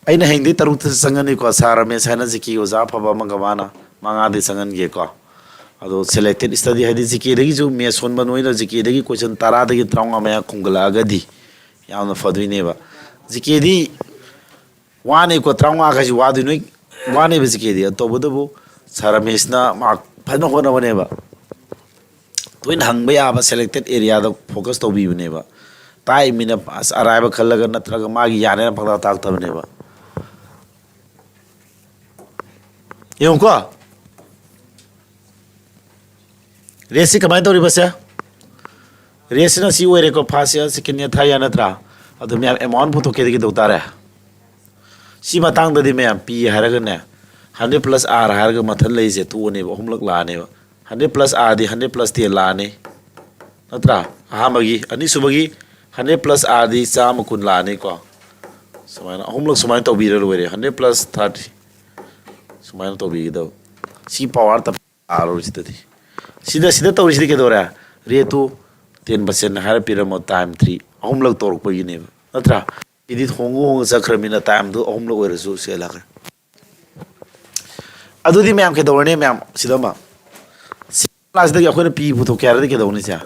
ꯑꯩꯅ ꯍꯌꯦꯡꯗꯤ ꯇꯔꯨꯛꯇ ꯆꯪꯉꯅꯤꯀꯣ꯫ ꯁꯥꯔ ꯔꯃꯦꯁ ꯍꯥꯏꯅ ꯖꯤ ꯀꯦ ꯑꯣꯖꯥ ꯑꯐꯕ ꯑꯃꯒ ꯃꯥꯅ ꯃꯉꯥꯗꯤ ꯆꯪꯍꯟꯒꯦꯀꯣ꯫ ꯑꯗꯣ ꯁꯦꯂꯦꯛꯇꯦꯠ ꯁ꯭ꯇꯗꯤ, ꯍꯥꯏꯗꯤ ꯖꯤ ꯀꯦꯗꯒꯤꯁꯨ ꯃꯦꯠꯁ ꯁꯣꯟꯕ ꯅꯣꯏꯅ ꯖꯤ ꯀꯦꯗꯒꯤ ꯀꯣꯏꯁꯟ ꯇꯔꯥꯗꯒꯤ ꯇꯔꯥꯃꯉꯥ ꯃꯌꯥ ꯈꯨꯝꯒꯠꯂꯛꯑꯒꯗꯤ ꯌꯥꯝꯅ ꯐꯗꯣꯏꯅꯦꯕ꯫ ꯖꯤ ꯀꯦꯗꯤ ꯋꯥꯅꯤꯀꯣ, ꯇꯔꯥꯃꯉꯥ ꯈꯩꯁꯤ ꯋꯥꯗꯣꯏ ꯅꯣꯏ, ꯋꯥꯅꯦꯕ ꯖꯤ ꯀꯦꯗꯤ꯫ ꯇꯧꯕꯇꯕꯨ ꯁꯥꯔ ꯔꯃꯦꯁꯅ ꯃꯥꯔꯛ ꯐꯖꯅ ꯍꯣꯠꯅꯕꯅꯦꯕ꯫ ꯇꯣꯏꯅ ꯍꯪꯕ ꯌꯥꯕ ꯁꯦꯂꯦꯛꯇꯦꯠ ꯑꯦꯔꯤꯌꯥꯗ ꯐꯣꯀꯁ ꯇꯧꯕꯤꯕꯅꯦꯕ꯫ ꯇꯥꯛꯏ ꯃꯤꯅ ꯑꯁ ꯑꯔꯥꯏꯕ ꯈꯜꯂꯒ ꯅꯠꯇ꯭ꯔꯒ ꯃꯥꯒꯤ ꯌꯥꯅꯦꯅ ꯄꯪꯇꯥꯛ ꯇꯥꯛꯇꯕꯅꯦꯕ꯫ ꯌꯦꯡꯉꯨꯀꯣ, ꯔꯦꯠꯁꯤ ꯀꯃꯥꯏꯅ ꯇꯧꯔꯤꯕꯁꯦ? ꯔꯦꯠꯁꯤꯅ ꯁꯤ ꯑꯣꯏꯔꯦꯀꯣ, ꯐꯥꯔꯁ ꯏꯌꯥꯔ, ꯁꯦꯀꯦꯟ ꯏꯌꯥꯔ, ꯊꯥꯔꯗ ꯏꯌꯥꯔ ꯅꯠꯇ꯭ꯔꯥ? ꯑꯗꯨ ꯃꯌꯥꯝ ꯑꯦꯃꯥꯎꯟ ꯄꯨꯊꯣꯛꯀꯦꯗꯤ ꯀꯩꯗꯧ ꯇꯥꯔꯦ? ꯁꯤ ꯃꯇꯥꯡꯗꯗꯤ ꯃꯌꯥꯝ ꯄꯤ ꯍꯥꯏꯔꯒꯅꯦ, ꯍꯟꯗ꯭ꯔꯦꯠ ꯄ꯭ꯂꯁ ꯑꯥꯔ ꯍꯥꯏꯔꯒ ꯃꯊꯟ ꯂꯩꯁꯦ ꯇꯣꯛꯑꯅꯦꯕ, ꯑꯍꯨꯝꯂꯛ ꯂꯥꯛꯑꯅꯦꯕ꯫ ꯍꯟꯗ꯭ꯔꯦꯠ ꯄ꯭ꯂꯁ ꯑꯥꯔꯗꯤ ꯍꯟꯗ꯭ꯔꯦꯠ ꯄ꯭ꯂꯁ ꯇꯦꯟ ꯂꯥꯛꯑꯅꯤ, ꯅꯠꯇ꯭ꯔꯥ? ꯑꯍꯥꯟꯕꯒꯤ, ꯑꯅꯤꯁꯨꯕꯒꯤ ꯍꯟꯗ꯭ꯔꯦꯠ ꯄ꯭ꯂꯁ ꯑꯥꯔꯗꯤ ꯆꯥꯝꯃ ꯀꯨꯟ ꯂꯥꯛꯑꯅꯤꯀꯣ꯫ ꯁꯨꯃꯥꯏꯅ ꯑꯍꯨꯝꯂꯛ ꯁꯨꯃꯥꯏꯅ ꯇꯧꯕꯤꯔ ꯂꯣꯏꯔꯦ, ꯍꯟꯗ꯭ꯔꯦꯠ ꯄ꯭ꯂꯁ ꯊꯥꯔꯇꯤ ꯁꯨꯃꯥꯏꯅ ꯇꯧꯕꯤꯒꯗꯕ꯫ ꯁꯤ ꯄꯋꯥꯔ ꯇꯞ ꯇꯥꯔꯣꯏ ꯁꯤꯗꯗꯤ꯫ ꯁꯤꯗ, ꯁꯤꯗ ꯇꯧꯔꯤꯁꯤꯗꯤ ꯀꯩꯗꯧꯔꯦ? ꯔꯦꯠꯇꯨ ꯇꯦꯟ ꯄꯥꯔꯁꯦꯟ ꯍꯥꯏꯔ ꯄꯤꯔꯝꯃꯣ, ꯇꯥꯏꯝ ꯊ꯭ꯔꯤ, ꯑꯍꯨꯝꯂꯛ ꯇꯧꯔꯛꯄꯒꯤꯅꯦꯕ, ꯅꯠꯇ꯭ꯔꯥ? ꯁꯤꯗꯤ ꯍꯣꯡꯉ ꯍꯣꯡꯉ ꯆꯠꯈ꯭ꯔꯃꯤꯅ ꯇꯥꯏꯝꯗꯨ ꯑꯍꯨꯝꯂꯛ ꯑꯣꯏꯔꯁꯨ ꯁꯦꯜꯂꯛꯈ꯭ꯔꯦ꯫ ꯑꯗꯨꯗꯤ ꯃꯌꯥꯝ ꯀꯩꯗꯧꯔꯅꯤ? ꯃꯌꯥꯝ ꯁꯤꯗ ꯑꯃ, ꯁꯤ ꯀ꯭ꯂꯥꯁꯁꯤꯗꯒꯤ ꯑꯩꯈꯣꯏꯅ ꯄꯤ ꯄꯨꯊꯣꯛꯀꯦ ꯍꯥꯏꯔꯗꯤ ꯀꯩꯗꯧꯅꯤ? ꯁꯦ,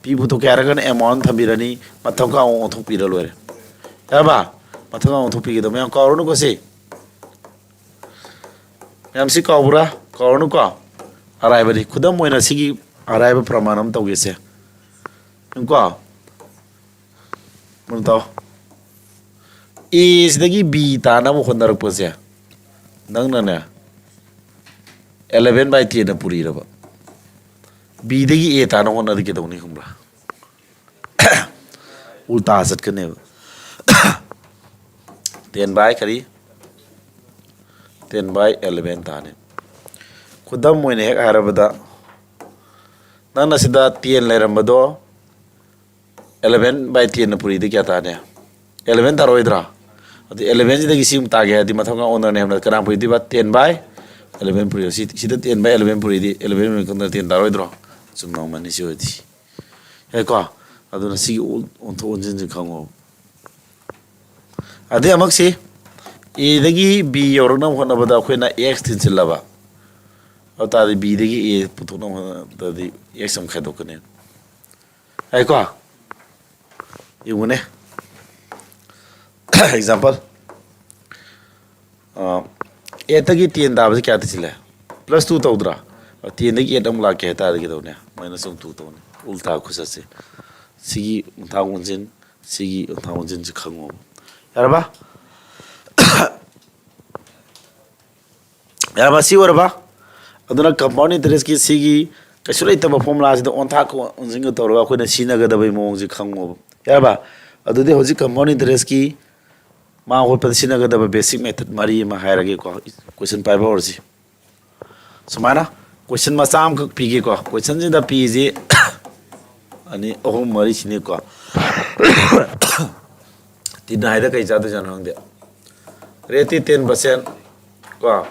ꯄꯤ ꯄꯨꯊꯣꯛꯀꯦ ꯍꯥꯏꯔꯒꯅ ꯑꯦꯃꯥꯎꯟ ꯊꯝꯕꯤꯔꯅꯤ, ꯃꯊꯛꯀ ꯑꯃꯨꯛ ꯑꯣꯟꯊꯣꯛꯄꯤꯔ ꯂꯣꯏꯔꯦ꯫ ꯌꯥꯔꯕ? ꯃꯊꯛꯀ ꯑꯃꯨꯛ ꯑꯣꯟꯊꯣꯛꯄꯤꯒꯗꯕ, ꯃꯌꯥꯝ ꯀꯥꯎꯔꯅꯨꯀꯣ ꯁꯤ꯫ ꯃꯌꯥꯝ ꯁꯤ ꯀꯥꯎꯕ꯭ꯔꯥ? ꯀꯥꯎꯔꯅꯨꯀꯣ꯫ ꯑꯔꯥꯏꯕꯅꯤ꯫ ꯈꯨꯗꯝ ꯑꯣꯏꯅ ꯁꯤꯒꯤ ꯑꯔꯥꯏꯕ ꯄ꯭ꯔꯃꯥꯟ ꯑꯃ ꯇꯧꯒꯦꯁꯦ꯫ ꯌꯦꯡꯉꯨꯀꯣ꯫ ꯃꯨꯟꯅ ꯇꯥꯎ꯫ ꯑꯦ ꯁꯤꯗꯒꯤ ꯕꯤ ꯇꯥꯅꯕ ꯍꯣꯠꯅꯔꯛꯄꯁꯦ ꯅꯪꯅꯅꯦ eleven by ten ꯄꯨꯔꯤꯔꯕ? ꯕꯤꯗꯒꯤ ꯑꯦ ꯇꯥꯅ ꯍꯣꯠꯅꯔꯗꯤ ꯀꯩꯗꯧꯅꯤ ꯈꯪꯕ꯭ꯔꯥ? ꯎꯜꯇꯥ ꯆꯠꯀꯅꯦꯕ꯫ ꯇꯦꯟ ꯕꯥꯏ ꯀꯔꯤ? ten by eleven ꯇꯥꯅꯤ꯫ ꯈꯨꯗꯝ ꯑꯣꯏꯅ ꯍꯦꯛ ꯍꯥꯏꯔꯕꯗ, ꯅꯪꯅ ꯁꯤꯗ ten ꯂꯩꯔꯝꯕꯗꯣ eleven by tenꯅ ꯄꯨꯔꯤꯗꯤ ꯀꯌꯥ ꯇꯥꯅꯤ? Eleven ꯇꯥꯔꯣꯏꯗ꯭ꯔꯥ? ꯑꯗꯨ elevenꯁꯤꯗꯒꯤ ꯁꯤ ꯑꯃꯨꯛ ꯇꯥꯒꯦ ꯍꯥꯏꯔꯗꯤ ꯃꯊꯪ ꯑꯣꯟꯅꯔꯅꯤ ꯍꯥꯏꯕꯗ ꯀꯅꯥ ꯄꯨꯔꯤꯗꯣꯏꯕ? Ten by eleven ꯄꯨꯔꯤ꯫ ꯁꯤ, ꯁꯤꯗ ten by eleven ꯄꯨꯔꯤꯗꯤ eleven ꯃꯅꯨꯡꯗ ten ꯇꯥꯔꯣꯏꯗ꯭ꯔꯣ? ꯆꯨꯝꯃꯝꯃꯅꯤ ꯁꯤ ꯑꯣꯏꯗꯤ꯫ ꯌꯥꯏꯀꯣ? ꯑꯗꯨꯅ ꯁꯤꯒꯤ ꯑꯣꯟ-, ꯑꯣꯟꯊꯣꯛ ꯑꯣꯟꯁꯤꯟꯁꯦ ꯈꯪꯉꯣ꯫ ꯑꯗꯩ ꯑꯃꯨꯛꯁꯤ Aꯗꯒꯤ B ꯌꯧꯔꯛꯅꯕ ꯍꯣꯠꯅꯕꯗ ꯑꯩꯈꯣꯏꯅ X ꯊꯤꯟꯖꯤꯜꯂꯕ, ꯑꯗꯨ ꯇꯥꯔꯗꯤ Bꯗꯒꯤ A ꯄꯨꯊꯣꯛꯅꯕ ꯍꯣꯠꯅꯕꯗꯗꯤ X ꯑꯃ ꯈꯥꯏꯗꯣꯛꯀꯅꯤ꯫ ꯌꯥꯏꯀꯣ? ꯌꯦꯡꯉꯨꯅꯦ꯫ Example, ꯑ, eightꯇꯒꯤ ten ꯇꯥꯕꯁꯤ ꯀꯌꯥ ꯇꯤꯁꯤꯜꯂꯦ? Plus two ꯇꯧꯗ꯭ꯔꯥ? Tenꯗꯒꯤ eight ꯑꯃꯨꯛ ꯂꯥꯛꯀꯦ ꯍꯥꯏꯇꯥꯔꯗꯤ ꯀꯩꯗꯧꯅꯤ? Minus ꯑꯃꯨꯛ two ꯇꯧꯅꯤ꯫ ꯎꯜꯇꯥ ꯈꯨꯆꯠꯁꯦ꯫ ꯁꯤꯒꯤ ꯑꯣꯟꯊꯥꯡ ꯑꯣꯟꯁꯤꯟ, ꯁꯤꯒꯤ ꯑꯣꯟꯊꯥꯡ ꯑꯣꯟꯁꯤꯟꯁꯤ ꯈꯪꯉꯣꯕ꯫ ꯌꯥꯔꯕ? ꯌꯥꯔꯕ? ꯁꯤ ꯑꯣꯏꯔꯕ? ꯑꯗꯨꯅ compound interestꯀꯤ ꯁꯤꯒꯤ ꯀꯩꯁꯨ ꯂꯩꯇꯕ formulaꯁꯤꯗ ꯑꯣꯟꯊꯥꯛꯀ ꯑꯣꯟꯁꯤꯟꯒ ꯇꯧꯔꯒ ꯑꯩꯈꯣꯏꯅ ꯁꯤꯖꯤꯟꯅꯒꯗꯕꯒꯤ ꯃꯑꯣꯡꯁꯦ ꯈꯪꯉꯣꯕ꯫ ꯌꯥꯔꯕ? ꯑꯗꯨꯗꯤ ꯍꯧꯖꯤꯛ compound interestꯀꯤ ꯃꯥ ꯍꯣꯠꯄꯗ ꯁꯤꯖꯤꯟꯅꯒꯗꯕ basic method ꯃꯔꯤ ꯑꯃ ꯍꯥꯏꯔꯒꯦꯀꯣ꯫ Question ꯄꯥꯏꯕ ꯍꯧꯔꯁꯤ꯫ ꯁꯨꯃꯥꯏꯅ question ꯃꯆꯥ ꯑꯃꯈꯛ ꯄꯤꯒꯦꯀꯣ꯫ Questionꯁꯤꯗ ꯄꯤꯁꯤ ꯑꯅꯤ, ꯑꯍꯨꯝ, ꯃꯔꯤ ꯁꯤꯅꯤꯀꯣ꯫ ꯇꯤꯟ ꯍꯥꯏꯗ ꯀꯩ ꯆꯥꯗꯣꯏꯖꯥꯠꯅꯣ ꯈꯪꯗꯦ꯫ Rate ten percent ꯀꯣ,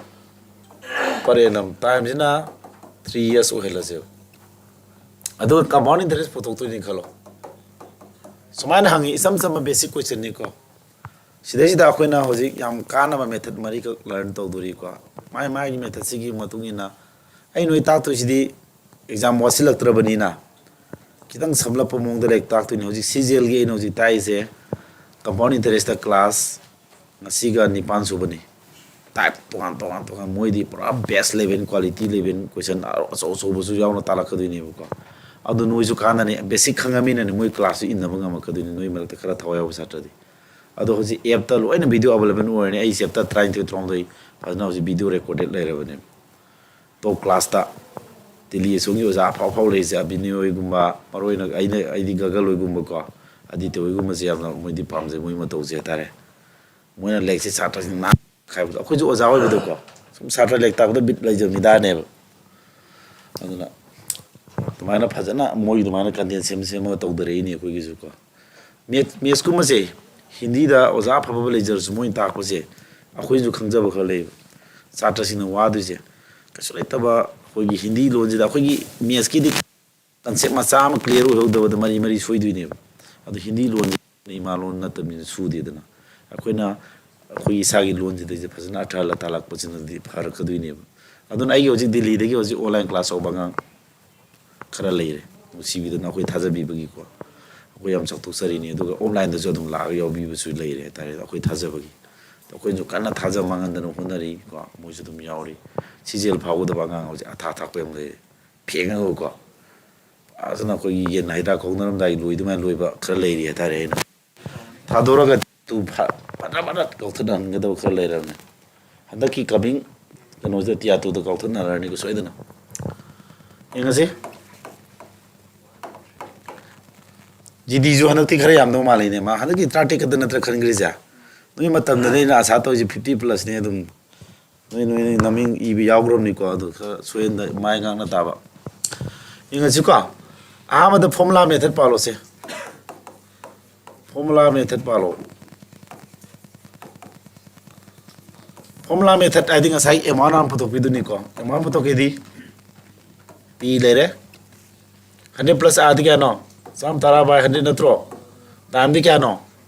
per annum timeꯁꯤꯅ three years ꯑꯣꯏꯍꯜꯂꯁꯦꯕ꯫ ꯑꯗꯨꯒ compound interest ꯄꯨꯊꯣꯛꯇꯣꯏꯅꯤ ꯈꯜꯂꯣ꯫ ꯁꯨꯃꯥꯏꯅ ꯍꯪꯉꯤ, ꯏꯆꯝ ꯆꯝꯕ basic questionꯅꯤꯀꯣ꯫ ꯁꯤꯗꯩꯁꯤꯗ ꯑꯩꯈꯣꯏꯅ ꯍꯧꯖꯤꯛ ꯌꯥꯝ ꯀꯥꯟꯅꯕ method ꯃꯔꯤꯈꯛ learn ꯇꯧꯗꯣꯔꯤꯀꯣ꯫ ꯃꯥꯏ ꯃꯥꯏꯒꯤ methodꯁꯤꯒꯤ ꯃꯇꯨꯡ ꯏꯟꯅ ꯑꯩ ꯅꯣꯏ ꯇꯥꯛꯇꯣꯏꯁꯤꯗꯤ exam ꯋꯥꯠꯁꯤꯜꯂꯛꯇ꯭ꯔꯕꯅꯤꯅ ꯈꯤꯇꯪ ꯁꯝꯂꯞꯄ ꯃꯑꯣꯡꯗ ꯂꯥꯏꯔꯤꯛ ꯇꯥꯛꯇꯣꯏꯅꯤ꯫ ꯍꯧꯖꯤꯛ CGLꯒꯤ ꯑꯩꯅ ꯍꯧꯖꯤꯛ ꯇꯥꯛꯏꯁꯦ compound interestꯇ class ꯉꯁꯤꯒ ꯅꯤꯄꯥꯟ ꯁꯨꯕꯅꯤ꯫ Type ꯇꯣꯉꯥꯟ ꯇꯣꯉꯥꯟ ꯇꯣꯉꯥꯟ, ꯃꯣꯏꯗꯤ ꯄꯨꯔꯥ best level, quality level question ꯑꯆꯧ ꯑꯆꯧꯕꯁꯨ ꯌꯥꯎꯅ ꯇꯥꯛꯂꯛꯀꯗꯣꯏꯅꯦꯕꯀꯣ꯫ ꯑꯗꯨ ꯅꯣꯏꯁꯨ ꯀꯥꯟꯅꯅꯤ, basic ꯈꯪꯉꯃꯤꯅꯅꯦ ꯃꯣꯏ classꯁꯨ ꯏꯟꯅꯕ ꯉꯝꯃꯛꯀꯗꯣꯏꯅꯤ, ꯅꯣꯏ ꯃꯔꯛꯇ ꯈꯔ ꯊꯋꯥꯏ ꯌꯥꯎꯕ ꯁꯥꯇ꯭ꯔꯗꯤ꯫ ꯑꯗꯣ ꯍꯧꯖꯤꯛ appꯇ ꯂꯣꯏꯅ video available ꯑꯣꯏꯔꯅꯤ꯫ ꯑꯩ chapter ꯇꯔꯥꯅꯤꯊꯣꯏ ꯇꯔꯥꯍꯨꯝꯗꯣꯏ ꯐꯖꯅ ꯍꯧꯖꯤꯛ video recorded ꯂꯩꯔꯕꯅꯦ꯫ Top classꯇ ꯇꯤꯂꯤ ꯑꯁꯣꯝꯒꯤ ꯑꯣꯖꯥ ꯑꯐꯥꯎ ꯑꯐꯥꯎ ꯂꯩꯔꯤꯁꯦ, ꯑꯕꯤꯅꯤ ꯍꯣꯏꯒꯨꯝꯕ, ꯃꯔꯨ ꯑꯣꯏꯅ ꯑꯩꯅ, ꯑꯩꯗꯤ ꯒꯒꯜ ꯍꯣꯏꯒꯨꯝꯕꯀꯣ, ꯑꯗꯤꯇ꯭ꯌ ꯍꯣꯏꯒꯨꯝꯕꯁꯦ ꯌꯥꯝꯅ ꯃꯣꯏꯗꯤ ꯄꯥꯝꯖꯩ, ꯃꯣꯏ ꯃꯇꯧꯁꯦ ꯍꯥꯏꯇꯥꯔꯦ꯫ ꯃꯣꯏꯅ ꯂꯥꯏꯔꯤꯛꯁꯦ ꯁꯥꯇ꯭ꯔꯁꯤꯡ ꯅꯥꯟ ꯍꯥꯏꯕꯗꯣ ꯑꯩꯈꯣꯏꯁꯨ ꯑꯣꯖꯥ ꯑꯣꯏꯕꯗꯀꯣ ꯁꯨꯝ ꯁꯥꯇ꯭ꯔ ꯂꯥꯏꯔꯤꯛ ꯇꯥꯛꯄꯗ ꯕꯤꯠ ꯂꯩꯖꯕ ꯃꯤꯗꯥꯅꯦꯕ꯫ ꯑꯗꯨꯅ ꯑꯗꯨꯃꯥꯏꯅ ꯐꯖꯅ ꯃꯣꯏ ꯑꯗꯨꯃꯥꯏꯅ ꯀꯟꯇꯦꯟ ꯁꯦꯝ ꯁꯦꯝꯃꯒ ꯇꯧꯗꯔꯛꯏꯅꯦ ꯑꯩꯈꯣꯏꯒꯤꯁꯨꯀꯣ꯫ ꯃꯦꯠꯁꯀꯨꯝꯕꯁꯦ ꯍꯤꯟꯗꯤꯗ ꯑꯣꯖꯥ ꯑꯐꯕ ꯂꯩꯖꯔꯁꯨ ꯃꯣꯏꯅ ꯇꯥꯛꯄꯁꯦ ꯑꯩꯈꯣꯏꯁꯨ ꯈꯪꯖꯕ ꯈꯔ ꯂꯩꯌꯦꯕ꯫ ꯁꯥꯇ꯭ꯔꯁꯤꯡꯅ ꯋꯥꯗꯣꯏꯁꯦ ꯀꯩꯁꯨ ꯂꯩꯇꯕ ꯑꯩꯈꯣꯏꯒꯤ ꯍꯤꯟꯗꯤ ꯂꯣꯟꯁꯤꯗ ꯑꯩꯈꯣꯏꯒꯤ ꯃꯦꯠꯁꯀꯤꯗꯤ ꯀꯟꯁꯦꯞ ꯃꯆꯥ ꯑꯃ ꯀ꯭ꯂꯤꯌꯥꯔ ꯑꯣꯏꯍꯧꯗꯕꯗ ꯃꯔꯤ ꯃꯔꯤ ꯁꯣꯏꯗꯣꯏꯅꯦꯕ꯫ ꯑꯗꯣ ꯍꯤꯟꯗꯤ ꯂꯣꯟꯁꯤ ꯏꯃꯥ ꯂꯣꯟ ꯅꯠꯇꯕꯅꯤꯅ ꯁꯨꯗꯦꯗꯅ꯫ ꯑꯩꯈꯣꯏꯅ ꯑꯩꯈꯣꯏꯒꯤ ꯏꯁꯥꯒꯤ ꯂꯣꯟꯁꯤꯗꯩꯁꯤꯗ ꯐꯖꯅ ꯑꯔꯊ ꯍꯜꯂ ꯇꯥꯜꯂꯛꯄꯁꯤꯅꯗꯤ ꯐꯔꯛꯀꯗꯣꯏꯅꯦꯕ꯫ ꯑꯗꯨꯅ ꯑꯩꯒꯤ ꯍꯧꯖꯤꯛ ꯗꯤꯜꯂꯤꯗꯒꯤ ꯍꯧꯖꯤꯛ ꯑꯣꯟꯂꯥꯏꯟ ꯀ꯭ꯂꯥꯁ ꯍꯧꯕ ꯑꯉꯥꯡ ꯈꯔ ꯂꯩꯔꯦ, ꯅꯨꯡꯁꯤꯕꯤꯗꯅ ꯑꯩꯈꯣꯏ ꯊꯥꯖꯕꯤꯕꯒꯤꯀꯣ꯫ ꯑꯩꯈꯣꯏ ꯌꯥꯝ ꯆꯥꯎꯊꯣꯛꯆꯔꯤꯅꯤ꯫ ꯑꯗꯨꯒ ꯑꯣꯐꯂꯥꯏꯟꯗꯁꯨ ꯑꯗꯨꯝ ꯂꯥꯛꯑꯒ ꯌꯥꯎꯕꯤꯕꯁꯨ ꯂꯩꯔꯦ ꯍꯥꯏꯇꯥꯔꯦ, ꯑꯩꯈꯣꯏ ꯊꯥꯖꯕꯒꯤ꯫ ꯑꯩꯈꯣꯏꯁꯨ ꯀꯟꯅ ꯊꯥꯖꯕ ꯃꯥꯡꯍꯟꯗꯅ ꯍꯣꯠꯅꯔꯤ ꯀꯣ, ꯃꯣꯏꯁꯨ ꯑꯗꯨꯝ ꯌꯥꯎꯔꯤ꯫ ꯁꯤ ꯖꯦꯜ ꯐꯥꯎꯒꯗꯕ ꯑꯉꯥꯡ ꯍꯧꯖꯤꯛ ꯑꯊꯥ ꯊꯥꯛꯄ ꯌꯥꯝ ꯂꯩꯔꯦ꯫ ꯐꯦꯡꯉꯒꯀꯣ ꯐꯖꯅ ꯑꯩꯈꯣꯏꯒꯤ ꯌꯦꯟ ꯍꯩꯗ꯭ꯔꯥꯛ ꯀꯧꯅꯔꯝꯗꯥꯏ ꯂꯣꯏ ꯑꯗꯨꯃꯥꯏꯅ ꯂꯣꯏꯕ ꯈꯔ ꯂꯩꯔꯤ ꯍꯥꯏꯇꯥꯔꯦ꯫ ꯑꯩꯅ ꯊꯥꯗꯣꯔꯒ ꯇꯨ ꯐ- ꯐꯠ ꯐꯠ ꯀꯥꯎꯊꯠꯅꯍꯟꯒꯗꯕ ꯈꯔ ꯂꯩꯔꯕꯅꯦ꯫ ꯍꯟꯗꯛꯀꯤ ꯀꯃꯤꯡ ꯀꯩꯅꯣꯁꯤꯗ ꯇꯤꯌꯥꯇꯨꯗ ꯀꯥꯎꯊꯠꯅꯔꯅꯤꯀꯣ ꯁꯣꯏꯗꯅ꯫ ꯌꯦꯡꯉꯁꯤ꯫ ꯖꯤꯗꯤꯁꯨ ꯍꯟꯗꯛꯇꯤ ꯈꯔ ꯌꯥꯝꯗꯧ ꯃꯥꯜꯂꯤꯅꯦ꯫ ꯃꯥ ꯍꯟꯗꯛꯀꯤ ꯇꯔꯥꯇꯔꯦꯠ ꯈꯛꯇ ꯅꯠꯇ꯭ꯔꯥ ꯈꯟꯈ꯭ꯔꯤꯁꯦ? ꯅꯣꯏ ꯃꯇꯝꯗꯅꯦ ꯑꯩꯅ ꯑꯁꯥ ꯇꯧꯔꯤꯁꯦ ꯐꯤꯐꯇꯤ ꯄ꯭ꯂꯁꯅꯦ ꯑꯗꯨꯝ꯫ ꯅꯣꯏ ꯅꯣꯏ ꯅꯣꯏ ꯅꯃꯤꯡ ꯏꯕ ꯌꯥꯎꯈ꯭ꯔꯕꯅꯤꯀꯣ꯫ ꯑꯗꯨ ꯈꯔ ꯁꯣꯏꯍꯟꯗ ꯃꯥꯏ ꯉꯥꯛꯅ ꯇꯥꯕ꯫ ꯌꯦꯡꯉꯁꯤꯀꯣ꯫ ꯑꯍꯥꯟꯕꯗ ꯐꯣꯔꯃꯨꯂꯥ ꯃꯦꯊꯠ ꯄꯥꯜꯂꯣꯁꯦ꯫ ꯐꯣꯔꯃꯨꯂꯥ ꯃꯦꯊꯠ ꯄꯥꯜꯂꯣ꯫ ꯐꯣꯔꯃꯨꯂꯥ ꯃꯦꯊꯠ ꯍꯥꯏꯗꯤ ꯉꯁꯥꯏ ꯑꯦꯃꯥꯎꯟ ꯑꯃ ꯄꯨꯊꯣꯛꯄꯤꯗꯨꯅꯤꯀꯣ꯫ ꯑꯦꯃꯥꯎꯟ ꯄꯨꯊꯣꯛꯀꯦꯗꯤ ꯄꯤ ꯂꯩꯔꯦ꯫ ꯍꯟꯗ꯭ꯔꯦꯠ ꯄ꯭ꯂꯁ ꯑꯥꯔꯗꯤ ꯀꯌꯥꯅꯣ? ꯆꯥꯝꯃ ꯇꯔꯥ ꯕꯥꯏ ꯍꯟꯗ꯭ꯔꯦꯠ ꯅꯠꯇ꯭ꯔꯣ? ꯇꯥꯏꯝꯗꯤ ꯀꯌꯥꯅꯣ?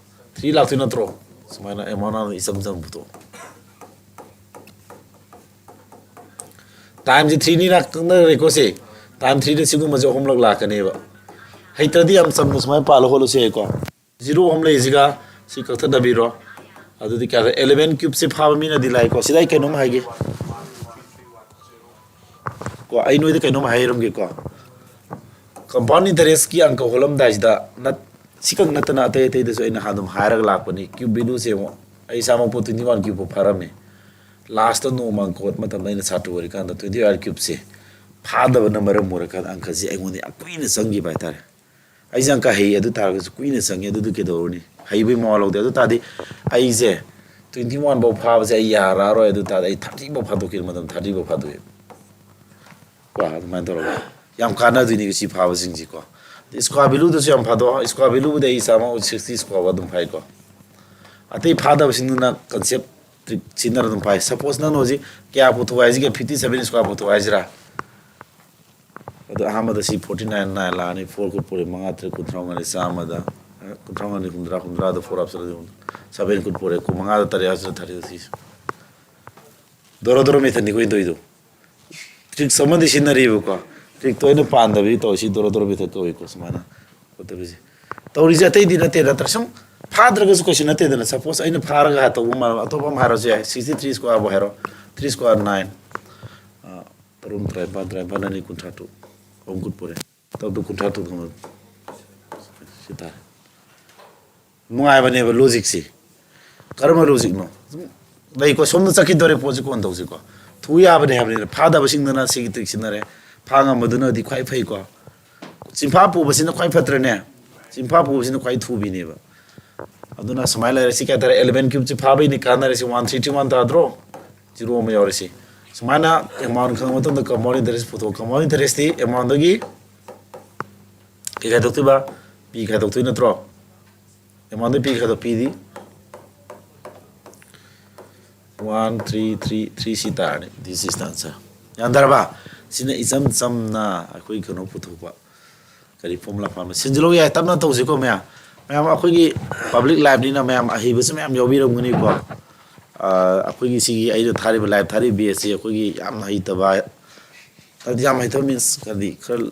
ꯊ꯭ꯔꯤ ꯂꯥꯛꯇꯣꯏ ꯅꯠꯇ꯭ꯔꯣ? ꯁꯨꯃꯥꯏꯅ ꯑꯦꯃꯥꯎꯟ ꯑꯃ ꯏꯆꯝ ꯆꯝꯕ ꯄꯨꯊꯣꯛꯑꯣ꯫ ꯇꯥꯏꯝꯁꯦ ꯊ꯭ꯔꯤꯅꯤꯅ ꯈꯪꯅꯔꯦꯀꯣ ꯁꯤ꯫ ꯇꯥꯏꯝ ꯊ꯭ꯔꯤꯗ ꯁꯤꯒꯨꯝꯕꯁꯦ ꯑꯍꯨꯝꯂꯛ ꯂꯥꯛꯀꯅꯦꯕ꯫ ꯍꯩꯇ꯭ꯔꯗꯤ ꯌꯥꯝ ꯆꯝꯅ ꯁꯨꯃꯥꯏꯅ ꯄꯥꯜꯂ ꯈꯣꯠꯂꯁꯨ ꯌꯥꯏꯀꯣ꯫ ꯖꯤꯔꯣ ꯑꯍꯨꯝ ꯂꯩꯔꯤꯁꯤꯒ ꯁꯤ ꯀꯛꯊꯠꯅꯕꯤꯔꯣ꯫ ꯑꯗꯨꯗꯤ ꯀꯌꯥꯗ ꯑꯦꯂꯦꯚꯦꯟ ꯀ꯭ꯌꯨꯕꯁꯦ ꯐꯥꯕ ꯃꯤꯅꯗꯤ ꯂꯥꯏꯀꯣ꯫ ꯁꯤꯗ ꯑꯩ ꯀꯩꯅꯣꯝ ꯍꯥꯏꯒꯦ ꯀꯣ꯫ ꯑꯩ ꯅꯣꯏꯗ ꯀꯩꯅꯣꯝ ꯍꯥꯏꯔꯝꯒꯦꯀꯣ꯫ ꯀꯝꯄꯥꯎꯟ ꯏꯟꯇꯔꯦꯁꯀꯤ ꯑꯪꯀ ꯍꯣꯜꯂꯝꯗꯥꯏꯁꯤꯗ ꯅꯠ-, ꯁꯤꯈꯛ ꯅꯠꯇꯅ ꯑꯇꯩ ꯑꯇꯩꯗꯁꯨ ꯑꯩꯅ ꯑꯗꯨꯝ ꯍꯥꯏꯔꯒ ꯂꯥꯛꯄꯅꯤ꯫ ꯀ꯭ꯌꯨꯕ ꯚꯦꯂꯨꯁꯦ ꯌꯦꯡꯉꯣ, ꯑꯩ ꯏꯁꯥꯃꯛꯄꯨ ꯇ꯭ꯋꯦꯟꯇꯤ ꯋꯥꯟ ꯀ꯭ꯌꯨꯕ ꯐꯥꯎ ꯐꯥꯔꯝꯃꯦ꯫ ꯂꯥꯁꯇ ꯅꯣꯡꯃ ꯑꯪꯀ ꯍꯣꯠꯄ ꯃꯇꯝꯗ ꯑꯩꯅ ꯁꯥꯇ꯭ꯔ ꯑꯣꯏꯔꯤꯀꯥꯟꯗ ꯇ꯭ꯋꯦꯟꯇꯤ ꯋꯥꯟ ꯀ꯭ꯌꯨꯕꯁꯦ ꯐꯥꯗꯕꯅ ꯃꯔꯝ ꯑꯣꯏꯔꯀꯥꯟꯗ ꯑꯪꯀꯁꯦ ꯑꯩꯉꯣꯟꯗ ꯌꯥꯝ ꯀꯨꯏꯅ ꯆꯪꯈꯤꯕ ꯍꯥꯏꯇꯥꯔꯦ꯫ ꯑꯩꯁꯦ ꯑꯪꯀ ꯍꯩ ꯑꯗꯨ ꯇꯥꯔꯒꯁꯨ ꯀꯨꯏꯅ ꯆꯪꯉꯤ꯫ ꯑꯗꯨꯗꯨ ꯀꯩꯗꯧꯔꯨꯅꯤ? ꯍꯩꯕꯒꯤ ꯃꯋꯥ ꯂꯧꯗꯦ꯫ ꯑꯗꯨ ꯇꯥꯔꯗꯤ ꯑꯩꯁꯦ ꯇ꯭ꯋꯦꯟꯇꯤ ꯋꯥꯟ ꯐꯥꯎ ꯐꯥꯕꯁꯦ ꯑꯩ ꯌꯥꯔꯛꯑꯔꯣꯏ, ꯑꯗꯨ ꯇꯥꯔꯗꯤ ꯑꯩ ꯊꯥꯔꯇꯤ ꯐꯥꯎ ꯐꯥꯗꯣꯛꯀꯦ, ꯃꯇꯝ ꯊꯥꯔꯇꯤ ꯐꯥꯎ ꯐꯥꯗꯣꯛꯑꯦ꯫ ꯀꯣ, ꯑꯗꯨꯃꯥꯏꯅ ꯇꯧꯔꯒ ꯌꯥꯝ ꯀꯥꯟꯅꯗꯣꯏꯅꯤ ꯁꯤ ꯐꯥꯕꯁꯤꯡꯁꯤꯀꯣ꯫ ꯑꯗꯩ square value ꯗꯁꯨ ꯌꯥꯝ ꯐꯥꯗꯣꯛ, square value ꯕꯨꯗꯤ ꯑꯩ ꯆꯥꯝꯃ ꯁꯤꯛꯁꯇꯤ square ꯑꯗꯨꯝ ꯐꯥꯏꯀꯣ꯫ ꯑꯇꯩ ꯐꯥꯗꯕꯁꯤꯡꯗꯨꯅ concept trick ꯁꯤꯖꯤꯟꯅꯔ ꯑꯗꯨꯝ ꯐꯥꯏ꯫ Suppose ꯅꯪꯅ ꯍꯧꯖꯤꯛ ꯀꯌꯥ ꯄꯨꯊꯣꯛ ꯍꯥꯏꯁꯤꯒꯦ? ꯐꯤꯐꯇꯤ ꯁꯚꯦꯟ square ꯄꯨꯊꯣꯛ ꯍꯥꯏꯁꯤꯔꯥ? ꯑꯗꯣ ꯑꯍꯥꯟꯕꯗ ꯁꯤ ꯐꯣꯔꯇꯤ ꯅꯥꯏꯟ ꯅꯥꯏꯟ ꯂꯥꯛꯑꯅꯤ, ꯐꯣꯔ ꯀꯨꯠ ꯄꯨꯔꯦ, ꯃꯉꯥ ꯇꯔꯦꯠ ꯀꯨꯟꯊ꯭ꯔꯥ ꯃꯉꯥꯅꯤ, ꯆꯥꯝꯃꯗ, ꯀꯨꯟꯊ꯭ꯔꯥ ꯃꯉꯥꯅꯤ ꯍꯨꯝꯗ꯭ꯔꯥ, ꯍꯨꯝꯗ꯭ꯔꯥꯗ ꯐꯣꯔ ꯍꯥꯞꯆꯤꯜꯂꯗꯤ ꯁꯚꯦꯟ ꯀꯨꯠ ꯄꯨꯔꯦ, ꯀꯨꯟ ꯃꯉꯥꯗ ꯇꯔꯦꯠ ꯍꯥꯞꯆꯤꯜꯂ ꯊꯥꯔꯇꯤ ꯁꯤꯛꯁ꯫ ꯗꯣꯔꯣ ꯗꯣꯔꯣ method ꯅꯤꯀꯣ ꯑꯩꯅ ꯇꯧꯔꯤꯗꯣ꯫ Tricks ꯑꯃꯗꯤ ꯁꯤꯖꯤꯟꯅꯔꯤꯕꯀꯣ, trick ꯇꯣ ꯑꯩꯅ ꯄꯥꯟꯗꯕꯒꯤ ꯇꯧꯔꯤꯁꯤ ꯗꯣꯔꯣ ꯗꯣꯔꯣ method ꯀꯧꯏꯀꯣ꯫ ꯁꯨꯃꯥꯏꯅ ꯈꯣꯠꯇꯕꯤꯁꯦ ꯇꯧꯔꯤꯁꯦ ꯑꯇꯩꯗꯤ ꯅꯠꯇꯦ, ꯅꯠꯇ꯭ꯔꯥ? ꯁꯨꯝ ꯐꯥꯗ꯭ꯔꯒꯁꯨ ꯀꯩꯁꯨ ꯅꯠꯇꯦꯗꯅ꯫ Suppose ꯑꯩꯅ ꯐꯥꯔꯒ ꯇꯧꯕ ꯃꯥꯟꯕ ꯑꯇꯣꯞꯄ ꯑꯃ ꯍꯥꯏꯔꯁꯨ ꯌꯥꯏ, ꯁꯤꯛꯁꯇꯤ ꯊ꯭ꯔꯤ square ꯕꯨ ꯍꯥꯏꯔꯣ, ꯊ꯭ꯔꯤ square ꯅꯥꯏꯟ, ꯇꯔꯨꯛ ꯇꯔꯥꯅꯤꯄꯥꯟ, ꯇꯔꯥꯅꯤꯄꯥꯟ ꯑꯅꯤ ꯀꯨꯟꯊ꯭ꯔꯥ ꯇꯔꯨꯛ, ꯑꯍꯨꯝ ꯀꯨꯠ ꯄꯨꯔꯦ, ꯇꯔꯨꯛ ꯀꯨꯟꯊ꯭ꯔꯥ ꯇꯔꯨꯛ ꯁꯤ ꯇꯥꯔꯦ꯫ ꯅꯨꯡꯉꯥꯏꯕꯅꯦꯕ logic ꯁꯤ꯫ ꯀꯔꯝꯕ logic ꯅꯣ? ꯁꯨꯝ ꯂꯩꯀꯣ, ꯁꯣꯝꯗ ꯆꯠꯈꯤꯗꯣꯔꯦ ꯄꯣꯠꯁꯤ ꯀꯣꯟ ꯇꯧꯁꯤꯀꯣ꯫ ꯊꯨ ꯌꯥꯕꯅꯦ ꯍꯥꯏꯕꯅꯤꯅ, ꯐꯥꯗꯕꯁꯤꯡꯗꯨꯅ ꯁꯤꯒꯤ trick ꯁꯤꯖꯤꯟꯅꯔꯦ, ꯐꯥ ꯉꯝꯕꯗꯨꯅꯗꯤ ꯈ꯭ꯋꯥꯏ ꯐꯩꯀꯣ꯫ ꯆꯤꯟꯐꯥ ꯄꯨꯕꯁꯤꯅ ꯈ꯭ꯋꯥꯏ ꯐꯠꯇ꯭ꯔꯅꯦ? ꯆꯤꯟꯐꯥ ꯄꯨꯕꯁꯤꯅ ꯈ꯭ꯋꯥꯏ ꯊꯨꯕꯤꯅꯦꯕ꯫ ꯑꯗꯨꯅ ꯁꯨꯃꯥꯏꯅ ꯂꯩꯔꯦ꯫ ꯁꯤ ꯀꯌꯥ ꯇꯥꯔꯦ? Eleven cube ꯁꯤ ꯐꯥꯕꯩꯅꯤ ꯀꯥꯟꯅꯔꯤꯁꯤ꯫ One three three one ꯇꯥꯗ꯭ꯔꯣ? Zero ꯑꯃ ꯌꯥꯎꯔꯤꯁꯤ꯫ ꯁꯨꯃꯥꯏꯅ amount ꯈꯪꯉ ꯃꯇꯨꯡꯗ compound interest ꯄꯨꯊꯣꯛ꯫ Compound interest ꯇꯤ amount ꯗꯒꯤ ꯀꯩ ꯈꯥꯏꯗꯣꯛꯇꯣꯏꯕ? P ꯈꯥꯏꯗꯣꯛꯇꯣꯏ ꯅꯠꯇ꯭ꯔꯣ? Amount ꯗꯒꯤ P ꯈꯥꯏꯗꯣꯛ꯫ P ꯗꯤ one three three three ꯁꯤ ꯇꯥꯔꯅꯤ꯫ This is the answer꯫ ꯌꯥꯟꯗꯔꯕ? ꯁꯤꯅ ꯏꯆꯝ ꯆꯝꯅ ꯑꯩꯈꯣꯏ ꯀꯩꯅꯣ ꯄꯨꯊꯣꯛꯄ꯫ ꯀꯔꯤ formula ꯐꯥꯔꯃ ꯁꯤꯟꯖꯤꯜꯂꯧ ꯌꯥꯏ꯫ ꯇꯞꯅ ꯇꯧꯁꯤꯀꯣ ꯃꯌꯥꯝ꯫ ꯃꯌꯥꯝ ꯑꯩꯈꯣꯏꯒꯤ public live ꯅꯤꯅ ꯃꯌꯥꯝ ꯑꯍꯩꯕꯁꯨ ꯃꯌꯥꯝ ꯌꯥꯎꯕꯤꯔꯝꯒꯅꯤꯀꯣ꯫ ꯑ, ꯑꯩꯈꯣꯏꯒꯤ ꯁꯤꯒꯤ ꯑꯩꯅ ꯊꯥꯔꯤꯕ, live ꯊꯥꯔꯤꯕ batch ꯁꯤ ꯑꯩꯈꯣꯏꯒꯤ ꯌꯥꯝꯅ ꯍꯩꯇꯕ, ꯍꯥꯏꯗꯤ ꯌꯥꯝ ꯍꯩꯇꯕ means ꯀꯔꯤ, ꯈꯔ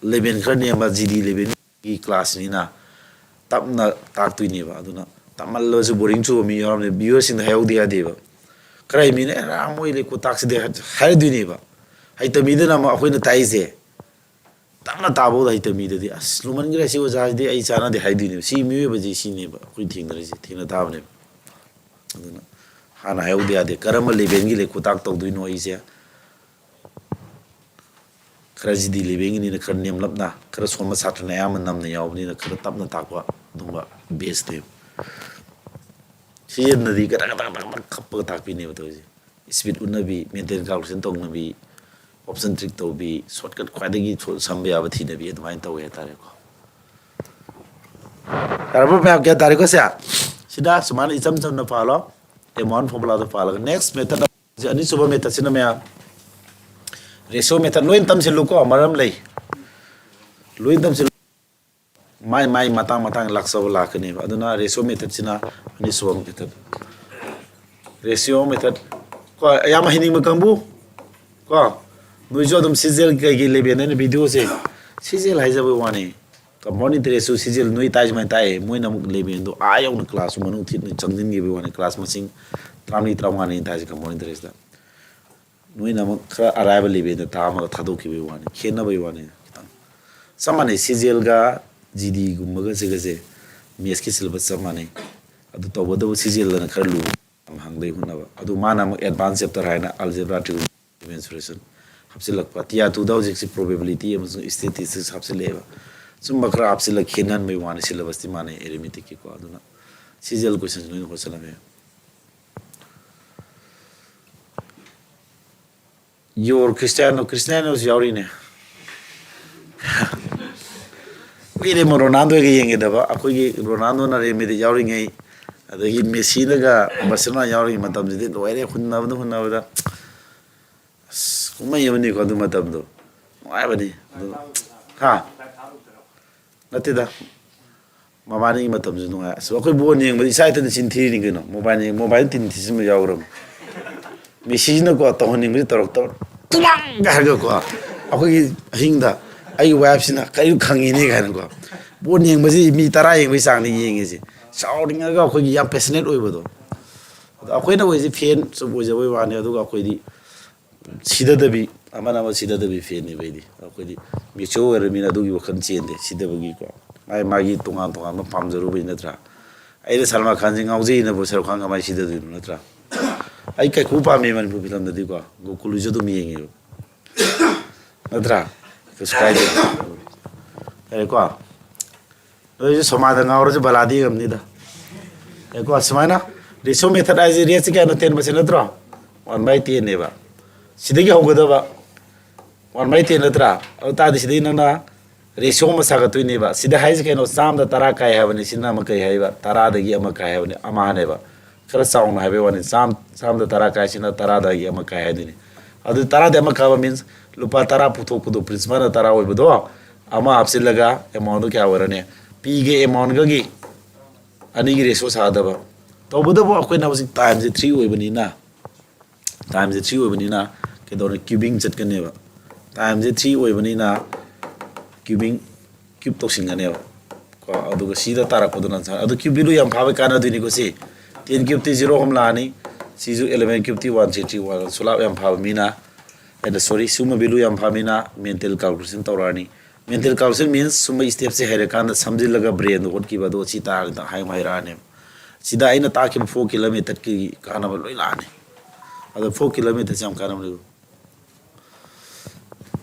level ꯈꯔ ꯅꯦꯝꯕ, G D level ꯒꯤ class ꯅꯤꯅ ꯇꯞꯅ ꯇꯥꯛꯇꯣꯏꯅꯦꯕ꯫ ꯑꯗꯨꯅ ꯇꯞꯃꯜꯂꯁꯨ boring ꯆꯨꯕ ꯃꯤ ꯌꯥꯎꯔꯝꯅꯤ, viewer ꯁꯤꯡꯗ ꯍꯥꯏꯍꯧꯗ ꯌꯥꯗꯦꯕ꯫ ꯈꯔ ꯍꯩ ꯃꯤꯅ "ꯑꯦ, ꯔꯥꯝ ꯃꯣꯏ ꯂꯩꯀꯣ ꯇꯥꯛꯁꯤꯗꯤ" ꯍꯥꯏ-, ꯍꯥꯏꯔꯗꯣꯏꯅꯦꯕ꯫ ꯍꯩꯇ ꯃꯤꯗꯨꯅ ꯑꯃꯨꯛ ꯑꯩꯈꯣꯏꯅ ꯇꯥꯛꯏꯁꯦ ꯇꯞꯅ ꯇꯥꯕ ꯍꯩꯇ ꯃꯤꯗꯗꯤ "ꯑꯁ, ꯂꯨꯃꯟꯈ꯭ꯔꯦ ꯁꯤ ꯑꯣꯖꯥꯁꯤꯗꯤ, ꯑꯩ ꯆꯥꯟꯅꯗꯦ" ꯍꯥꯏꯗꯣꯏꯅꯦꯕ꯫ ꯁꯤ ꯃꯤꯑꯣꯏꯕꯁꯤ ꯁꯤꯅꯦꯕ ꯑꯩꯈꯣꯏ ꯊꯦꯡꯅꯔꯤꯁꯦ, ꯊꯦꯡꯅ ꯇꯥꯕꯅꯦꯕ꯫ ꯑꯗꯨꯅ ꯍꯥꯟꯅ ꯍꯥꯏꯍꯧꯗ ꯌꯥꯗꯦ, ꯀꯔꯝꯕ level ꯒꯤ ꯂꯩꯀꯣ ꯇꯥꯛ ꯇꯧꯗꯣꯏꯅꯣ ꯑꯩꯁꯦ꯫ ꯈꯔ G D level ꯒꯤꯅꯤꯅ ꯈꯔ ꯅꯦꯝꯂꯞꯅ, ꯈꯔ ꯁꯣꯟꯕ ꯁꯥꯇ꯭ꯔꯅ ꯑꯌꯥꯝꯕ ꯅꯝꯅ ꯌꯥꯎꯕꯅꯤꯅ ꯈꯔ ꯇꯞꯅ ꯇꯥꯛꯄ ꯑꯗꯨꯝꯕ batch ꯅꯦꯕ꯫ ꯁꯤꯖꯤꯟꯅꯗꯤ ꯀꯗꯥꯛ ꯀꯗꯥꯛ ꯀꯗꯥꯛ ꯀꯗꯥꯛ ꯈꯞꯄꯒ ꯇꯥꯛꯄꯤꯅꯦꯕ ꯇꯧꯔꯤꯁꯦ꯫ ꯏꯁꯄꯤꯠ ꯎꯠꯅꯕꯤ, ꯃꯦꯟꯇꯦꯟ ꯀꯥꯜꯀꯨꯂꯦꯁꯟ ꯇꯧꯅꯕꯤ, ꯑꯣꯞꯁꯟ ꯇ꯭ꯔꯤꯛ ꯇꯧꯕꯤ, ꯁꯣꯔꯠꯀꯠ ꯈ꯭ꯋꯥꯏꯗꯒꯤ ꯁꯣ- ꯁꯝꯕ ꯌꯥꯕ ꯊꯤꯅꯕꯤ, ꯑꯗꯨꯃꯥꯏꯅ ꯇꯧꯋꯦ ꯍꯥꯏꯇꯥꯔꯦꯀꯣ꯫ ꯌꯥꯔꯕ ꯃꯌꯥꯝ? ꯒ꯭ꯌꯥꯟ ꯇꯥꯔꯦꯀꯣ ꯁꯦ? ꯁꯤꯗ ꯁꯨꯃꯥꯏꯅ ꯏꯆꯝ ꯆꯝꯅ ꯄꯥꯜꯂꯣ, ꯑꯦꯃꯥꯎꯟ ꯐꯣꯔꯃꯨꯂꯥꯗꯣ ꯄꯥꯜꯂꯒ꯫ ꯅꯦꯛꯁ ꯃꯦꯊꯠ, ꯑꯅꯤꯁꯨꯕ ꯃꯦꯊꯠꯁꯤꯅ ꯃꯌꯥꯝ, ꯔꯦꯁꯤꯑꯣ ꯃꯦꯊꯠ ꯂꯣꯏ ꯇꯝꯁꯤꯜꯂꯨꯀꯣ, ꯃꯔꯝ ꯂꯩ, ꯂꯣꯏ ꯇꯝꯁꯤꯜꯂꯨ꯫ ꯃꯥꯏ ꯃꯥꯏ ꯃꯇꯥꯡ ꯃꯇꯥꯡ ꯂꯥꯛꯆꯕ ꯂꯥꯛꯀꯅꯦꯕ꯫ ꯑꯗꯨꯅ ꯔꯦꯁꯤꯑꯣ ꯃꯦꯊꯠꯁꯤꯅ ꯑꯅꯤꯁꯨꯕ ꯃꯦꯊꯠ꯫ ꯔꯦꯁꯤꯑꯣ ꯃꯦꯊꯠ ꯀꯣ, ꯑꯌꯥꯝꯕ ꯍꯩꯅꯤꯡꯕ ꯀꯥꯡꯕꯨ ꯀꯣ, ꯅꯣꯏꯁꯨ ꯑꯗꯨꯝ ꯁꯤꯖꯦꯜ ꯀꯩꯒꯤ ꯂꯦꯕꯦꯜ ꯍꯥꯏꯅ ꯚꯤꯗꯤꯑꯣꯁꯦ, ꯁꯤꯖꯦꯜ ꯍꯥꯏꯖꯕꯩ ꯋꯥꯅꯤ꯫ ꯀꯝꯄꯥꯎꯟ ꯏꯟꯇꯔꯦꯁꯁꯨ ꯁꯤꯖꯦꯜ ꯅꯣꯏ ꯇꯥꯏ ꯁꯨꯃꯥꯏꯅ ꯇꯥꯏꯌꯦ, ꯃꯣꯏꯅ ꯑꯃꯨꯛ ꯂꯦꯕꯦꯜꯗꯣ ꯑꯥ ꯌꯧꯅ ꯀ꯭ꯂꯥꯁ ꯃꯅꯨꯡ ꯊꯤꯅ ꯆꯪꯁꯤꯟꯈꯤꯕꯒꯤ ꯋꯥꯅꯤ꯫ ꯀ꯭ꯂꯥꯁ ꯃꯁꯤꯡ ꯇꯔꯥꯃꯔꯤ ꯇꯔꯥꯃꯉꯥꯅꯤ ꯇꯥꯏꯁꯦ ꯀꯝꯄꯥꯎꯟ ꯏꯟꯇꯔꯦꯁꯇ꯫ ꯅꯣꯏꯅ ꯑꯃꯨꯛ ꯈꯔ ꯑꯔꯥꯏꯕ ꯂꯦꯕꯦꯜꯗ ꯇꯥꯝꯃꯒ ꯊꯥꯗꯣꯛꯈꯤꯕꯒꯤ ꯋꯥꯅꯤ, ꯈꯦꯠꯅꯕꯒꯤ ꯋꯥꯅꯤ ꯈꯤꯇꯪ꯫ ꯆꯞ ꯃꯥꯟꯅꯩ, ꯁꯤꯖꯦꯜꯒ ꯖꯤꯗꯤꯒꯨꯝꯕꯒ ꯁꯤꯒꯁꯦ, ꯃꯦꯠꯁꯀꯤ ꯁꯤꯂꯦꯕꯁ ꯆꯞ ꯃꯥꯟꯅꯩ꯫ ꯑꯗꯨ ꯇꯧꯕꯇꯕꯨ ꯁꯤꯖꯦꯜꯗꯅ ꯈꯔ ꯂꯨꯕ, ꯌꯥꯝ ꯍꯪꯗꯩ ꯍꯣꯠꯅꯕ꯫ ꯑꯗꯨ ꯃꯥꯅ ꯑꯃꯨꯛ ꯑꯦꯗꯚꯥꯟꯁ ꯆꯦꯞꯇꯔ ꯍꯥꯏꯅ ꯑꯜꯖꯦꯕ꯭ꯔꯥ, ꯇ꯭ꯔꯤꯒꯣꯅꯣꯃꯦꯇ꯭ꯔꯤ, ꯃꯦꯟꯁꯨꯔꯦꯁꯟ ꯍꯥꯞꯆꯤꯜꯂꯛꯄ꯫ ꯇꯤꯌꯥꯔ ꯇꯨꯗ ꯍꯧꯖꯤꯛꯁꯤ ꯄ꯭ꯔꯣꯕꯦꯕꯤꯂꯤꯇꯤ ꯑꯃꯁꯨꯡ ꯁ꯭ꯇꯦꯇꯤꯁꯇꯤꯛꯁ ꯍꯥꯞꯆꯤꯜꯂꯛꯑꯦꯕ꯫ ꯁꯨꯝꯕ ꯈꯔ ꯍꯥꯞꯆꯤꯜꯂꯒ ꯈꯦꯠꯅꯍꯟꯕꯒꯤ ꯋꯥꯅꯤ, ꯁꯤꯂꯦꯕꯁꯇꯤ ꯃꯥꯟꯅꯩ ꯑꯦꯔꯤꯃꯦꯇꯤꯛꯀꯤꯀꯣ꯫ ꯑꯗꯨꯅ ꯁꯤꯖꯦꯜ ꯀꯣꯏꯁꯟꯁꯤ ꯂꯣꯏꯅ ꯍꯣꯠꯆꯜꯂꯝꯃꯦ꯫ Your Cristiano, ꯈ꯭ꯔꯤꯁꯇꯤꯌꯥꯅꯣꯁꯨ ꯌꯥꯎꯔꯤꯅꯦ꯫ ꯀꯨꯏꯔꯦ ꯔꯣꯅꯥꯜꯗꯣꯒ ꯌꯦꯡꯒꯗꯕ꯫ ꯑꯩꯈꯣꯏꯒꯤ ꯔꯣꯅꯥꯜꯗꯣꯅ ꯔꯤꯌꯦꯜ ꯃꯦꯗ꯭ꯔꯤꯠ ꯌꯥꯎꯔꯤꯉꯩ, ꯑꯗꯒꯤ ꯃꯦꯁꯤꯅꯒ ꯕꯥꯔꯁꯦꯂꯣꯅꯥ ꯌꯥꯎꯔꯤꯉꯩ ꯃꯇꯝꯁꯤꯗꯤ ꯂꯣꯏꯔꯦ, ꯍꯨꯟꯅꯕꯗ ꯍꯨꯟꯅꯕꯗ꯫ ꯑꯁ, ꯀꯨꯝꯍꯩ ꯑꯃꯅꯤꯀꯣ ꯑꯗꯨ ꯃꯇꯝꯗꯣ꯫ ꯅꯨꯡꯉꯥꯏꯕꯅꯤ ꯑꯗꯨ꯫ ꯍꯥ? ꯅꯠꯇꯦꯗ꯫ ꯃꯕꯥꯅꯤꯒꯤ ꯃꯇꯝꯁꯨ ꯅꯨꯡꯉꯥꯏ꯫ ꯑꯁ, ꯑꯩꯈꯣꯏ ꯕꯣꯜ ꯌꯦꯡꯕꯗꯤ ꯏꯁꯥ ꯏꯊꯟꯇ ꯆꯤꯟ ꯊꯤꯔꯤꯅꯤ ꯀꯩꯅꯣ꯫ ꯃꯣꯕꯥꯏꯜ ꯌꯦꯡ-, ꯃꯣꯕꯥꯏꯜꯗ ꯇꯤꯟ ꯊꯤꯖꯤꯟꯕ ꯌꯥꯎꯈ꯭ꯔꯕꯅꯤ꯫ ꯃꯦꯁꯤꯁꯤꯅꯀꯣ, ꯇꯧꯍꯟꯅꯤꯡꯕꯁꯤ ꯇꯧꯔꯛꯇꯕ꯫ ꯇꯨꯃꯥꯡꯒ ꯍꯥꯏꯔꯒꯀꯣ, ꯑꯩꯈꯣꯏꯒꯤ ꯑꯍꯤꯡꯗ ꯑꯩꯒꯤ ꯋꯥꯏꯐꯁꯤꯅ "ꯀꯔꯤꯅꯣ ꯈꯪꯉꯤꯅꯦ?" ꯀꯥꯏꯅꯀꯣ꯫ ꯕꯣꯜ ꯌꯦꯡꯕꯁꯤ ꯃꯤ ꯇꯔꯥ ꯌꯦꯡꯕꯒꯤ ꯆꯥꯡꯗ ꯌꯦꯡꯉꯤꯁꯦ꯫ ꯁꯥꯎꯅꯤꯡꯉꯒ ꯑꯩꯈꯣꯏꯒꯤ ꯌꯥꯝ ꯄꯦꯁꯅꯦꯠ ꯑꯣꯏꯕꯗꯣ꯫ ꯑꯗꯣ ꯑꯩꯈꯣꯏꯅ ꯑꯣꯏꯁꯦ ꯐꯦꯟ ꯁꯨꯝ ꯑꯣꯏꯖꯕꯩ ꯋꯥꯅꯤ, ꯑꯗꯨꯒ ꯑꯩꯈꯣꯏꯗꯤ ꯁꯤꯗꯗꯕꯤ, ꯑꯃꯅ ꯑꯃ ꯁꯤꯗꯗꯕꯤ ꯐꯦꯟꯅꯦꯕ ꯑꯩꯗꯤ꯫ ꯑꯩꯈꯣꯏꯗꯤ ꯃꯦꯆꯤꯌꯣꯔ ꯑꯣꯏꯔꯃꯤꯅ ꯑꯗꯨꯒꯤ ꯋꯥꯈꯜ ꯆꯦꯟꯗꯦ, ꯁꯤꯗꯕꯒꯤꯀꯣ꯫ ꯃꯥꯒꯤ, ꯃꯥꯒꯤ ꯇꯣꯉꯥꯟ ꯇꯣꯉꯥꯟꯕ ꯄꯥꯝꯖꯔꯨꯕꯩ ꯅꯠꯇ꯭ꯔꯥ? ꯑꯩꯅ ꯁꯜꯃꯥꯟ ꯈꯥꯟꯁꯦ ꯉꯥꯎꯖꯩꯅꯕꯨ ꯁꯔꯨꯛ ꯈꯥꯟ ꯀꯃꯥꯏꯅ ꯁꯤꯗꯗꯣꯏꯅꯣ ꯅꯠꯇ꯭ꯔꯥ? ꯑꯩ ꯀꯩꯀꯨ ꯄꯥꯝꯃꯦ ꯃꯅꯤꯄꯨꯔ ꯐꯤꯂꯝꯗꯗꯤꯀꯣ, ꯒꯣꯀꯨꯂꯤꯁꯨ ꯑꯗꯨꯝ ꯌꯦꯡꯉꯦꯕ꯫ ꯅꯠꯇ꯭ꯔꯥ? ꯀꯩꯁꯨ ꯀꯥꯏꯗꯦ꯫ ꯌꯥꯔꯦꯀꯣ? ꯅꯣꯏꯁꯨ ꯁꯣꯃꯥꯗ ꯉꯥꯎꯔꯁꯨ ꯕꯂꯥꯗꯤ ꯌꯦꯡꯉꯝꯅꯤꯗ꯫ ꯌꯥꯔꯦꯀꯣ? ꯁꯨꯃꯥꯏꯅ Ratio method ꯍꯥꯏꯁꯦ ꯔꯦꯠꯁꯦ ꯀꯌꯥꯅꯣ? ꯇꯦꯟ ꯄꯥꯔꯁꯦꯟ ꯅꯠꯇ꯭ꯔꯣ? ꯋꯥꯟ ꯕꯥꯏ ꯇꯦꯟꯅꯦꯕ꯫ ꯁꯤꯗꯒꯤ ꯍꯧꯒꯗꯕ, ꯋꯥꯟ ꯕꯥꯏ ꯇꯦꯟ ꯅꯠꯇ꯭ꯔꯥ? ꯑꯗꯨ ꯇꯥꯔꯗꯤ ꯁꯤꯗꯒꯤ ꯅꯪꯅ ꯔꯦꯁꯤꯌꯣ ꯑꯃ ꯁꯥꯒꯠꯇꯣꯏꯅꯦꯕ꯫ ꯁꯤꯗ ꯍꯥꯏꯁꯦ ꯀꯩꯅꯣ? ꯆꯥꯝꯗ ꯇꯔꯥ ꯀꯥꯏ ꯍꯥꯏꯕꯅꯤ꯫ ꯁꯤꯅ ꯑꯃ ꯀꯩ ꯍꯥꯏꯕ? ꯇꯔꯥꯗꯒꯤ ꯑꯃ ꯀꯥꯏ ꯍꯥꯏꯕꯅꯤ꯫ ꯑꯃꯅꯦꯕ꯫ ꯈꯔ ꯆꯥꯎꯅ ꯍꯥꯏꯕꯩ ꯋꯥꯅꯤ꯫ ꯆꯥꯝ ꯆꯥꯝꯗ ꯇꯔꯥ ꯀꯥꯏꯁꯤꯅ ꯇꯔꯥꯗꯒꯤ ꯑꯃ ꯀꯥꯏ ꯍꯥꯏꯗꯣꯏꯅꯤ꯫ ꯑꯗꯨ ꯇꯔꯥꯗꯤ ꯑꯃ ꯀꯥꯕ means ꯂꯨꯄꯥ ꯇꯔꯥ ꯄꯨꯊꯣꯛꯄꯗꯣ, ꯄ꯭ꯔꯤꯟꯁꯤꯄꯥꯜꯅ ꯇꯔꯥ ꯑꯣꯏꯕꯗꯣ, ꯑꯃ ꯍꯥꯞꯆꯤꯜꯂꯒ ꯑꯦꯃꯥꯎꯟꯗꯣ ꯀꯌꯥ ꯑꯣꯏꯔꯅꯤ? ꯄꯤꯒ ꯑꯦꯃꯥꯎꯟꯒꯒꯤ ꯑꯅꯤꯒꯤ ꯔꯦꯁꯤꯌꯣ ꯁꯥꯗꯕ꯫ ꯇꯧꯕꯇꯕꯨ ꯑꯩꯈꯣꯏꯅ ꯍꯧꯖꯤꯛ ꯇꯥꯏꯝꯁꯦ ꯊ꯭ꯔꯤ ꯑꯣꯏꯕꯅꯤꯅ, ꯇꯥꯏꯝꯁꯦ ꯊ꯭ꯔꯤ ꯑꯣꯏꯕꯅꯤꯅ ꯀꯩꯗꯧꯔꯦ? ꯀ꯭ꯌꯨꯕꯤꯡ ꯆꯠꯀꯅꯦꯕ꯫ ꯇꯥꯏꯝꯁꯦ ꯊ꯭ꯔꯤ ꯑꯣꯏꯕꯅꯤꯅ ꯀ꯭ꯌꯨꯕꯤꯡ, ꯀ꯭ꯌꯨꯕ ꯇꯧꯁꯤꯟꯒꯅꯦꯕ꯫ ꯀꯣ, ꯑꯗꯨꯒ ꯁꯤꯗ ꯇꯥꯔꯛꯄꯗꯨꯅ answer꯫ ꯑꯗꯨ ꯀ꯭ꯌꯨꯕ ꯚꯦꯂꯨ ꯌꯥꯝ ꯐꯥꯕꯩ ꯀꯥꯟꯅꯗꯣꯏꯅꯤꯀꯣ ꯁꯤ꯫ ꯇꯦꯟ ꯀ꯭ꯌꯨꯕꯇꯤ ꯖꯤꯔꯣ ꯑꯍꯨꯝ ꯂꯥꯛꯑꯅꯤ꯫ ꯁꯤꯁꯨ ꯑꯦꯂꯚꯦꯟ ꯀ꯭ꯌꯨꯕꯇꯤ ꯋꯥꯟ ꯊ꯭ꯔꯤ ꯊ꯭ꯔꯤ ꯋꯥꯟ꯫ ꯁꯨꯂꯥꯞ ꯌꯥꯝ ꯐꯥꯕ ꯃꯤꯅ, ꯑꯩꯅ, ꯁꯣꯔꯤ, ꯁꯤꯒꯨꯝꯕ ꯚꯦꯂꯨ ꯌꯥꯝ ꯐꯥꯕ ꯃꯤꯅ ꯃꯦꯟꯇꯦꯜ ꯀꯥꯜꯀꯨꯂꯦꯁꯟ ꯇꯧꯔꯛꯑꯅꯤ꯫ ꯃꯦꯟꯇꯦꯜ ꯀꯥꯜꯀꯨꯂꯦꯁꯟ means ꯁꯨꯝꯕ ꯁ꯭ꯇꯦꯞꯁꯦ ꯍꯩꯔꯀꯥꯟꯗ ꯁꯝꯖꯤꯜꯂꯒ ꯕ꯭ꯔꯦꯟꯗ ꯑꯣꯠꯈꯤꯕ, ꯑꯗꯣ ꯁꯤ ꯇꯥꯔꯒ ꯍꯥꯏ ꯑꯃ ꯍꯩꯔꯛꯑꯅꯦꯕ꯫ ꯁꯤꯗ ꯑꯩꯅ ꯇꯥꯛꯈꯤꯕ ꯐꯣꯔ ꯀꯤꯂꯣꯃꯤꯇꯔꯒꯤ ꯀꯥꯟꯅꯕ ꯂꯣꯏ ꯂꯥꯛꯑꯅꯤ꯫ ꯑꯗꯣ ꯐꯣꯔ ꯀꯤꯂꯣꯃꯤꯇꯔꯁꯦ ꯌꯥꯝ ꯀꯥꯟꯅꯕꯅꯦꯕ꯫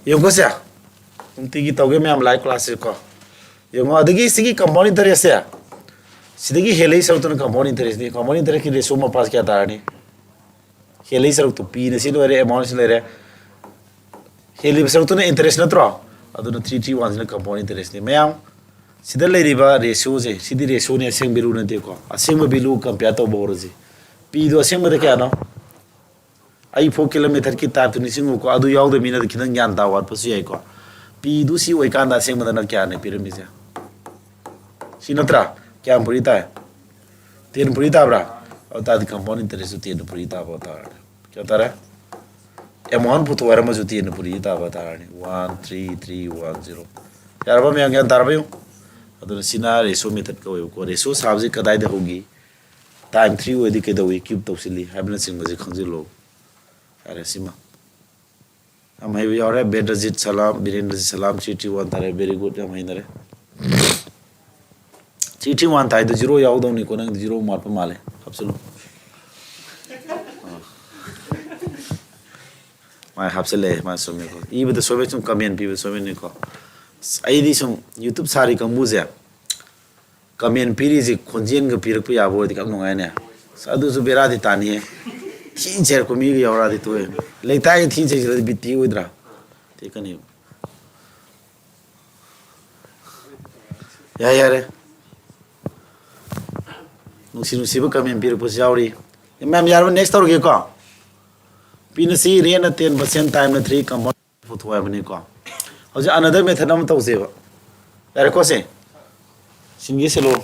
ꯌꯦꯡꯉꯨꯀꯣ ꯁꯦ, ꯅꯨꯡꯇꯤꯒꯤ ꯇꯧꯒꯦ ꯃꯌꯥꯝ ꯂꯥꯏꯐ ꯀ꯭ꯂꯥꯁꯁꯦꯀꯣ꯫ ꯌꯦꯡꯉꯣ, ꯑꯗꯒꯤ ꯁꯤꯒꯤ compound interestꯁꯦ, ꯁꯤꯗꯒꯤ ꯍꯦꯜꯂꯛꯏ ꯁꯔꯨꯛꯇꯨꯅ compound interestꯅꯤ꯫ Compound interestꯀꯤ ꯔꯦꯁꯤꯌꯣ ꯃꯄꯥꯁꯤ ꯀꯌꯥ ꯇꯥꯔꯅꯤ? ꯍꯦꯜꯂꯛꯏ ꯁꯔꯨꯛꯇꯨ꯫ ꯄꯤꯅ ꯁꯤ ꯂꯣꯏꯔꯦ, ꯑꯦꯃꯥꯎꯟꯁꯤ ꯂꯩꯔꯦ꯫ ꯍꯦꯜꯂꯤꯕ ꯁꯔꯨꯛꯇꯨꯅ interest ꯅꯠꯇ꯭ꯔꯣ? ꯑꯗꯨꯅ ꯊ꯭ꯔꯤ ꯊ꯭ꯔꯤ ꯋꯥꯟꯁꯤꯅ compound interestꯅꯤ꯫ ꯃꯌꯥꯝ, ꯁꯤꯗ ꯂꯩꯔꯤꯕ ꯔꯦꯁꯤꯌꯣꯁꯦ, ꯁꯤꯗꯤ ꯔꯦꯁꯤꯌꯣꯅꯦ, ꯑꯁꯦꯡꯕ ꯚꯦꯂꯨ ꯅꯠꯇꯦꯀꯣ꯫ ꯑꯁꯦꯡꯕ ꯚꯦꯂꯨ compare ꯇꯧꯕ ꯍꯧꯔꯁꯤ꯫ ꯄꯤꯗꯣ ꯑꯁꯦꯡꯕꯗ ꯀꯌꯥꯅꯣ? ꯑꯩ ꯐꯣꯔ ꯀꯤꯂꯣꯃꯤꯇꯔꯒꯤ ꯇꯥꯏꯞꯇꯨ ꯅꯤꯡꯁꯤꯡꯉꯨꯀꯣ꯫ ꯑꯗꯨ ꯌꯥꯎꯗꯕ ꯃꯤꯅꯗꯤ ꯈꯤꯇꯪ ꯒ꯭ꯌꯥꯟ ꯇꯥꯕ ꯋꯥꯠꯄꯁꯨ ꯌꯥꯏꯀꯣ꯫ ꯄꯤꯗꯨ ꯁꯤ ꯑꯣꯏꯀꯥꯟꯗ ꯑꯁꯦꯡꯕꯗꯅ ꯀꯌꯥꯅꯦ ꯄꯤꯔꯝꯃꯤꯁꯦ? ꯁꯤ ꯅꯠꯇ꯭ꯔꯥ? ꯀꯌꯥꯝ ꯄꯨꯔꯤ ꯇꯥꯏ? ꯇꯦꯟ ꯄꯨꯔꯤ ꯇꯥꯕ꯭ꯔꯥ? ꯑꯗꯨ ꯇꯥꯔꯗꯤ compound interestꯇꯨ ꯇꯦꯟ ꯄꯨꯔꯤ ꯇꯥꯕ ꯇꯥꯔꯅꯤ꯫ ꯀꯌꯥ ꯇꯥꯔꯦ? ꯑꯦꯃꯥꯎꯟ ꯄꯨꯊꯣꯛ ꯍꯥꯏꯔꯝꯃꯁꯨ ꯇꯦꯟ ꯄꯨꯔꯤ ꯇꯥꯕ ꯇꯥꯔꯅꯤ꯫ One three three one zero. ꯌꯥꯔꯕ ꯃꯌꯥꯝ? ꯒ꯭ꯌꯥꯟ ꯇꯥꯔꯕ ꯌꯦꯡꯉꯨ꯫ ꯑꯗꯨꯅ ꯁꯤꯅ ꯔꯦꯁꯤꯌꯣ ꯃꯦꯊꯠ ꯀꯧꯋꯦꯕꯀꯣ꯫ ꯔꯦꯁꯤꯌꯣ ꯁꯥꯕꯁꯤ ꯀꯗꯥꯏꯗ ꯍꯧꯈꯤ? ꯇꯥꯏꯝ ꯊ꯭ꯔꯤ ꯑꯣꯏꯔꯗꯤ ꯀꯩꯗꯧꯏ? ꯀ꯭ꯌꯨꯕ ꯇꯧꯁꯤꯜꯂꯤ ꯍꯥꯏꯕꯅꯆꯤꯡꯕꯁꯤ ꯈꯪꯖꯤꯜꯂꯣ꯫ ꯌꯥꯔꯦ ꯁꯤꯃ꯫ ꯌꯥꯝ ꯍꯩꯕ ꯌꯥꯎꯔꯦ꯫ ꯕꯦꯗ꯭ꯔꯖꯤꯠ ꯁꯂꯥꯝ, ꯕꯤꯔꯦꯟꯗ꯭ꯔꯖꯤꯠ ꯁꯂꯥꯝ, ꯊ꯭ꯔꯤ ꯊ꯭ꯔꯤ ꯋꯥꯟ ꯇꯥꯔꯦ꯫ Very good, ꯌꯥꯝ ꯍꯩꯅꯔꯦ꯫ ꯊ꯭ꯔꯤ ꯊ꯭ꯔꯤ ꯋꯥꯟ ꯇꯥꯏꯗꯣ ꯖꯤꯔꯣ ꯌꯥꯎꯗꯧꯅꯤꯀꯣ, ꯅꯪ ꯖꯤꯔꯣ ꯋꯥꯠꯄ ꯃꯥꯜꯂꯦ꯫ ꯍꯥꯞꯆꯤꯜꯂꯨ꯫ ꯑꯥ꯫ ꯃꯥꯏ ꯍꯥꯞꯆꯤꯜꯂꯛꯑꯦ, ꯃꯥ ꯆꯨꯝꯃꯦꯀꯣ꯫ ꯏꯕꯗ ꯁꯣꯏꯕꯩ ꯁꯨꯝ comment ꯄꯤꯕ ꯁꯣꯏꯕꯩꯅꯤꯀꯣ꯫ ꯑꯁ, ꯑꯩꯗꯤ ꯁꯨꯝ YouTube ꯁꯥꯔꯤ ꯀꯥꯡꯕꯨꯁꯦ, comment ꯄꯤꯔꯤꯁꯦ ꯈꯣꯟꯖꯦꯜꯒ ꯄꯤꯔꯛꯄ ꯌꯥꯕ ꯑꯣꯏꯔꯗꯤ ꯌꯥꯝ ꯅꯨꯡꯉꯥꯏꯅꯦ꯫ ꯑꯁ, ꯑꯗꯨꯁꯨ ꯕꯦꯔꯥꯗꯤ ꯇꯥꯅꯤꯍꯦ꯫ ꯊꯤꯅ ꯆꯩꯔꯛꯄ ꯃꯤꯒ ꯌꯥꯎꯔꯛꯑꯗꯤ ꯇꯣꯛꯑꯦ꯫ ꯂꯩꯇꯥꯏꯒꯤ ꯊꯤꯅ ꯆꯩꯁꯤꯜꯂꯗꯤ ꯕꯤꯠ ꯇꯦꯛꯑꯣꯏꯗ꯭ꯔꯥ? ꯇꯦꯛꯀꯅꯦꯕ꯫ ꯌꯥꯔꯦ, ꯌꯥꯔꯦ꯫ ꯅꯨꯡꯁꯤ ꯅꯨꯡꯁꯤꯕ ꯀꯃꯦꯟ ꯄꯤꯔꯛꯄꯁꯨ ꯌꯥꯎꯔꯤ꯫ ꯃꯌꯥꯝ ꯌꯥꯔꯕ? Next ꯇꯧꯔꯒꯦꯀꯣ꯫ ꯄꯤꯅ ꯁꯤ ꯔꯦꯠꯅ ten percent, ꯇꯥꯏꯝꯅ three, ꯀꯝꯄꯥꯎꯟ ꯄꯨꯊꯣꯛꯑꯣ ꯍꯥꯏꯕꯅꯤꯀꯣ꯫ ꯍꯧꯖꯤꯛ another method ꯑꯃ ꯇꯧꯁꯦꯕ꯫ ꯌꯥꯔꯦꯀꯣ ꯁꯦ? ꯁꯤꯟꯒꯦ ꯁꯤꯜꯂꯣ꯫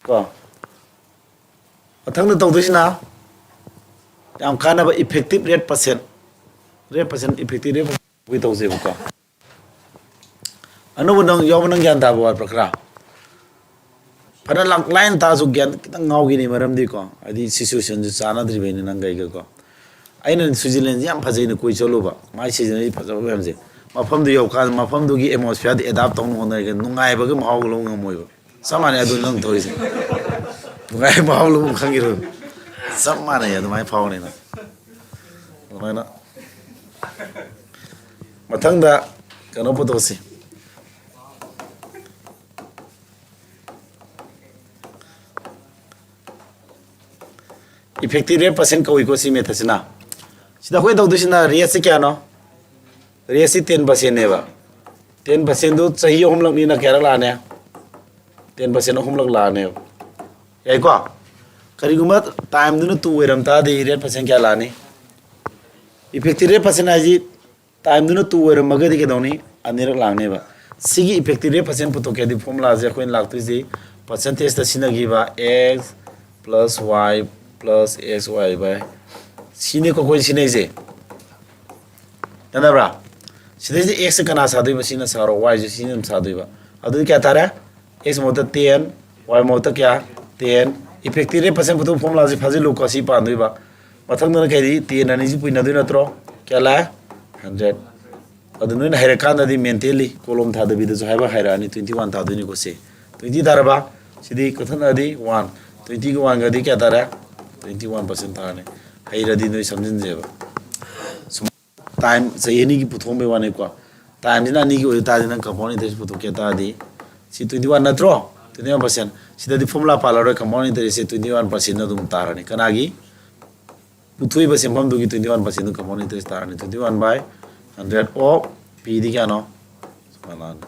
ꯀꯣ꯫ ꯃꯊꯪꯗ ꯇꯧꯗꯣꯏꯁꯤꯅ ꯌꯥꯝ ꯀꯥꯟꯅꯕ effective rate percent꯫ Rate percent, effective rate percent ꯇꯧꯁꯦꯕꯀꯣ꯫ ꯑꯅꯧꯕ ꯅꯪ ꯌꯥꯎꯕ, ꯅꯪ ꯒ꯭ꯌꯥꯟ ꯇꯥꯕ ꯋꯥꯠꯄ꯭ꯔꯥ ꯈꯔ? ꯐꯅ ꯂꯥꯛ ꯂꯥꯏꯅ ꯇꯥꯁꯨ ꯒ꯭ꯌꯥꯟ ꯈꯤꯇꯪ ꯉꯥꯎꯈꯤꯅꯤ, ꯃꯔꯝꯗꯤꯀꯣ, ꯍꯥꯏꯗꯤ situationꯁꯦ ꯆꯥꯟꯅꯗ꯭ꯔꯤꯕꯩꯅꯦ ꯅꯪ ꯀꯩꯒꯀꯣ꯫ ꯑꯩꯅ ꯁ꯭ꯋꯤꯖꯔꯂꯦꯟꯁꯦ ꯌꯥꯝ ꯐꯖꯩꯅ ꯀꯣꯏ ꯆꯠꯂꯨꯕ, ꯃꯥꯏ ꯁꯤꯖꯟꯅꯔꯤ ꯐꯖꯕ ꯃꯌꯥꯝꯁꯦ꯫ ꯃꯐꯝꯗꯨ ꯌꯧꯀꯥꯟꯗ ꯃꯐꯝꯗꯨꯒꯤ atmosphereꯗ adapt ꯇꯧꯅ ꯍꯣꯠꯅꯔꯒ ꯅꯨꯡꯉꯥꯏꯕꯒꯤ ꯃꯍꯥꯎ ꯂꯧ ꯉꯝꯃꯣꯏꯕ꯫ ꯆꯞ ꯃꯥꯟꯅꯩ ꯑꯗꯨ ꯅꯪ ꯇꯧꯔꯤꯁꯦ꯫ ꯅꯨꯡꯉꯥꯏ ꯃꯍꯥꯎ ꯂꯧꯕ ꯈꯪꯈꯤꯔꯣꯏ꯫ ꯆꯞ ꯃꯥꯟꯅꯩ, ꯑꯗꯨꯃꯥꯏꯅ ꯐꯥꯎꯅꯤ ꯅꯪ꯫ ꯑꯗꯨꯃꯥꯏꯅ ꯃꯊꯪꯗ ꯀꯩꯅꯣ ꯄꯨꯊꯣꯛꯁꯤ꯫ Effective rate percent ꯀꯧꯏꯀꯣ ꯁꯤ methodꯁꯤꯅ꯫ ꯁꯤꯗ ꯑꯩꯈꯣꯏ ꯇꯧꯗꯣꯏꯁꯤꯅ rateꯁꯤ ꯀꯌꯥꯅꯣ? Rateꯁꯤ ten percentꯅꯦꯕ꯫ Ten percentꯗꯨ ꯆꯍꯤ ꯑꯍꯨꯝꯂꯛꯅꯤꯅ ꯀꯌꯥꯔꯛ ꯂꯥꯛꯑꯅꯤ? Ten percent ꯑꯍꯨꯝꯂꯛ ꯂꯥꯛꯑꯅꯦꯕ꯫ ꯌꯥꯏꯀꯣ? ꯀꯔꯤꯒꯨꯝꯕ timeꯗꯨꯅ two ꯑꯣꯏꯔꯝ ꯇꯥꯔꯗꯤ rate percent ꯀꯌꯥ ꯂꯥꯛꯑꯅꯤ? Effective rate percent ꯍꯥꯏꯁꯤ timeꯗꯨꯅ two ꯑꯣꯏꯔꯝꯃꯒꯗꯤ ꯀꯩꯗꯧꯅꯤ? ꯑꯅꯤꯔꯛ ꯂꯥꯛꯅꯦꯕ꯫ ꯁꯤꯒꯤ effective rate percent ꯄꯨꯊꯣꯛꯀꯦ ꯍꯥꯏꯗꯤ formulaꯁꯦ ꯑꯩꯈꯣꯏꯅ ꯂꯥꯛꯇꯣꯏꯁꯤ percentageꯇ ꯁꯤꯖꯤꯟꯅꯈꯤꯕ x plus y plus xy by ꯁꯤꯅꯤꯀꯣ ꯑꯩꯈꯣꯏꯅ ꯁꯤꯖꯤꯟꯅꯩꯁꯦ꯫ ꯌꯥꯅꯕ꯭ꯔꯥ? ꯁꯤꯗꯩꯁꯤꯗ x ꯀꯅꯥ ꯁꯥꯗꯣꯏꯕ? ꯁꯤꯅ ꯁꯥꯔꯣ, y ꯁꯨ ꯁꯤꯅ ꯑꯗꯨꯝ ꯁꯥꯗꯣꯏꯕ꯫ ꯑꯗꯨꯗꯤ ꯀꯌꯥ ꯇꯥꯔꯦ? X ꯃꯍꯨꯠꯇ ten, y ꯃꯍꯨꯠꯇ ꯀꯌꯥ? Ten꯫ Effective rate percent ꯄꯨꯊꯣꯛ formulaꯁꯤ ꯐꯥꯖꯤꯜꯂꯨꯀꯣ, ꯁꯤ ꯄꯥꯟꯗꯣꯏꯕ꯫ ꯃꯊꯪꯗꯅ ꯀꯩꯗꯤ ten ꯑꯅꯤꯁꯤ ꯄꯨꯏꯅꯗꯣꯏ ꯅꯠꯇ꯭ꯔꯣ? ꯀꯌꯥ ꯂꯥꯛꯑꯦ? Hundred꯫ ꯑꯗꯨ ꯅꯣꯏꯅ ꯍꯩꯔꯀꯥꯟꯗꯗꯤ mentally column ꯊꯥꯗꯕꯤꯗꯁꯨ ꯍꯥꯏꯕ ꯍꯩꯔꯛꯑꯅꯤ, twenty one ꯇꯥꯗꯣꯏꯅꯤꯀꯣ ꯁꯤ꯫ Twenty ꯇꯥꯔꯕ? ꯁꯤꯗꯤ ꯀꯛꯊꯠꯅꯔꯗꯤ one꯫ Twentyꯒ oneꯒꯗꯤ ꯀꯌꯥ ꯇꯥꯔꯦ? Twenty one percent ꯇꯥꯔꯅꯤ꯫ ꯍꯩꯔꯗꯤ ꯅꯣꯏ ꯁꯝꯖꯤꯟꯁꯦꯕ꯫ ꯁꯨꯝ time ꯆꯍꯤ ꯑꯅꯤꯒꯤ ꯄꯨꯊꯣꯛꯑꯝꯕꯩ ꯋꯥꯅꯤꯀꯣ꯫ Timeꯁꯤꯅ ꯑꯅꯤꯒꯤ ꯑꯣꯏ ꯇꯥꯔꯗꯤ ꯅꯪ compound interest ꯄꯨꯊꯣꯛꯀꯦ ꯇꯥꯔꯗꯤ ꯁꯤ twenty one ꯅꯠꯇ꯭ꯔꯣ? Twenty one percent꯫ ꯁꯤꯗꯗꯤ formula ꯄꯥꯜꯂꯔꯣꯏ, compound interest ꯁꯦ twenty one percent ꯑꯗꯨꯝ ꯇꯥꯔꯅꯤ꯫ ꯀꯅꯥꯒꯤ? ꯄꯨꯊꯣꯛꯏꯕ ꯁꯦꯟꯐꯝꯗꯨꯒꯤ twenty one percent ꯗꯨ compound interest ꯇꯥꯔꯅꯤ꯫ Twenty one by hundred of P ꯗꯤ ꯀꯌꯥꯅꯣ? ꯁꯨꯃꯥꯏꯅ ꯂꯥꯛꯑꯅꯤ꯫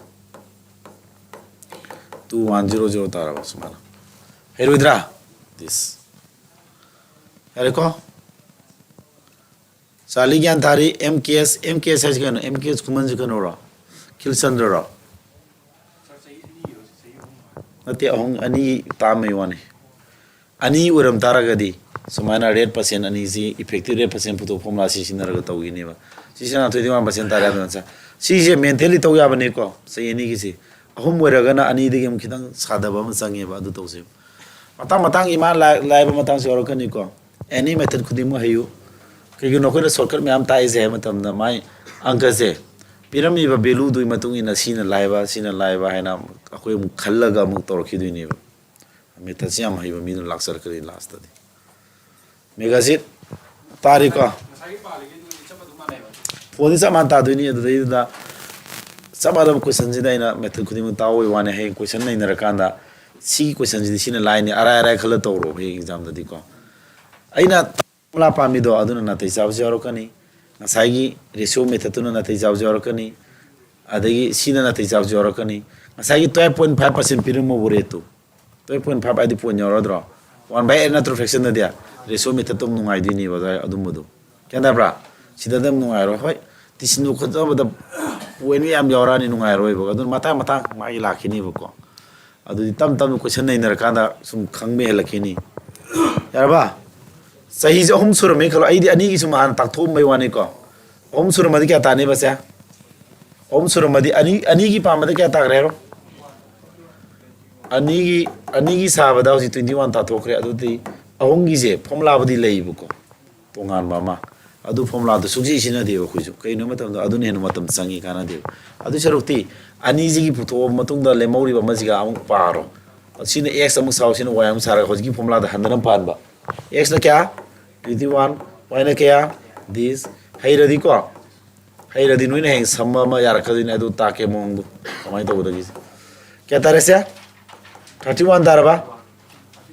Two one zero zero ꯇꯥꯔꯕ ꯁꯨꯃꯥꯏꯅ꯫ ꯍꯩꯔꯣꯏꯗ꯭ꯔꯥ? This꯫ ꯌꯥꯔꯦꯀꯣ? ꯆꯥꯔꯂꯤ ꯒ꯭ꯌꯥꯟ ꯊꯥꯔꯤ꯫ M K S, M K S ꯍꯥꯏꯁꯤ ꯀꯩꯅꯣ? M K S ꯈꯨꯃꯟꯁꯤ ꯀꯩꯅꯣꯔꯣ? ꯈꯤꯜꯆꯟꯗ꯭ꯔꯔꯣ? ꯅꯠꯇꯦ, ꯑꯍꯨꯝ, ꯑꯅꯤ ꯇꯥꯝꯃꯩ ꯋꯥꯅꯤ꯫ ꯑꯅꯤ ꯑꯣꯏꯔꯝ ꯇꯥꯔꯒꯗꯤ ꯁꯨꯃꯥꯏꯅ rate percent ꯑꯅꯤꯁꯤ effective rate percent ꯄꯨꯊꯣꯛ formula ꯁꯤ ꯁꯤꯖꯤꯟꯅꯔꯒ ꯇꯧꯈꯤꯅꯦꯕ꯫ ꯁꯤꯁꯤꯅ twenty one percent ꯇꯥꯔꯦ꯫ ꯑꯗꯨꯅ ꯁꯤꯁꯦ mentally ꯇꯧ ꯌꯥꯕꯅꯤꯀꯣ꯫ ꯆꯍꯤ ꯑꯅꯤꯒꯤꯁꯤ ꯑꯍꯨꯝ ꯑꯣꯏꯔꯒꯅ ꯑꯅꯤꯗꯒꯤ ꯑꯃꯨꯛ ꯈꯤꯇꯪ ꯁꯥꯗꯕ ꯑꯃ ꯆꯪꯉꯦꯕ꯫ ꯑꯗꯨ ꯇꯧꯁꯦꯕ꯫ ꯃꯇꯥꯡ ꯃꯇꯥꯡꯒꯤ ꯃꯥ ꯂꯥꯏ-, ꯂꯥꯏꯕ ꯃꯇꯥꯡꯁꯨ ꯌꯥꯎꯔꯛꯀꯅꯤꯀꯣ꯫ Any method ꯈꯨꯗꯤꯡꯃꯛ ꯍꯩꯌꯨ꯫ ꯀꯩꯒꯤꯅꯣ ꯑꯩꯈꯣꯏꯅ shortcut ꯃꯌꯥꯝ ꯇꯥꯛꯏꯁꯦ ꯍꯥꯏꯕ ꯃꯇꯝꯗ ꯃꯥꯏ ꯑꯪꯀꯁꯦ ꯄꯤꯔꯝꯃꯤꯕ value ꯗꯨꯒꯤ ꯃꯇꯨꯡ ꯏꯟꯅ ꯁꯤꯅ ꯂꯥꯏꯕ, ꯁꯤꯅ ꯂꯥꯏꯕ ꯍꯥꯏꯅ ꯑꯩꯈꯣꯏ ꯑꯃꯨꯛ ꯈꯜꯂꯒ ꯑꯃꯨꯛ ꯇꯧꯔꯛꯈꯤꯗꯣꯏꯅꯦꯕ꯫ Method ꯁꯤ ꯌꯥꯝ ꯍꯩꯕ ꯃꯤꯗꯨꯅ ꯂꯥꯛꯆꯔꯛꯀꯅꯤ last ꯇꯗꯤ꯫ ꯃꯦꯒꯥꯖꯤꯠ ꯇꯥꯔꯤꯀꯣ? ꯐꯣꯟꯗꯤ ꯆꯞ ꯃꯥꯟꯅ ꯇꯥꯗꯣꯏꯅꯤ꯫ ꯑꯗꯨꯗꯩꯗꯨꯗ ꯆꯞ ꯃꯥꯟꯅꯕ question ꯁꯤꯗ ꯑꯩꯅ method ꯈꯨꯗꯤꯡꯃꯛ ꯇꯥꯛꯑꯣꯏ ꯋꯥꯅꯤ꯫ ꯍꯌꯦꯡ question ꯅꯩꯅꯔꯀꯥꯟꯗ ꯁꯤꯒꯤ question ꯁꯤꯗꯤ ꯁꯤꯅ ꯂꯥꯏꯅꯤ, ꯑꯔꯥꯏ ꯑꯔꯥꯏ ꯈꯜꯂ ꯇꯧꯔꯣ ꯍꯌꯦꯡ exam ꯗꯗꯤꯀꯣ꯫ ꯑꯩꯅ formula ꯄꯥꯝꯃꯤꯗꯣ ꯑꯗꯨꯅ ꯅꯥꯇꯩ ꯆꯥꯕꯁꯨ ꯌꯥꯎꯔꯛꯀꯅꯤ, ꯉꯁꯥꯏꯒꯤ ratio method ꯇꯨꯅ ꯅꯥꯇꯩ ꯆꯥꯕꯁꯨ ꯌꯥꯎꯔꯛꯀꯅꯤ, ꯑꯗꯒꯤ ꯁꯤꯅ ꯅꯥꯇꯩ ꯆꯥꯕꯁꯨ ꯌꯥꯎꯔꯛꯀꯅꯤ꯫ ꯉꯁꯥꯏꯒꯤ twelve point five percent ꯄꯤꯔꯝꯃꯕ rate two, twelve point five ꯍꯥꯏꯗꯤ point ꯌꯥꯎꯔꯗ꯭ꯔꯣ? One by eight ꯅꯠꯇ꯭ꯔꯣ fraction ꯗꯗꯤ? Ratio method ꯇꯨ ꯅꯨꯡꯉꯥꯏꯗꯣꯏꯅꯦꯕ ꯑꯗꯨꯋꯥꯏ ꯑꯗꯨꯝꯕꯗꯣ꯫ ꯒ꯭ꯌꯥꯟ ꯇꯥꯕ꯭ꯔꯥ? ꯁꯤꯗꯗꯤ ꯌꯥꯝ ꯅꯨꯡꯉꯥꯏꯔꯣꯏ꯫ ꯍꯣꯏ, ꯇꯤꯁꯤꯟꯕ ꯈꯣꯠꯆꯕꯗ point ꯌꯥꯝ ꯌꯥꯎꯔꯛꯑꯅꯤ, ꯅꯨꯡꯉꯥꯏꯔꯣꯏꯕ꯫ ꯑꯗꯨꯅ ꯃꯇꯥꯡ ꯃꯇꯥꯡ ꯃꯥꯒꯤ ꯂꯥꯛꯈꯤꯅꯤꯕꯀꯣ꯫ ꯑꯗꯨꯗꯤ ꯇꯞ ꯇꯞꯅ question ꯅꯩꯅꯔꯀꯥꯟꯗ ꯁꯨꯝ ꯈꯪꯕ ꯍꯦꯜꯂꯛꯈꯤꯅꯤ꯫ ꯌꯥꯔꯕ? ꯆꯍꯤꯁꯦ ꯑꯍꯨꯝ ꯁꯨꯔꯝꯃꯦ ꯈꯜꯂꯣ꯫ ꯑꯩꯗꯤ ꯑꯅꯤꯒꯤ ꯁꯨꯝ ꯍꯥꯟꯅ ꯇꯥꯛꯊꯣꯛꯑꯝꯕꯩ ꯋꯥꯅꯤꯀꯣ꯫ ꯑꯍꯨꯝ ꯁꯨꯔꯝꯃꯗꯤ ꯀꯌꯥ ꯇꯥꯅꯤꯕ ꯁꯦ? ꯑꯍꯨꯝ ꯁꯨꯔꯝꯃꯗꯤ ꯑꯅꯤ, ꯑꯅꯤꯒꯤ ꯄꯥꯝꯕꯗ ꯀꯌꯥ ꯇꯥꯈ꯭ꯔꯦ ꯍꯥꯏꯔꯣ? ꯑꯅꯤꯒꯤ, ꯑꯅꯤꯒꯤ ꯁꯥꯕꯗ ꯍꯧꯖꯤꯛ twenty one ꯇꯥꯊꯣꯛꯈ꯭ꯔꯦ꯫ ꯑꯗꯨꯗꯤ ꯑꯍꯨꯝꯒꯤꯁꯦ formula ꯕꯨꯗꯤ ꯂꯩꯌꯦꯕꯀꯣ, ꯇꯣꯉꯥꯟꯕ ꯑꯃ꯫ ꯑꯗꯨ formula ꯗꯨ ꯁꯨꯡꯁꯤ ꯁꯤꯖꯤꯟꯅꯗꯦꯕ ꯑꯩꯈꯣꯏꯁꯨ꯫ ꯀꯩꯒꯤꯅꯣ ꯍꯥꯏꯕ ꯃꯇꯝꯗ ꯑꯗꯨꯅ ꯍꯦꯟꯅ ꯃꯇꯝ ꯆꯪꯉꯤ, ꯀꯥꯟꯅꯗꯦꯕ꯫ ꯑꯗꯨ ꯁꯔꯨꯛꯇꯤ ꯑꯅꯤꯁꯤꯒꯤ ꯄꯨꯊꯣꯛꯑꯕ ꯃꯇꯨꯡꯗ ꯂꯦꯝꯍꯧꯔꯤꯕ ꯑꯃꯁꯤꯒ ꯑꯃꯨꯛ ꯄꯥꯔꯣ꯫ ꯁꯤꯅ x ꯑꯃꯨꯛ ꯁꯥꯎ, ꯁꯤꯅ y ꯑꯃꯨꯛ ꯁꯥꯔꯒ ꯍꯧꯖꯤꯛꯀꯤ formula ꯗ ꯍꯟꯗꯅ ꯄꯥꯟꯕ꯫ X ꯅ ꯀꯌꯥ? Twenty one꯫ Y ꯅ ꯀꯌꯥ? This꯫ ꯍꯩꯔꯗꯤꯀꯣ, ꯍꯩꯔꯗꯤ ꯅꯣꯏꯅ ꯍꯌꯦꯡ ꯁꯝꯕ ꯑꯃ ꯌꯥꯔꯛꯀꯗꯣꯏꯅꯦ꯫ ꯑꯗꯨ ꯇꯥꯛꯀꯦ ꯃꯑꯣꯡꯗꯣ ꯀꯃꯥꯏꯅ ꯇꯧꯒꯗꯒꯦꯁꯦ꯫ ꯀꯌꯥ ꯇꯥꯔꯦ ꯁꯦ? ꯊꯥꯔꯇꯤ ꯋꯥꯟ ꯇꯥꯔꯕ?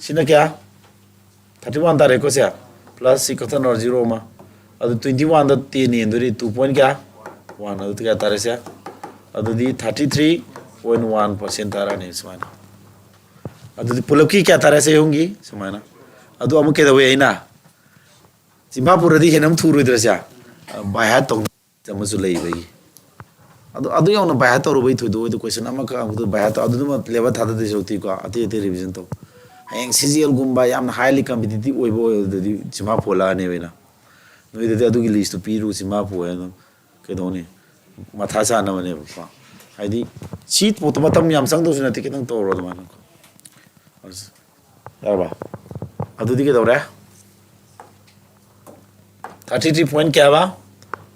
ꯁꯤꯅ ꯀꯌꯥ? ꯊꯥꯔꯇꯤ ꯋꯥꯟ ꯇꯥꯔꯦꯀꯣ ꯁꯦ꯫ ꯄ꯭ꯂꯁ ꯁꯤ ꯀꯛꯊꯠꯅꯔꯣ, ꯖꯤꯔꯣ ꯑꯃ꯫ ꯑꯗꯨ ꯇ꯭ꯋꯦꯟꯇꯤ ꯋꯥꯟꯗ ꯇꯦꯟ ꯌꯦꯟꯗꯣꯏꯅꯤ, ꯇꯨ ꯄꯣꯏꯟ ꯀꯌꯥ? ꯋꯥꯟ꯫ ꯑꯗꯨꯗꯤ ꯀꯌꯥ ꯇꯥꯔꯦ ꯁꯦ? ꯑꯗꯨꯗꯤ thirty three point one percent ꯇꯥꯔꯛꯑꯅꯤ ꯁꯨꯃꯥꯏꯅ꯫ ꯑꯗꯨꯗꯤ ꯄꯨꯂꯞꯀꯤ ꯀꯌꯥ ꯇꯥꯔꯦ ꯁꯦ, ꯑꯍꯨꯝꯒꯤ ꯁꯨꯃꯥꯏꯅ? ꯑꯗꯨ ꯑꯃꯨꯛ ꯀꯩꯗꯧꯋꯦ ꯑꯩꯅ? ꯆꯤꯝꯐꯥ ꯄꯨꯔꯗꯤ ꯍꯦꯟꯅ ꯑꯃꯨꯛ ꯊꯨꯔꯣꯏꯗ꯭ꯔꯁꯦ? ꯕꯥꯏ ꯍꯥꯔꯠ ꯇꯧ ꯑꯃꯁꯨ ꯂꯩꯕꯒꯤ꯫ ꯑꯗꯨ, ꯑꯗꯨ ꯌꯧꯅ ꯕꯥꯏ ꯍꯥꯔꯠ ꯇꯧꯔꯨꯕꯩ ꯊꯣꯏꯗꯣꯛ ꯑꯣꯏꯗ, ꯀꯣꯏꯁꯟ ꯑꯃꯈꯛ ꯑꯃꯨꯛꯇ ꯕꯥꯏ ꯍꯥꯔꯠ ꯇꯧ, ꯑꯗꯨꯗꯨꯃ ꯂꯦꯕꯔ ꯊꯥꯗꯗꯣꯏ ꯁꯔꯨꯛꯇꯤꯀꯣ, ꯑꯇꯩ ꯑꯇꯩ ꯔꯤꯚꯤꯖꯟ ꯇꯧ꯫ ꯍꯌꯦꯡ ꯁꯤ ꯖꯤ ꯑꯦꯜꯒꯨꯝꯕ ꯌꯥꯝꯅ ꯍꯥꯏꯂꯤ ꯀꯝꯄꯤꯇꯤꯇꯤꯞ ꯑꯣꯏꯕ ꯑꯣꯏꯔꯗꯤ ꯆꯤꯝꯐꯥ ꯄꯨꯍꯜꯂꯛꯑꯅꯦꯕ ꯑꯩꯅ꯫ ꯅꯣꯏꯗꯗꯤ ꯑꯗꯨꯒꯤ ꯂꯤꯁꯇꯨ ꯄꯤꯔꯨ, ꯆꯤꯝꯐꯥ ꯄꯨꯍꯜꯂꯒ ꯀꯩꯗꯧꯅꯤ? ꯃꯊꯥ ꯁꯥꯅꯕꯅꯦꯕꯀꯣ꯫ ꯍꯥꯏꯗꯤ ꯁꯤ ꯄꯣꯠꯇꯣ ꯃꯇꯝ ꯌꯥꯝ ꯆꯪꯗꯧꯁꯨ ꯅꯠꯇꯦ, ꯈꯤꯇꯪ ꯇꯧꯔꯣ ꯑꯗꯨꯃꯥꯏꯅ꯫ ꯌꯥꯔꯕ? ꯑꯗꯨꯗꯤ ꯀꯩꯗꯧꯔꯦ? ꯊꯥꯔꯇꯤ ꯊ꯭ꯔꯤ ꯄꯣꯏꯟ ꯀꯌꯥꯕ?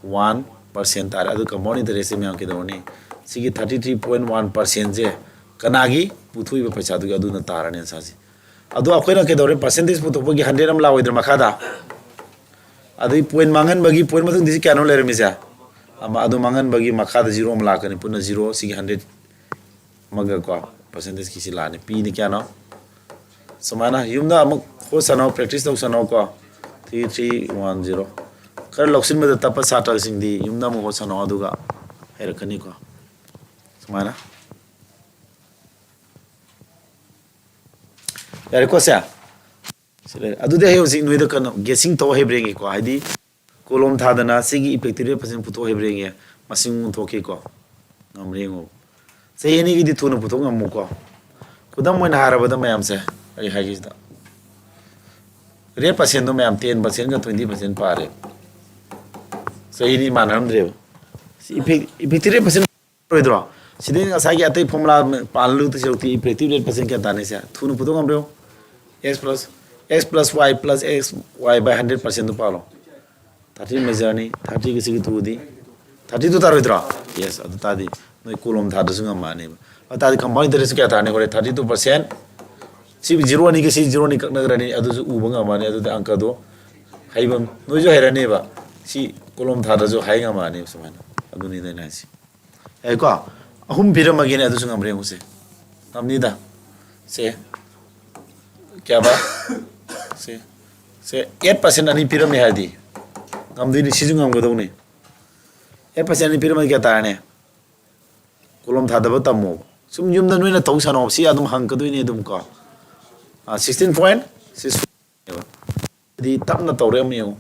ꯋꯥꯟ ꯄꯥꯔꯁꯦꯟ ꯇꯥꯔꯦ꯫ ꯑꯗꯨ ꯀꯝꯄꯥꯎꯟ ꯏꯟꯇꯔꯦꯁꯁꯦ ꯃꯌꯥꯝ ꯀꯩꯗꯧꯔꯅꯤ? ꯁꯤꯒꯤ ꯊꯥꯔꯇꯤ ꯊ꯭ꯔꯤ ꯄꯣꯏꯟ ꯋꯥꯟ ꯄꯥꯔꯁꯦꯟꯁꯦ ꯀꯅꯥꯒꯤ? ꯄꯨꯊꯣꯛꯏꯕ ꯄꯩꯁꯥꯗꯨꯒꯤ ꯑꯗꯨꯅ ꯇꯥꯔꯅꯤ ꯑꯟꯁꯥꯔꯁꯦ꯫ ꯑꯗꯣ ꯑꯩꯈꯣꯏꯅ ꯀꯩꯗꯧꯔꯦ? ꯄꯥꯔꯁꯦꯟꯇꯦꯖ ꯄꯨꯊꯣꯛꯄꯒꯤ ꯍꯟꯗ꯭ꯔꯦꯠ ꯑꯃ ꯂꯥꯛꯑꯣꯏꯗ꯭ꯔꯥ ꯃꯈꯥꯗ? ꯑꯗꯩ ꯄꯣꯏꯟ ꯃꯥꯡꯍꯟꯕꯒꯤ ꯄꯣꯏꯟ ꯃꯊꯪꯗꯤ ꯁꯤ ꯀꯌꯥꯅꯣ ꯂꯩꯔꯝꯃꯤꯁꯦ? ꯑꯃ꯫ ꯑꯗꯨ ꯃꯥꯡꯍꯟꯕꯒꯤ ꯃꯈꯥꯗ ꯖꯤꯔꯣ ꯑꯃ ꯂꯥꯛꯀꯅꯤ, ꯄꯨꯟꯅ ꯖꯤꯔꯣ꯫ ꯁꯤꯒꯤ ꯍꯟꯗ꯭ꯔꯦꯠ ꯑꯃꯒ ꯀꯣ, ꯄꯥꯔꯁꯦꯟꯇꯦꯖꯀꯤ ꯁꯤ ꯂꯥꯛꯑꯅꯤ꯫ ꯄꯤꯅꯤ ꯀꯌꯥꯅꯣ? ꯁꯨꯃꯥꯏꯅ ꯌꯨꯝꯗ ꯑꯃꯨꯛ ꯍꯣꯠꯁꯅꯧ, ꯄ꯭ꯔꯦꯛꯇꯤꯁ ꯇꯧꯁꯅꯧꯀꯣ꯫ Three three one zero. ꯈꯔ ꯂꯧꯁꯤꯟꯕꯗ ꯇꯞꯄ ꯁꯥꯇ꯭ꯔꯁꯤꯡꯗꯤ ꯌꯨꯝꯗ ꯑꯃꯨꯛ ꯍꯣꯠꯁꯅꯧ, ꯑꯗꯨꯒ ꯍꯩꯔꯛꯀꯅꯤꯀꯣ꯫ ꯁꯨꯃꯥꯏꯅ꯫ ꯌꯥꯔꯦꯀꯣ ꯁꯦ? ꯁꯤ ꯂꯩꯔꯦ꯫ ꯑꯗꯨꯗꯤ ꯑꯩ ꯍꯧꯖꯤꯛ ꯅꯣꯏꯗ ꯀꯩꯅꯣ, ꯒꯦꯁꯤꯡ ꯇꯧ ꯍꯩꯕ꯭ꯔꯥ ꯌꯦꯡꯒꯦꯀꯣ꯫ ꯍꯥꯏꯗꯤ ꯀꯣꯂꯣꯝ ꯊꯥꯗꯅ ꯁꯤꯒꯤ ꯏꯐꯦꯛꯇꯤꯚ ꯔꯦꯠ ꯄꯥꯔꯁꯦꯟ ꯄꯨꯊꯣꯛ ꯍꯩꯕ꯭ꯔꯥ ꯌꯦꯡꯒꯦ꯫ ꯃꯁꯤꯡ ꯑꯣꯟꯊꯣꯛꯀꯦꯀꯣ꯫ ꯉꯝꯕ꯭ꯔꯥ ꯌꯦꯡꯉꯣ꯫ ꯆꯍꯤ ꯑꯅꯤꯒꯤꯗꯤ ꯊꯨꯅ ꯄꯨꯊꯣꯛ ꯉꯝꯃꯨꯀꯣ꯫ ꯈꯨꯗꯝ ꯑꯣꯏꯅ ꯍꯥꯏꯔꯕꯗ ꯃꯌꯥꯝꯁꯦ, ꯑꯩ ꯍꯥꯏꯒꯦꯁꯤꯗ, ꯔꯦꯠ ꯄꯥꯔꯁꯦꯟꯗꯣ ꯃꯌꯥꯝ ꯇꯦꯟ ꯄꯥꯔꯁꯦꯟꯒ ꯇ꯭ꯋꯦꯟꯇꯤ ꯄꯥꯔꯁꯦꯟ ꯄꯥꯔꯦ꯫ ꯆꯍꯤ ꯑꯅꯤ ꯃꯥꯟꯅꯔꯝꯗ꯭ꯔꯦꯕ꯫ ꯁꯤ ꯏꯐꯦꯛ-, ꯏꯐꯦꯛꯇꯤꯚ ꯔꯦꯠ ꯄꯥꯔꯁꯦꯟ ꯑꯣꯏꯗ꯭ꯔꯣ? ꯁꯤꯗꯩ ꯉꯁꯥꯏꯒꯤ ꯑꯇꯩ ꯐꯣꯔꯃꯨꯂꯥ ꯄꯥꯜꯂꯨꯗ ꯁꯔꯨꯛꯇꯤ ꯏꯐꯦꯛꯇꯤꯚ ꯔꯦꯠ ꯄꯥꯔꯁꯦꯟ ꯀꯌꯥ ꯇꯥꯅꯤ ꯁꯦ? ꯊꯨꯅ ꯄꯨꯊꯣꯛ ꯉꯝꯕ꯭ꯔꯣ? X plus, X plus Y plus X Y by hundred percent ꯗꯨ ꯄꯥꯜꯂꯣ꯫ ꯊꯥꯔꯇꯤ ꯃꯦꯖꯔꯅꯤ, ꯊꯥꯔꯇꯤꯒ ꯁꯤꯒ ꯇꯨꯗꯤ ꯊꯥꯔꯇꯤ ꯇꯨ ꯇꯥꯔꯣꯏꯗ꯭ꯔꯣ? ꯌꯦꯁ, ꯑꯗꯨ ꯇꯥꯔꯗꯤ ꯅꯣꯏ ꯀꯣꯂꯣꯝ ꯊꯥꯗ꯭ꯔꯁꯨ ꯉꯝꯃꯛꯑꯅꯦꯕ꯫ ꯑꯗꯨ ꯇꯥꯔꯗꯤ ꯀꯝꯄꯥꯎꯟ ꯏꯟꯇꯔꯦꯁ ꯀꯌꯥ ꯇꯥꯔꯅꯤ? ꯍꯣꯔꯦꯟ ꯊꯥꯔꯇꯤ ꯇꯨ ꯄꯥꯔꯁꯦꯟ꯫ ꯁꯤ ꯖꯤꯔꯣ ꯑꯅꯤꯒ ꯁꯤ ꯖꯤꯔꯣ ꯑꯅꯤ ꯀꯛꯅꯈ꯭ꯔꯅꯤ, ꯑꯗꯨꯁꯨ ꯎꯕ ꯉꯝꯃꯅꯤ꯫ ꯑꯗꯨꯗꯤ ꯑꯪꯀꯗꯣ ꯍꯩꯕ ꯅꯣꯏꯁꯨ ꯍꯩꯔꯅꯦꯕ꯫ ꯁꯤ ꯀꯣꯂꯣꯝ ꯊꯥꯗ꯭ꯔꯁꯨ ꯍꯥꯏ ꯉꯝꯃꯛꯑꯅꯦꯕ ꯁꯨꯃꯥꯏꯅ꯫ ꯑꯗꯨꯅꯤꯗ ꯑꯩꯅ ꯍꯥꯏꯁꯦ꯫ ꯌꯥꯏꯀꯣ? ꯑꯍꯨꯝ ꯄꯤꯔꯝꯃꯒꯦꯅꯦ, ꯑꯗꯨꯁꯨ ꯉꯝꯕ꯭ꯔꯥ ꯌꯦꯡꯉꯨꯁꯦ꯫ ꯉꯝꯅꯤꯗ꯫ ꯁꯦ, ꯀꯌꯥꯕ? ꯁꯦ, ꯁꯦ, ꯑꯦꯠ ꯄꯥꯔꯁꯦꯟ ꯑꯅꯤ ꯄꯤꯔꯝꯃꯦ ꯍꯥꯏꯗꯤ ꯉꯝꯗꯣꯏꯅꯤ, ꯁꯤꯁꯨ ꯉꯝꯒꯗꯧꯅꯤ꯫ ꯑꯦꯠ ꯄꯥꯔꯁꯦꯟ ꯑꯅꯤ ꯄꯤꯔꯝꯃꯗꯤ ꯀꯌꯥ ꯇꯥꯔꯅꯤ? ꯀꯣꯂꯣꯝ ꯊꯥꯗꯕ ꯇꯝꯃꯣ꯫ ꯁꯨꯝ ꯌꯨꯝꯗ ꯅꯣꯏꯅ ꯇꯧ ꯁꯥꯟꯅꯧ, ꯁꯤ ꯑꯗꯨꯝ ꯍꯪꯉꯛꯀꯗꯣꯏꯅꯤ ꯑꯗꯨꯝ ꯀꯣ꯫ Sixteen point six. ꯍꯥꯏꯗꯤ ꯇꯞꯅ ꯇꯧꯔꯦ ꯑꯃ ꯌꯦꯡꯉꯨ꯫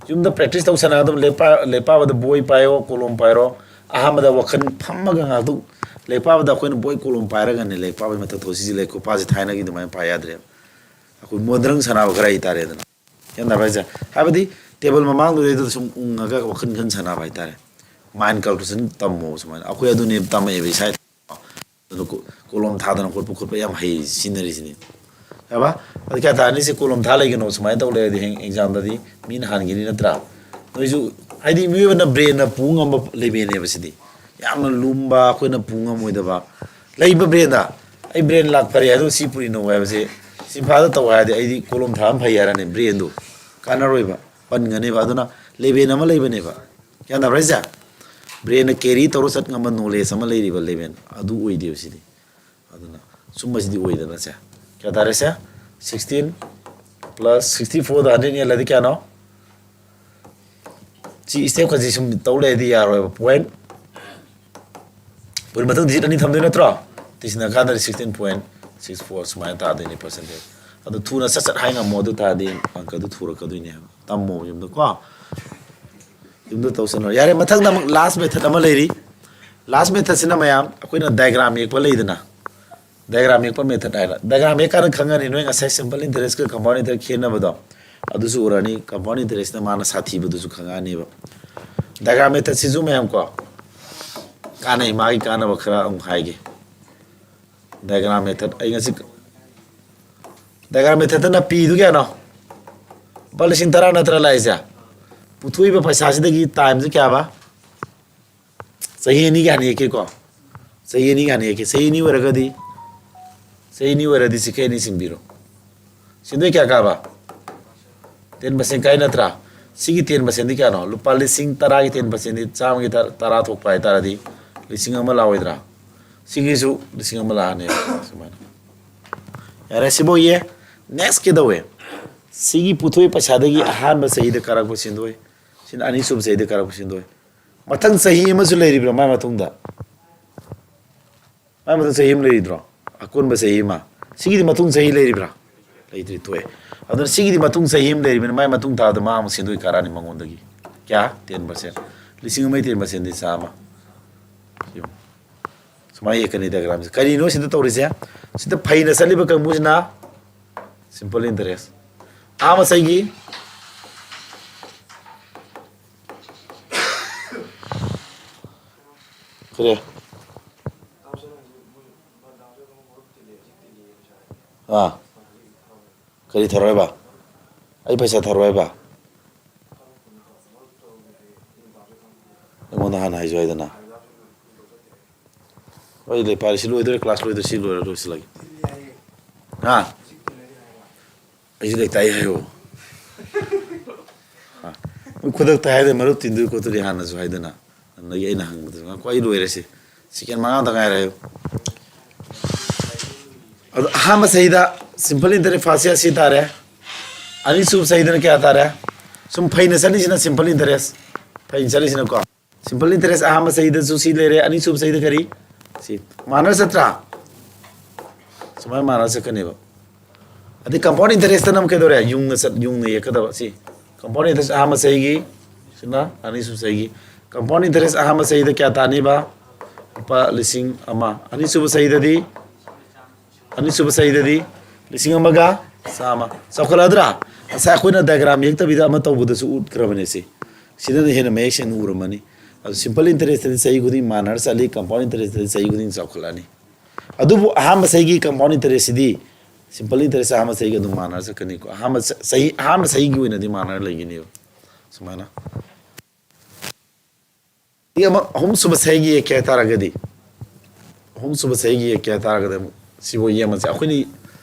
ꯌꯨꯝꯗ ꯄ꯭ꯔꯦꯛꯇꯤꯁ ꯇꯧ ꯁꯥꯟꯅꯒꯗꯕ, ꯂꯥꯏꯔꯤꯛ ꯄꯥ-, ꯂꯥꯏꯔꯤꯛ ꯄꯥꯕꯗ ꯕꯣꯏ ꯄꯥꯏꯌꯣ, ꯀꯣꯂꯣꯝ ꯄꯥꯏꯔꯣ꯫ ꯑꯍꯥꯟꯕꯗ ꯋꯥꯈꯜ ꯐꯝꯃꯒ ꯉꯥꯏꯍꯥꯛꯇꯪ ꯂꯥꯏꯔꯤꯛ ꯄꯥꯕꯗ ꯑꯩꯈꯣꯏꯅ ꯕꯣꯏ ꯀꯣꯂꯣꯝ ꯄꯥꯏꯔꯒꯅꯦ ꯂꯥꯏꯔꯤꯛ ꯄꯥꯕꯒꯤ ꯃꯊꯛ ꯊꯣꯛꯁꯤꯁꯤ ꯂꯥꯏꯔꯤꯛ ꯈꯨꯄꯥꯁꯦ ꯊꯥꯏꯅꯒꯤ ꯑꯗꯨꯃꯥꯏꯅ ꯄꯥ ꯌꯥꯗ꯭ꯔꯦꯕ꯫ ꯑꯩꯈꯣꯏ ꯃꯣꯗꯔꯟ ꯁꯥꯟꯅꯕ ꯈꯔ ꯍꯩꯇꯥꯔꯦꯗꯅ꯫ ꯒ꯭ꯌꯥꯟ ꯇꯥꯕ꯭ꯔꯥ ꯍꯥꯏꯁꯦ? ꯍꯥꯏꯕꯗꯤ ꯇꯦꯕꯜ ꯃꯃꯥꯡꯗꯨꯗꯩꯗꯨꯗ ꯁꯨꯝ ꯎꯪꯉꯒ ꯋꯥꯈꯜ ꯈꯟ ꯁꯥꯟꯅꯕ ꯍꯥꯏꯇꯥꯔꯦ꯫ ꯃꯥꯏꯟ ꯀꯜꯀꯨꯂꯦꯁꯟ ꯇꯝꯃꯣꯕ ꯁꯨꯃꯥꯏꯅ꯫ ꯑꯩꯈꯣꯏ ꯑꯗꯨꯅꯦ ꯇꯝꯃꯛꯑꯦꯕ ꯏꯁꯥ ꯏꯊꯟ꯫ ꯑꯗꯨꯅ ꯀꯣ-, ꯀꯣꯂꯣꯝ ꯊꯥꯗꯅ ꯈꯣꯠꯄ ꯈꯣꯠꯄ ꯌꯥꯝ ꯍꯩ ꯁꯤꯖꯤꯟꯅꯔꯤꯁꯤꯅꯦ꯫ ꯍꯥꯏꯕ? ꯑꯗꯨ ꯀꯌꯥ ꯇꯥꯔꯅꯤ? ꯁꯤ ꯀꯣꯂꯣꯝ ꯊꯥ ꯂꯩꯒꯅꯣ ꯁꯨꯃꯥꯏꯅ ꯇꯧ ꯂꯩꯔꯗꯤ ꯍꯌꯦꯡ ꯑꯦꯛꯖꯥꯝꯗꯗꯤ ꯃꯤꯅ ꯍꯥꯟꯈꯤꯅꯤ ꯅꯠꯇ꯭ꯔꯥ? ꯅꯣꯏꯁꯨ ꯍꯥꯏꯗꯤ ꯃꯤꯑꯣꯏꯕꯅ ꯕ꯭ꯔꯦꯟꯅ ꯄꯨ ꯉꯝꯕ ꯂꯦꯕꯦꯜꯅꯦꯕ ꯁꯤꯗꯤ꯫ ꯌꯥꯝꯅ ꯂꯨꯝꯕ ꯑꯩꯈꯣꯏꯅ ꯄꯨ ꯉꯝꯃꯣꯏꯗꯕ꯫ ꯂꯩꯕ ꯕ꯭ꯔꯦꯟꯗ ꯑꯩ ꯕ꯭ꯔꯦꯟ ꯂꯥꯛ ꯐꯔꯦ ꯑꯗꯨ ꯁꯤ ꯄꯨꯔꯤꯅꯣ ꯍꯥꯏꯕꯁꯦ ꯏꯝꯐꯥꯜꯗ ꯇꯧ ꯍꯥꯏꯔꯗꯤ ꯑꯩꯗꯤ ꯀꯣꯂꯣꯝ ꯊꯥ ꯑꯃ ꯐꯩ ꯍꯥꯏꯔꯅꯤ, ꯕ꯭ꯔꯦꯟꯗꯣ ꯀꯥꯟꯅꯔꯣꯏꯕ, ꯄꯟꯒꯅꯦꯕ꯫ ꯑꯗꯨꯅ ꯂꯦꯕꯦꯜ ꯑꯃ ꯂꯩꯕꯅꯦꯕ꯫ ꯒ꯭ꯌꯥꯟ ꯇꯥꯕ꯭ꯔꯥ ꯍꯥꯏꯁꯦ? ꯕ꯭ꯔꯦꯟꯅ ꯀꯦꯔꯤ ꯇꯧꯔ ꯆꯠ ꯉꯝꯕ ꯅꯣꯂꯦꯖ ꯑꯃ ꯂꯩꯔꯤꯕ ꯂꯦꯕꯦꯜ ꯑꯗꯨ ꯑꯣꯏꯗꯦꯕ ꯁꯤꯗꯤ꯫ ꯑꯗꯨꯅ ꯁꯨꯝꯕꯁꯤꯗꯤ ꯑꯣꯏꯗꯅ ꯁꯦ꯫ ꯀꯌꯥ ꯇꯥꯔꯦ ꯁꯦ? ꯁꯤꯛꯁꯇꯤꯟ ꯄ꯭ꯂꯁ ꯁꯤꯛꯁꯇꯤ ꯐꯣꯔꯗ ꯍꯟꯗ꯭ꯔꯦꯠ ꯌꯦꯜꯂꯗꯤ ꯀꯌꯥꯅꯣ? ꯁꯤ ꯁ꯭ꯇꯦꯞꯀꯁꯤ ꯁꯨꯝ ꯇꯧ ꯂꯩꯔꯗꯤ ꯌꯥꯔꯣꯏꯕ꯫ ꯄꯣꯏꯟ, ꯄꯣꯏꯟ ꯃꯊꯪ ꯗꯤꯖꯤꯠ ꯑꯅꯤ ꯊꯝꯗꯣꯏ ꯅꯠꯇ꯭ꯔꯣ? ꯇꯤꯁꯤꯟꯅ ꯀꯥꯟꯗꯗꯤ ꯁꯤꯛꯁꯇꯤꯟ ꯄꯣꯏꯟ ꯁꯤꯛꯁ ꯐꯣꯔ ꯁꯨꯃꯥꯏꯅ ꯇꯥꯗꯣꯏꯅꯤ ꯄꯥꯔꯁꯦꯟꯇꯦꯖ꯫ ꯑꯗꯨ ꯊꯨꯅ ꯁꯠ ꯁꯠ ꯍꯥꯏ ꯉꯝꯃꯣ, ꯑꯗꯨ ꯇꯥꯔꯗꯤ ꯑꯪꯀꯗꯨ ꯊꯨꯔꯛꯀꯗꯣꯏꯅꯦ ꯍꯥꯏꯕ꯫ ꯇꯝꯃꯣ ꯌꯨꯝꯗꯀꯣ꯫ ꯌꯨꯝꯗ ꯇꯧꯁꯟꯅꯔꯣ꯫ ꯌꯥꯔꯦ, ꯃꯊꯪꯗ ꯑꯃꯨꯛ ꯂꯥꯁ ꯃꯦꯊꯠ ꯑꯃ ꯂꯩꯔꯤ꯫ ꯂꯥꯁ ꯃꯦꯊꯠꯁꯤꯅ ꯃꯌꯥꯝ ꯑꯩꯈꯣꯏꯅ ꯗꯥꯏꯒ꯭ꯔꯥꯝ ꯌꯦꯛꯄ ꯂꯩꯗꯅ, ꯗꯥꯏꯒ꯭ꯔꯥꯝ ꯌꯦꯛꯄ ꯃꯦꯊꯠ ꯍꯥꯏꯅ꯫ ꯗꯥꯏꯒ꯭ꯔꯥꯝ ꯌꯦꯛꯀꯥꯟꯗ ꯈꯪꯉꯅꯤ ꯅꯣꯏ ꯉꯁꯥꯏ ꯁꯤꯝꯄꯜ ꯏꯟꯇꯔꯦꯁꯀ ꯀꯝꯄꯥꯎꯟ ꯏꯟꯇꯔꯦꯁ ꯈꯦꯠꯅꯕꯗꯣ, ꯑꯗꯨꯁꯨ ꯎꯔꯅꯤ꯫ ꯀꯝꯄꯥꯎꯟ ꯏꯟꯇꯔꯦꯁꯅ ꯃꯥꯅ ꯁꯥꯊꯤꯕꯗꯨꯁꯨ ꯈꯪꯉꯛꯑꯅꯦꯕ꯫ ꯗꯥꯏꯒ꯭ꯔꯥꯝ ꯃꯦꯊꯠꯁꯤꯁꯨ ꯃꯌꯥꯝ ꯀꯣ ꯀꯥꯟꯅꯩ, ꯃꯥꯒꯤ ꯀꯥꯟꯅꯕ ꯈꯔ ꯑꯃꯨꯛ ꯍꯥꯏꯒꯦ꯫ ꯗꯥꯏꯒ꯭ꯔꯥꯝ ꯃꯦꯊꯠ ꯑꯩ ꯉꯁꯤ ꯗꯥꯏꯒ꯭ꯔꯥꯝ ꯃꯦꯊꯠꯇꯅ ꯄꯤꯗꯨ ꯀꯌꯥꯅꯣ? ꯂꯨꯄꯥ ꯂꯤꯁꯤꯡ ꯇꯔꯥ ꯅꯠꯇ꯭ꯔꯥ ꯂꯥꯛꯏꯁꯦ? ꯄꯨꯊꯣꯛꯏꯕ ꯄꯩꯁꯥꯁꯤꯗꯒꯤ ꯇꯥꯏꯝꯁꯦ ꯀꯌꯥꯕ? ꯆꯍꯤ ꯑꯅꯤꯒꯤ ꯍꯥꯟꯅ ꯌꯦꯛꯀꯦꯀꯣ꯫ ꯆꯍꯤ ꯑꯅꯤꯒꯤ ꯍꯥꯟꯅ ꯌꯦꯛꯀꯦ꯫ ꯆꯍꯤ ꯑꯅꯤ ꯑꯣꯏꯔꯒꯗꯤ, ꯆꯍꯤ ꯑꯅꯤ ꯑꯣꯏꯔꯗꯤ ꯁꯤ ꯀꯩ ꯑꯅꯤ ꯁꯤꯡꯕꯤꯔꯣ꯫ ꯁꯤꯗꯩ ꯀꯌꯥ ꯀꯥꯕ? ꯇꯦꯟ ꯄꯥꯔꯁꯦꯟ ꯀꯥꯏ ꯅꯠꯇ꯭ꯔꯥ? ꯁꯤꯒꯤ ꯇꯦꯟ ꯄꯥꯔꯁꯦꯟꯗꯤ ꯀꯌꯥꯅꯣ? ꯂꯨꯄꯥ ꯂꯤꯁꯤꯡ ꯇꯔꯥꯒꯤ ꯇꯦꯟ ꯄꯥꯔꯁꯦꯟꯗꯤ ꯆꯥꯝꯃꯒꯤ ꯇꯔꯥ, ꯇꯔꯥ ꯊꯣꯛꯄ ꯍꯥꯏꯇꯥꯔꯗꯤ ꯂꯤꯁꯤꯡ ꯑꯃ ꯂꯥꯛꯑꯣꯏꯗ꯭ꯔꯥ? ꯁꯤꯒꯤꯁꯨ ꯂꯤꯁꯤꯡ ꯑꯃ ꯂꯥꯛꯑꯅꯦꯕ ꯁꯨꯃꯥꯏꯅ꯫ ꯌꯥꯔꯦ, ꯁꯤꯐꯥꯎ ꯌꯦ꯫ Next ꯀꯩꯗꯧꯋꯦ? ꯁꯤꯒꯤ ꯄꯨꯊꯣꯛꯏ ꯄꯩꯁꯥꯗꯒꯤ ꯑꯍꯥꯟꯕ ꯆꯍꯤꯗ ꯀꯥꯔꯛꯄ ꯁꯦꯟꯗꯣꯏ, ꯁꯤꯅ ꯑꯅꯤꯁꯨꯕ ꯆꯍꯤꯗ ꯀꯥꯔꯛꯄ ꯁꯦꯟꯗꯣꯏ꯫ ꯃꯊꯪ ꯆꯍꯤ ꯑꯃꯁꯨ ꯂꯩꯔꯤꯕ꯭ꯔꯥ ꯃꯥꯏ ꯃꯇꯨꯡꯗ? ꯃꯥꯏ ꯃꯊꯪ ꯆꯍꯤ ꯑꯃ ꯂꯩꯔꯤꯗ꯭ꯔꯣ? ꯑꯀꯣꯟꯕ ꯆꯍꯤ ꯑꯃ꯫ ꯁꯤꯒꯤꯗꯤ ꯃꯇꯨꯡ ꯆꯍꯤ ꯂꯩꯔꯤꯕ꯭ꯔꯥ? ꯂꯩꯇ꯭ꯔꯤ, ꯇꯣꯛꯑꯦ꯫ ꯑꯗꯨꯅ ꯁꯤꯒꯤꯗꯤ ꯃꯇꯨꯡ ꯆꯍꯤ ꯑꯃ ꯂꯩꯔꯤꯕꯅꯤꯅ ꯃꯥꯏ ꯃꯇꯨꯡ ꯊꯥꯗ ꯃꯥ ꯑꯃꯨꯛ ꯁꯦꯟꯗꯣꯏ ꯀꯥꯔꯛꯑꯅꯤ ꯃꯉꯣꯟꯗꯒꯤ꯫ ꯀꯌꯥ? Ten percent꯫ ꯂꯤꯁꯤꯡ ꯑꯃꯒꯤ ten percent ꯗꯤ ꯆꯥꯝꯃ꯫ ꯌꯦꯡꯉꯨ꯫ ꯁꯨꯃꯥꯏꯅ ꯌꯦꯛꯀꯅꯤ diagramꯁꯦ꯫ ꯀꯔꯤꯅꯣ ꯁꯤꯗ ꯇꯧꯔꯤꯁꯦ? ꯁꯤꯗ ꯐꯩꯅ ꯆꯠꯂꯤꯕ ꯀꯥꯡꯕꯨꯁꯤꯅ simple interest꯫ ꯑꯍꯥꯟꯕ ꯆꯍꯤꯒꯤ ꯀꯔꯤ? ꯑꯥ꯫ ꯀꯔꯤ ꯊꯧꯔꯣꯏꯕ? ꯑꯩ ꯄꯩꯁꯥ ꯊꯧꯔꯣꯏꯕ? ꯑꯩꯉꯣꯟꯗ ꯍꯥꯟꯅ ꯍꯥꯏꯖꯧ ꯍꯥꯏꯗꯅ꯫ ꯍꯣꯏ, ꯂꯩ ꯄꯥꯔꯤ ꯁꯤ ꯂꯣꯏꯗꯣꯔꯦ, class ꯂꯣꯏꯗꯣꯔꯦ, ꯁꯤ ꯂꯣꯏꯔ ꯂꯣꯏꯁꯤꯜꯂꯒꯦ꯫ ꯍꯥ? ꯑꯩꯁꯨ ꯂꯩꯇꯥꯏ ꯍꯥꯏꯌꯣ꯫ ꯍꯥ? ꯃꯣꯏ ꯈꯨꯗꯛꯇ ꯍꯥꯏꯗꯅ ꯃꯔꯨꯞ ꯇꯤꯟꯗꯣꯏ ꯈꯣꯠꯇꯣꯏꯗꯤ ꯍꯥꯟꯅꯁꯨ ꯍꯥꯏꯗꯅ꯫ ꯑꯗꯨꯗꯒꯤ ꯑꯩꯅ ꯍꯪꯕꯗꯁꯨ, "ꯉꯥꯏꯈꯣ, ꯑꯩ ꯂꯣꯏꯔꯁꯤ꯫ Second ꯃꯉꯥꯗ ꯉꯥꯏꯔꯦ" ꯍꯥꯏꯌꯨ꯫ ꯑꯗꯣ ꯑꯍꯥꯟꯕ ꯆꯍꯤꯗ simple interest first year ꯁꯤ ꯇꯥꯔꯦ꯫ ꯑꯅꯤꯁꯨꯕ ꯆꯍꯤꯗꯅ ꯀꯌꯥ ꯇꯥꯔꯦ? ꯁꯨꯝ ꯐꯩꯅ ꯆꯠꯂꯤꯁꯤꯅ simple interest꯫ ꯐꯩꯅ ꯆꯠꯂꯤꯁꯤꯅꯀꯣ꯫ Simple interest ꯑꯍꯥꯟꯕ ꯆꯍꯤꯗꯁꯨ ꯁꯤ ꯂꯩꯔꯦ, ꯑꯅꯤꯁꯨꯕ ꯆꯍꯤꯗ ꯀꯔꯤ? ꯁꯤ꯫ ꯃꯥꯟꯅꯔ ꯆꯠꯇ꯭ꯔꯥ? ꯁꯨꯃꯥꯏꯅ ꯃꯥꯟꯅꯔ ꯆꯠꯀꯅꯦꯕ꯫ ꯑꯗꯩ compound interestꯇꯅ ꯑꯃꯨꯛ ꯀꯩꯗꯧꯔꯦ? ꯌꯨꯡꯅ ꯆꯠ-, ꯌꯨꯡꯅ ꯌꯦꯛꯀꯗꯕ꯫ ꯁꯤ compound interest ꯑꯍꯥꯟꯕ ꯆꯍꯤꯒꯤ, ꯁꯤꯅ ꯑꯅꯤꯁꯨꯕ ꯆꯍꯤꯒꯤ꯫ Compound interest ꯑꯍꯥꯟꯕ ꯆꯍꯤꯗ ꯀꯌꯥ ꯇꯥꯅꯤꯕ? ꯂꯨꯄꯥ ꯂꯤꯁꯤꯡ ꯑꯃ꯫ ꯑꯅꯤꯁꯨꯕ ꯆꯍꯤꯗꯗꯤ, ꯑꯅꯤꯁꯨꯕ ꯆꯍꯤꯗꯗꯤ ꯂꯤꯁꯤꯡ ꯑꯃꯒ ꯆꯥꯝꯃ꯫ ꯆꯥꯎꯈꯠꯂꯗ꯭ꯔꯥ? ꯉꯁꯥꯏ ꯑꯩꯈꯣꯏꯅ diagram ꯌꯦꯛꯇꯕꯤꯗ ꯑꯃ ꯇꯧꯕꯗꯁꯨ ꯎꯠꯈ꯭ꯔꯕꯅꯦ ꯁꯤ꯫ ꯁꯤꯗꯅ ꯍꯦꯟꯅ ꯃꯌꯦꯛ ꯁꯦꯡꯅ ꯎꯔꯝꯃꯅꯤ꯫ ꯑꯗꯨ simple interestꯇꯗꯤ ꯆꯍꯤ ꯈꯨꯗꯤꯡ ꯃꯥꯟꯅꯔ ꯆꯠꯂꯤ, compound interestꯇꯗꯤ ꯆꯍꯤ ꯈꯨꯗꯤꯡ ꯆꯥꯎꯈꯠꯂꯛꯑꯅꯤ꯫ ꯑꯗꯨꯕꯨ ꯑꯍꯥꯟꯕ ꯆꯍꯤꯒꯤ compound interestꯁꯤꯗꯤ simple interest ꯑꯍꯥꯟꯕ ꯆꯍꯤꯒ ꯑꯗꯨꯝ ꯃꯥꯟꯅꯔ ꯆꯠꯀꯅꯤꯀꯣ꯫ ꯑꯍꯥꯟꯕ ꯆ-, ꯆꯍꯤ, ꯑꯍꯥꯟꯕ ꯆꯍꯤꯒꯤ ꯑꯣꯏꯅꯗꯤ ꯃꯥꯟꯅꯔ ꯂꯩꯒꯅꯦꯕ꯫ ꯁꯨꯃꯥꯏꯅ꯫ ꯑꯗꯒꯤ ꯑꯃ ꯑꯍꯨꯝꯁꯨꯕ ꯆꯍꯤꯒꯤ ꯌꯦꯛꯀꯦ ꯍꯥꯏꯇꯥꯔꯒꯗꯤ, ꯑꯍꯨꯝꯁꯨꯕ ꯆꯍꯤꯒꯤ ꯌꯦꯛꯀꯦ ꯍꯥꯏꯇꯥꯔꯒꯗꯤ ꯑꯃꯨꯛ ꯁꯤꯕꯨ ꯌꯦꯡꯕꯁꯦ ꯑꯩꯈꯣꯏꯅꯤ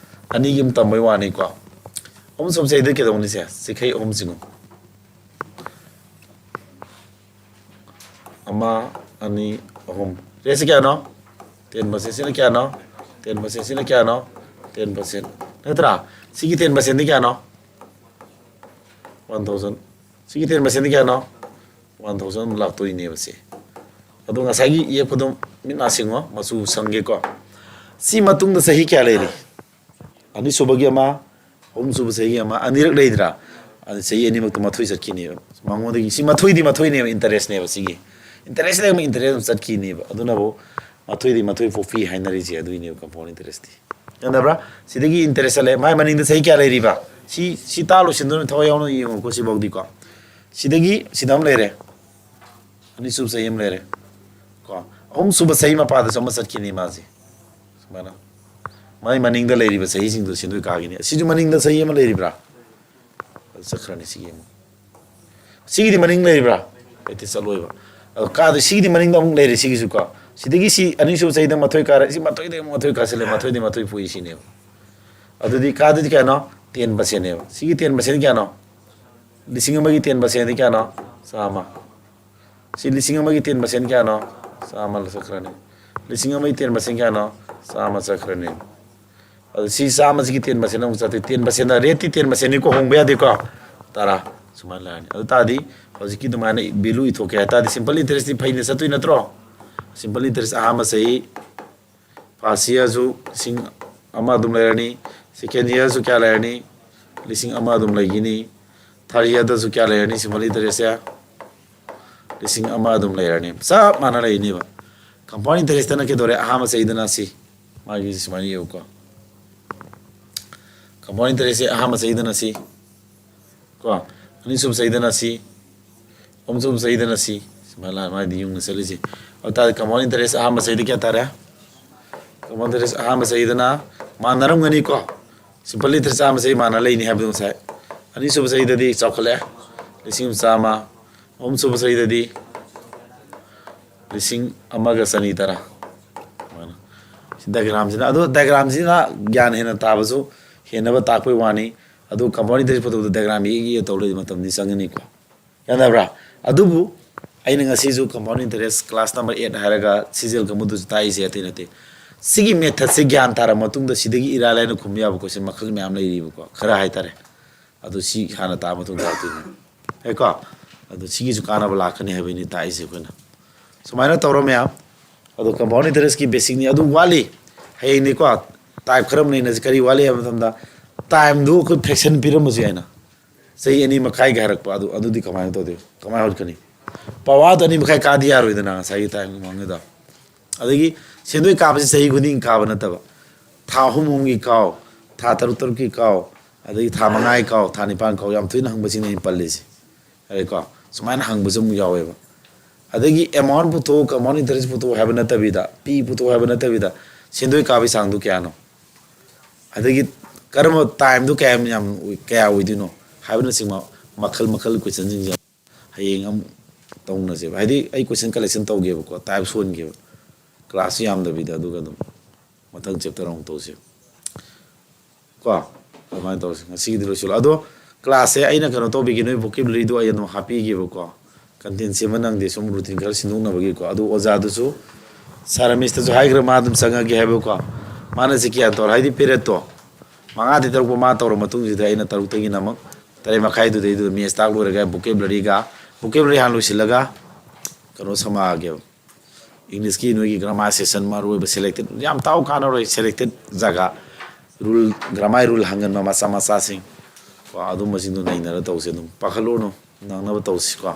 ꯑꯅꯤꯒꯤ ꯑꯃ ꯇꯝꯕꯩ ꯋꯥꯅꯤꯀꯣ꯫ ꯑꯍꯨꯝꯁꯨꯕ ꯆꯍꯤꯗ ꯀꯩꯗꯧꯅꯤꯁꯦ? ꯆꯤꯈꯩ ꯑꯍꯨꯝ ꯆꯤꯡꯉꯨ꯫ ꯑꯃ, ꯑꯅꯤ, ꯑꯍꯨꯝ꯫ ꯔꯦꯁꯁꯤ ꯀꯌꯥꯅꯣ? Ten percent꯫ ꯁꯤꯅ ꯀꯌꯥꯅꯣ? Ten percent꯫ ꯁꯤꯅ ꯀꯌꯥꯅꯣ? ten percent ꯅꯠꯇ꯭ꯔꯥ? ꯁꯤꯒꯤ ten percentꯗꯤ ꯀꯌꯥꯅꯣ? One thousand. ꯁꯤꯒꯤ ten percentꯗꯤ ꯀꯌꯥꯅꯣ? One thousand ꯑꯃ ꯂꯥꯛꯇꯣꯏꯅꯦꯕ ꯁꯤ꯫ ꯑꯗꯣ ꯉꯁꯥꯏꯒꯤ ꯌꯦꯛꯄꯗꯣ ꯃꯤꯠ ꯅꯥ ꯁꯤꯡꯉꯣ, ꯃꯆꯨ ꯁꯪꯒꯦꯀꯣ꯫ ꯁꯤ ꯃꯇꯨꯡꯗ ꯆꯍꯤ ꯀꯌꯥ ꯂꯩꯔꯤ? ꯑꯅꯤꯁꯨꯕꯒꯤ ꯑꯃ, ꯑꯍꯨꯝꯁꯨꯕ ꯆꯍꯤꯒꯤ ꯑꯃ, ꯑꯅꯤꯔꯛ ꯂꯩꯗ꯭ꯔꯥ? ꯑꯗꯨ ꯆꯍꯤ ꯑꯅꯤꯃꯛꯇ ꯃꯊꯣꯏ ꯆꯠꯈꯤꯅꯦꯕ꯫ ꯃꯉꯣꯟꯗꯒꯤ ꯁꯤ ꯃꯊꯣꯏꯗꯤ ꯃꯊꯣꯏꯅꯦꯕ, interestꯅꯦꯕ ꯁꯤꯒꯤ꯫ Interest ꯂꯩꯔꯒ interest ꯑꯗꯨꯝ ꯆꯠꯈꯤꯅꯦꯕ꯫ ꯑꯗꯨꯅꯕꯨ ꯃꯊꯣꯏꯗꯤ ꯃꯊꯣꯏ ꯄꯣꯛꯄꯤ ꯍꯥꯏꯅꯔꯤꯁꯦ ꯑꯗꯨꯏꯅꯦꯕ compound interestꯇꯤ꯫ ꯒ꯭ꯌꯥꯟ ꯇꯥꯕ꯭ꯔꯥ? ꯁꯤꯗꯒꯤ interest ꯆꯠꯂꯦ꯫ ꯃꯥꯏ ꯃꯅꯤꯡꯗ ꯆꯍꯤ ꯀꯌꯥ ꯂꯩꯔꯤꯕ? ꯁꯤ, ꯁꯤ ꯇꯥ ꯂꯣꯏꯁꯤꯟꯗꯣꯏꯅ ꯊꯋꯥꯏ ꯌꯥꯎꯅ ꯌꯦꯡꯉꯨꯀꯣ ꯁꯤꯐꯥꯎꯗꯤꯀꯣ꯫ ꯁꯤꯗꯒꯤ ꯁꯤꯗ ꯑꯃ ꯂꯩꯔꯦ꯫ ꯑꯅꯤꯁꯨꯕ ꯆꯍꯤ ꯑꯃ ꯂꯩꯔꯦ꯫ ꯀꯣ, ꯑꯍꯨꯝꯁꯨꯕ ꯆꯍꯤ ꯃꯄꯥꯗꯁꯨ ꯑꯃ ꯆꯠꯈꯤꯅꯤ ꯃꯥꯁꯦ꯫ ꯁꯨꯃꯥꯏꯅ꯫ ꯃꯥꯏ ꯃꯅꯤꯡꯗ ꯂꯩꯔꯤꯕ ꯆꯍꯤꯁꯤꯡꯗꯣ ꯁꯤꯟꯗꯣꯏ ꯀꯥꯈꯤꯅꯤ꯫ ꯑꯁꯤꯁꯨ ꯃꯅꯤꯡꯗ ꯆꯍꯤ ꯑꯃ ꯂꯩꯔꯤꯕ꯭ꯔꯥ? ꯑꯗꯨ ꯆꯠꯈ꯭ꯔꯅꯤ ꯁꯤꯒꯤ ꯑꯃꯨꯛ꯫ ꯁꯤꯒꯤꯗꯤ ꯃꯅꯤꯡ ꯂꯩꯔꯤꯕ꯭ꯔꯥ? ꯂꯩꯇꯦ, ꯆꯠꯂꯣꯏꯕ꯫ ꯑꯗꯣ ꯀꯥꯗꯣ ꯁꯤꯒꯤꯗꯤ ꯃꯅꯤꯡꯗ ꯑꯃꯨꯛ ꯂꯩꯔꯦ ꯁꯤꯒꯤꯁꯨ ꯀꯣ꯫ ꯁꯤꯗꯒꯤ ꯁꯤ ꯑꯅꯤꯁꯨꯕ ꯆꯍꯤꯗ ꯃꯊꯣꯏ ꯀꯥꯔꯦ, ꯁꯤ ꯃꯊꯣꯏꯗꯒꯤ ꯑꯃꯨꯛ ꯃꯊꯣꯏ ꯀꯥꯁꯤꯜꯂꯦ, ꯃꯊꯣꯏꯗꯤ ꯃꯊꯣꯏ ꯄꯣꯛꯏ ꯁꯤꯅꯦꯕ꯫ ꯑꯗꯨꯗꯤ ꯀꯥꯗꯨꯗꯤ ꯀꯌꯥꯅꯣ? Ten percentꯅꯦꯕ꯫ ꯁꯤꯒꯤ ten percent ꯀꯌꯥꯅꯣ? ꯂꯤꯁꯤꯡ ꯑꯃꯒꯤ ten percentꯗꯤ ꯀꯌꯥꯅꯣ? ꯆꯥꯝꯃ꯫ ꯁꯤ ꯂꯤꯁꯤꯡ ꯑꯃꯒꯤ ten percent ꯀꯌꯥꯅꯣ? ꯆꯥꯝꯃ ꯆꯠꯈ꯭ꯔꯅꯤ꯫ ꯂꯤꯁꯤꯡ ꯑꯃꯒꯤ ten percent ꯀꯌꯥꯅꯣ? ꯆꯥꯝꯃ ꯆꯠꯈ꯭ꯔꯅꯤ꯫ ꯑꯗꯨ ꯁꯤ ꯆꯥꯝꯃꯁꯤꯒꯤ ten percent ꯑꯃꯨꯛ ꯆꯠꯇꯣꯏ꯫ Ten percentꯅ, rateꯇꯤ ten percentꯅꯤꯀꯣ, ꯍꯣꯡꯕ ꯌꯥꯗꯦꯀꯣ꯫ ꯇꯔꯥ꯫ ꯁꯨꯃꯥꯏꯅ ꯂꯥꯛꯑꯅꯤ꯫ ꯑꯗꯨ ꯇꯥꯔꯗꯤ ꯍꯧꯖꯤꯛꯀꯤ ꯑꯗꯨꯃꯥꯏꯅ value ꯏꯊꯣꯛꯀꯦ ꯍꯥꯏ ꯇꯥꯔꯗꯤ simple interestꯇꯤ ꯐꯩꯅ ꯆꯠꯇꯣꯏ ꯅꯠꯇ꯭ꯔꯣ? Simple interest ꯑꯍꯥꯟꯕ ꯆꯍꯤ, first yearꯁꯨ ꯂꯤꯁꯤꯡ ꯑꯃ ꯑꯗꯨꯝ ꯂꯩꯔꯅꯤ꯫ Second yearꯁꯨ ꯀꯌꯥ ꯂꯩꯔꯅꯤ? ꯂꯤꯁꯤꯡ ꯑꯃ ꯑꯗꯨꯝ ꯂꯩꯈꯤꯅꯤ꯫ Third yearꯗꯁꯨ ꯀꯌꯥ ꯂꯩꯔꯅꯤ simple interestꯁꯦ? ꯂꯤꯁꯤꯡ ꯑꯃ ꯑꯗꯨꯝ ꯂꯩꯔꯅꯤ꯫ ꯆꯞ ꯃꯥꯟꯅ ꯂꯩꯅꯦꯕ꯫ Compound interestꯇꯅ ꯀꯩꯗꯧꯔꯦ? ꯑꯍꯥꯟꯕ ꯆꯍꯤꯗꯅ ꯁꯤ꯫ ꯃꯥꯒꯤ ꯁꯨꯃꯥꯏꯅ ꯌꯦꯡꯉꯨꯀꯣ꯫ Compound interestꯁꯦ ꯑꯍꯥꯟꯕ ꯆꯍꯤꯗꯅ ꯁꯤ꯫ ꯀꯣ, ꯑꯅꯤꯁꯨꯕ ꯆꯍꯤꯗꯅ ꯁꯤ꯫ ꯑꯍꯨꯝꯁꯨꯕ ꯆꯍꯤꯗꯅ ꯁꯤ꯫ ꯁꯨꯃꯥꯏꯅ ꯃꯥꯒꯤꯗꯤ ꯌꯨꯝꯅ ꯆꯠꯂꯤꯁꯦ꯫ ꯑꯗꯨ ꯇꯥꯔꯗꯤ compound interest ꯑꯍꯥꯟꯕ ꯆꯍꯤꯗ ꯀꯌꯥ ꯇꯥꯔꯦ? Compound interest ꯑꯍꯥꯟꯕ ꯆꯍꯤꯗꯅ ꯃꯥꯟꯅꯔꯝꯒꯅꯤꯀꯣ꯫ Simple interest ꯑꯍꯥꯟꯕ ꯆꯍꯤ ꯃꯥꯟꯅ ꯂꯩꯅꯤ ꯍꯥꯏꯕꯗꯣ ꯉꯁꯥꯏ꯫ ꯑꯅꯤꯁꯨꯕ ꯆꯍꯤꯗꯗꯤ ꯆꯥꯎꯈꯠꯂꯛꯑꯦ꯫ ꯂꯤꯁꯤꯡ ꯑꯃ ꯆꯥꯝꯃ꯫ ꯑꯍꯨꯝꯁꯨꯕ ꯆꯍꯤꯗꯗꯤ ꯂꯤꯁꯤꯡ ꯑꯃꯒ ꯆꯅꯤ ꯇꯔꯥ꯫ ꯁꯨꯃꯥꯏꯅ꯫ ꯁꯤ diagramꯁꯤꯅ, ꯑꯗꯣ diagramꯁꯤꯅ ꯒ꯭ꯌꯥꯟ ꯍꯦꯟꯅ ꯇꯥꯕꯁꯨ ꯍꯦꯟꯅꯕ ꯇꯥꯛꯄꯩ ꯋꯥꯅꯤ꯫ ꯑꯗꯨ compound interest ꯄꯨꯊꯣꯛꯄꯗ diagram ꯌꯦꯛ ꯌꯦꯛ ꯇꯧ ꯂꯩꯔꯗꯤ ꯃꯇꯝꯗꯤ ꯆꯪꯒꯅꯤꯀꯣ꯫ ꯌꯥꯅꯕ꯭ꯔꯥ? ꯑꯗꯨꯕꯨ ꯑꯩꯅ ꯉꯁꯤꯁꯨ compound interest class number eight ꯍꯥꯏꯔꯒ ꯁꯤꯖꯦꯜ ꯀꯥꯡꯕꯨꯗꯨꯁꯨ ꯇꯥꯛꯏꯁꯦ ꯑꯇꯩ ꯅꯠꯇꯦ꯫ ꯁꯤꯒꯤ ꯃꯦꯊꯠꯁꯦ ꯒ꯭ꯌꯥꯟ ꯇꯥꯔꯕ ꯃꯇꯨꯡꯗ ꯁꯤꯗꯒꯤ ꯏꯔꯥꯏ ꯂꯥꯏꯅ ꯈꯨꯝꯕ ꯌꯥꯕ ꯀꯣꯏꯁꯟ ꯃꯈꯜ ꯃꯌꯥꯝ ꯂꯩꯔꯤꯕꯀꯣ, ꯈꯔ ꯍꯥꯏꯇꯥꯔꯦ꯫ ꯑꯗꯨ ꯁꯤ ꯍꯥꯟꯅ ꯇꯥꯕ ꯃꯇꯨꯡ ꯇꯥꯛꯇꯣꯏꯅꯦ꯫ ꯍꯦꯀꯣ? ꯑꯗꯨ ꯁꯤꯒꯤꯁꯨ ꯀꯥꯟꯅꯕ ꯂꯥꯛꯀꯅꯤ ꯍꯥꯏꯕꯅꯤ ꯇꯥꯛꯏꯁꯦ ꯑꯩꯈꯣꯏꯅ꯫ ꯁꯨꯃꯥꯏꯅ ꯇꯧꯔꯣ ꯃꯌꯥꯝ꯫ ꯑꯗꯣ compound interestꯀꯤ basicꯅꯤ꯫ ꯑꯗꯨ ꯋꯥꯠꯂꯤ꯫ ꯍꯌꯦꯡꯅꯤꯀꯣ, type ꯈꯔ ꯑꯃ ꯅꯩꯅꯁꯤ꯫ ꯀꯔꯤ ꯋꯥꯠꯂꯤ ꯍꯥꯏꯕ ꯃꯇꯝꯗ, timeꯗꯨ ꯑꯩꯈꯣꯏ fraction ꯄꯤꯔꯝꯕꯁꯨ ꯌꯥꯏꯅ꯫ ꯆꯍꯤ ꯑꯅꯤ ꯃꯈꯥꯏꯒ ꯍꯥꯏꯔꯛꯄ ꯑꯗꯨ, ꯑꯗꯨꯗꯤ ꯀꯃꯥꯏꯅ ꯇꯧꯗꯣꯏꯕ? ꯀꯃꯥꯏꯅ ꯍꯣꯠꯀꯅꯤ? Powerꯗꯨ ꯑꯅꯤ ꯃꯈꯥꯏ ꯀꯥꯗꯤ ꯌꯥꯔꯣꯏꯗꯅ ꯉꯁꯥꯏꯒꯤ time ꯃꯃꯥꯡꯒꯤꯗꯣ꯫ ꯑꯗꯒꯤ ꯁꯦꯟꯗꯣꯏ ꯀꯥꯕꯁꯤ ꯆꯍꯤ ꯈꯨꯗꯤꯡꯒꯤ ꯀꯥꯕ ꯅꯠꯇꯕ, ꯊꯥ ꯑꯍꯨꯝ ꯑꯍꯨꯝꯒꯤ ꯀꯥꯎ, ꯊꯥ ꯇꯔꯨꯛ ꯇꯔꯨꯛꯀꯤ ꯀꯥꯎ, ꯑꯗꯒꯤ ꯊꯥ ꯃꯉꯥꯒꯤ ꯀꯥꯎ, ꯊꯥ ꯅꯤꯄꯥꯟ ꯀꯥꯎ, ꯌꯥꯝ ꯊꯣꯏꯅ ꯍꯪꯕꯁꯤꯡꯅ ꯑꯩꯅ ꯄꯜꯂꯤꯁꯦ꯫ ꯌꯥꯔꯦꯀꯣ? ꯁꯨꯃꯥꯏꯅ ꯍꯪꯕꯁꯨ ꯑꯃꯨꯛ ꯌꯥꯎꯋꯦꯕ꯫ ꯑꯗꯒꯤ amount ꯄꯨꯊꯣꯛꯎ, compound interest ꯄꯨꯊꯣꯛꯎ ꯍꯥꯏꯕ ꯅꯠꯇꯕꯤꯗ, ꯄꯤ ꯄꯨꯊꯣꯛꯎ ꯍꯥꯏꯕ ꯅꯠꯇꯕꯤꯗ, ꯁꯦꯟꯗꯣꯏ ꯀꯥꯕꯒꯤ ꯆꯥꯡꯗꯨ ꯀꯌꯥꯅꯣ? ꯑꯗꯒꯤ ꯀꯔꯝꯕ timeꯗꯨ ꯀꯌꯥꯝ ꯌꯥꯝ ꯑꯣꯏ-, ꯀꯌꯥ ꯑꯣꯏꯗꯣꯏꯅꯣ ꯍꯥꯏꯕꯅꯆꯤꯡꯕ ꯃꯈꯜ ꯃꯈꯜ questionꯁꯤꯡꯁꯦ ꯍꯌꯦꯡ ꯑꯃꯨꯛ ꯇꯧꯅꯁꯦꯕ꯫ ꯍꯥꯏꯗꯤ ꯑꯩ question collection ꯇꯧꯒꯦꯕꯀꯣ, types ꯍꯣꯟꯒꯦꯕ꯫ Classꯁꯨ ꯌꯥꯝꯗꯕꯤꯗ, ꯑꯗꯨꯒ ꯑꯗꯨꯝ ꯃꯊꯪ chapter ꯑꯃꯨꯛ ꯇꯧꯁꯦ꯫ ꯀꯣ? ꯑꯗꯨꯃꯥꯏꯅ ꯇꯧꯁꯦ꯫ ꯉꯁꯤꯒꯤꯗꯤ ꯂꯣꯏꯁꯤꯜꯂꯣ꯫ ꯑꯗꯣ classꯁꯦ ꯑꯩꯅ ꯀꯩꯅꯣ ꯇꯧꯕꯤꯒꯦ, ꯅꯣꯏ vocabularyꯗꯣ ꯑꯩ ꯑꯗꯨꯝ ꯍꯥꯞꯄꯤꯒꯦꯕꯀꯣ꯫ Content ꯁꯦꯝꯕ ꯅꯪꯗꯦ, ꯁꯨꯝ routine ꯈꯔ ꯁꯤꯟꯗꯣꯛꯅꯕꯒꯤꯀꯣ꯫ ꯑꯗꯨ ꯑꯣꯖꯥꯗꯨꯁꯨ, Sir ꯔꯃꯦꯁꯇꯁꯨ ꯍꯥꯏꯈ꯭ꯔꯦ, ꯃꯥ ꯑꯗꯨꯝ ꯆꯪꯉꯒꯦ ꯍꯥꯏꯕꯀꯣ꯫ ꯃꯥꯅ ꯁꯤ ꯀꯌꯥ ꯇꯧꯔ, ꯍꯥꯏꯗꯤ periodꯇꯣ ꯃꯉꯥꯗꯤ ꯇꯔꯨꯛ ꯃꯥ ꯇꯧꯔ ꯃꯇꯨꯡꯁꯤꯗ ꯑꯩꯅ ꯇꯔꯨꯛꯇꯒꯤꯅ ꯑꯃꯨꯛ ꯇꯔꯦꯠ ꯃꯈꯥꯏꯗꯨꯗꯩꯗꯨꯗ maths ꯇꯥꯛ ꯂꯣꯏꯔꯒ vocabularyꯒ, vocabulary ꯍꯥꯟꯅ ꯂꯣꯏꯁꯤꯜꯂꯒ ꯀꯩꯅꯣ ꯁꯝꯃꯛꯑꯒꯦꯕ꯫ Englishꯀꯤ ꯅꯣꯏꯒꯤ grammar session ꯃꯔꯨ ꯑꯣꯏꯕ selected, ꯌꯥꯝ ꯇꯥꯎ ꯀꯥꯟꯅꯔꯣꯏ, selected ꯖꯒꯥ, rule, grammar rule ꯍꯪꯒꯟꯕ ꯃꯆꯥ ꯃꯆꯥꯁꯤꯡ ꯀꯣ, ꯑꯗꯨꯝꯕꯁꯤꯡꯗꯣ ꯅꯩꯅꯔ ꯇꯧꯁꯦ꯫ ꯑꯗꯨꯝ ꯄꯥꯈꯠꯂꯨꯔꯅꯨ, ꯅꯪꯅꯕ ꯇꯧꯁꯤꯀꯣ꯫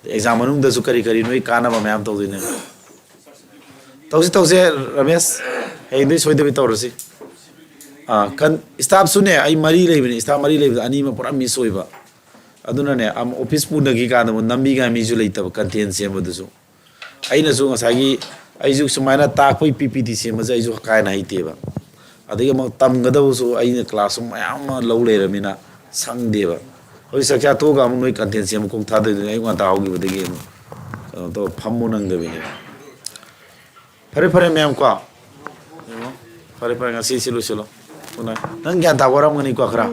Exam ꯃꯅꯨꯡꯗꯁꯨ ꯀꯔꯤ ꯀꯔꯤ ꯅꯣꯏ ꯀꯥꯟꯅꯕ ꯃꯌꯥꯝ ꯇꯧꯗꯣꯏꯅꯦ꯫ ꯇꯧꯁꯤ ꯇꯧꯁꯦ ꯔꯃꯦꯁ, ꯍꯌꯦꯡꯗꯩ ꯁꯣꯏꯗꯕꯤ ꯇꯧꯔꯁꯤ꯫ ꯑꯥ, ꯀꯟ-, staffꯁꯨꯅꯦ, ꯑꯩ ꯃꯔꯤ ꯂꯩꯕꯅꯤ, staff ꯃꯔꯤ ꯂꯩꯕꯗ ꯑꯅꯤ ꯑꯃ ꯄꯨꯔꯥ miss ꯑꯣꯏꯕ꯫ ꯑꯗꯨꯅꯅꯦ, ꯑꯝ, office ꯄꯨꯅꯈꯤ ꯀꯥꯟꯗ ꯑꯃꯨꯛ ꯅꯝꯕꯤꯉꯥꯏ ꯃꯤꯁꯨ ꯂꯩꯇꯕ, content ꯁꯦꯝꯕꯗꯨꯁꯨ꯫ ꯑꯩꯅꯁꯨ ꯉꯁꯥꯏꯒꯤ, ꯑꯩꯁꯨ ꯁꯨꯃꯥꯏꯅ ꯇꯥꯛꯄꯒꯤ P P T ꯁꯦꯝꯕꯁꯦ ꯑꯩꯁꯨ ꯀꯥ ꯍꯦꯟꯅ ꯍꯩꯇꯦꯕ꯫ ꯑꯗꯒꯤ ꯑꯃꯨꯛ ꯇꯝꯒꯗꯕꯁꯨ ꯑꯩꯅ class ꯃꯌꯥꯝ ꯑꯃ ꯂꯧ ꯂꯩꯔꯕꯅꯤꯅ ꯁꯪꯗꯦꯕ꯫ ꯍꯧꯖꯤꯛ ꯆꯥꯛꯆꯥ ꯇꯣꯛꯑꯒ ꯑꯃꯨꯛ ꯅꯣꯏ content ꯁꯦꯝꯕ ꯈꯣꯡ ꯊꯥꯗꯣꯏꯗꯨꯅꯤ, ꯑꯌꯨꯛ ꯉꯟꯇꯥ ꯍꯧꯈꯤꯕꯗꯒꯤ ꯑꯃꯨꯛ ꯀꯩꯅꯣ ꯇꯧ, ꯐꯝꯃꯨ ꯅꯪꯗꯕꯤꯅꯦꯕ꯫ ꯐꯔꯦ, ꯐꯔꯦ, ꯃꯌꯥꯝ ꯀꯣ꯫ ꯌꯦꯡꯉꯣ꯫ ꯐꯔꯦ, ꯐꯔꯦ, ꯉꯁꯤ ꯁꯤ ꯂꯣꯏꯁꯤꯜꯂꯣ꯫ Good night꯫ ꯅꯪ ꯒ꯭ꯌꯥꯟ ꯇꯥꯕ ꯋꯥꯔꯝꯒꯅꯤꯀꯣ ꯈꯔ?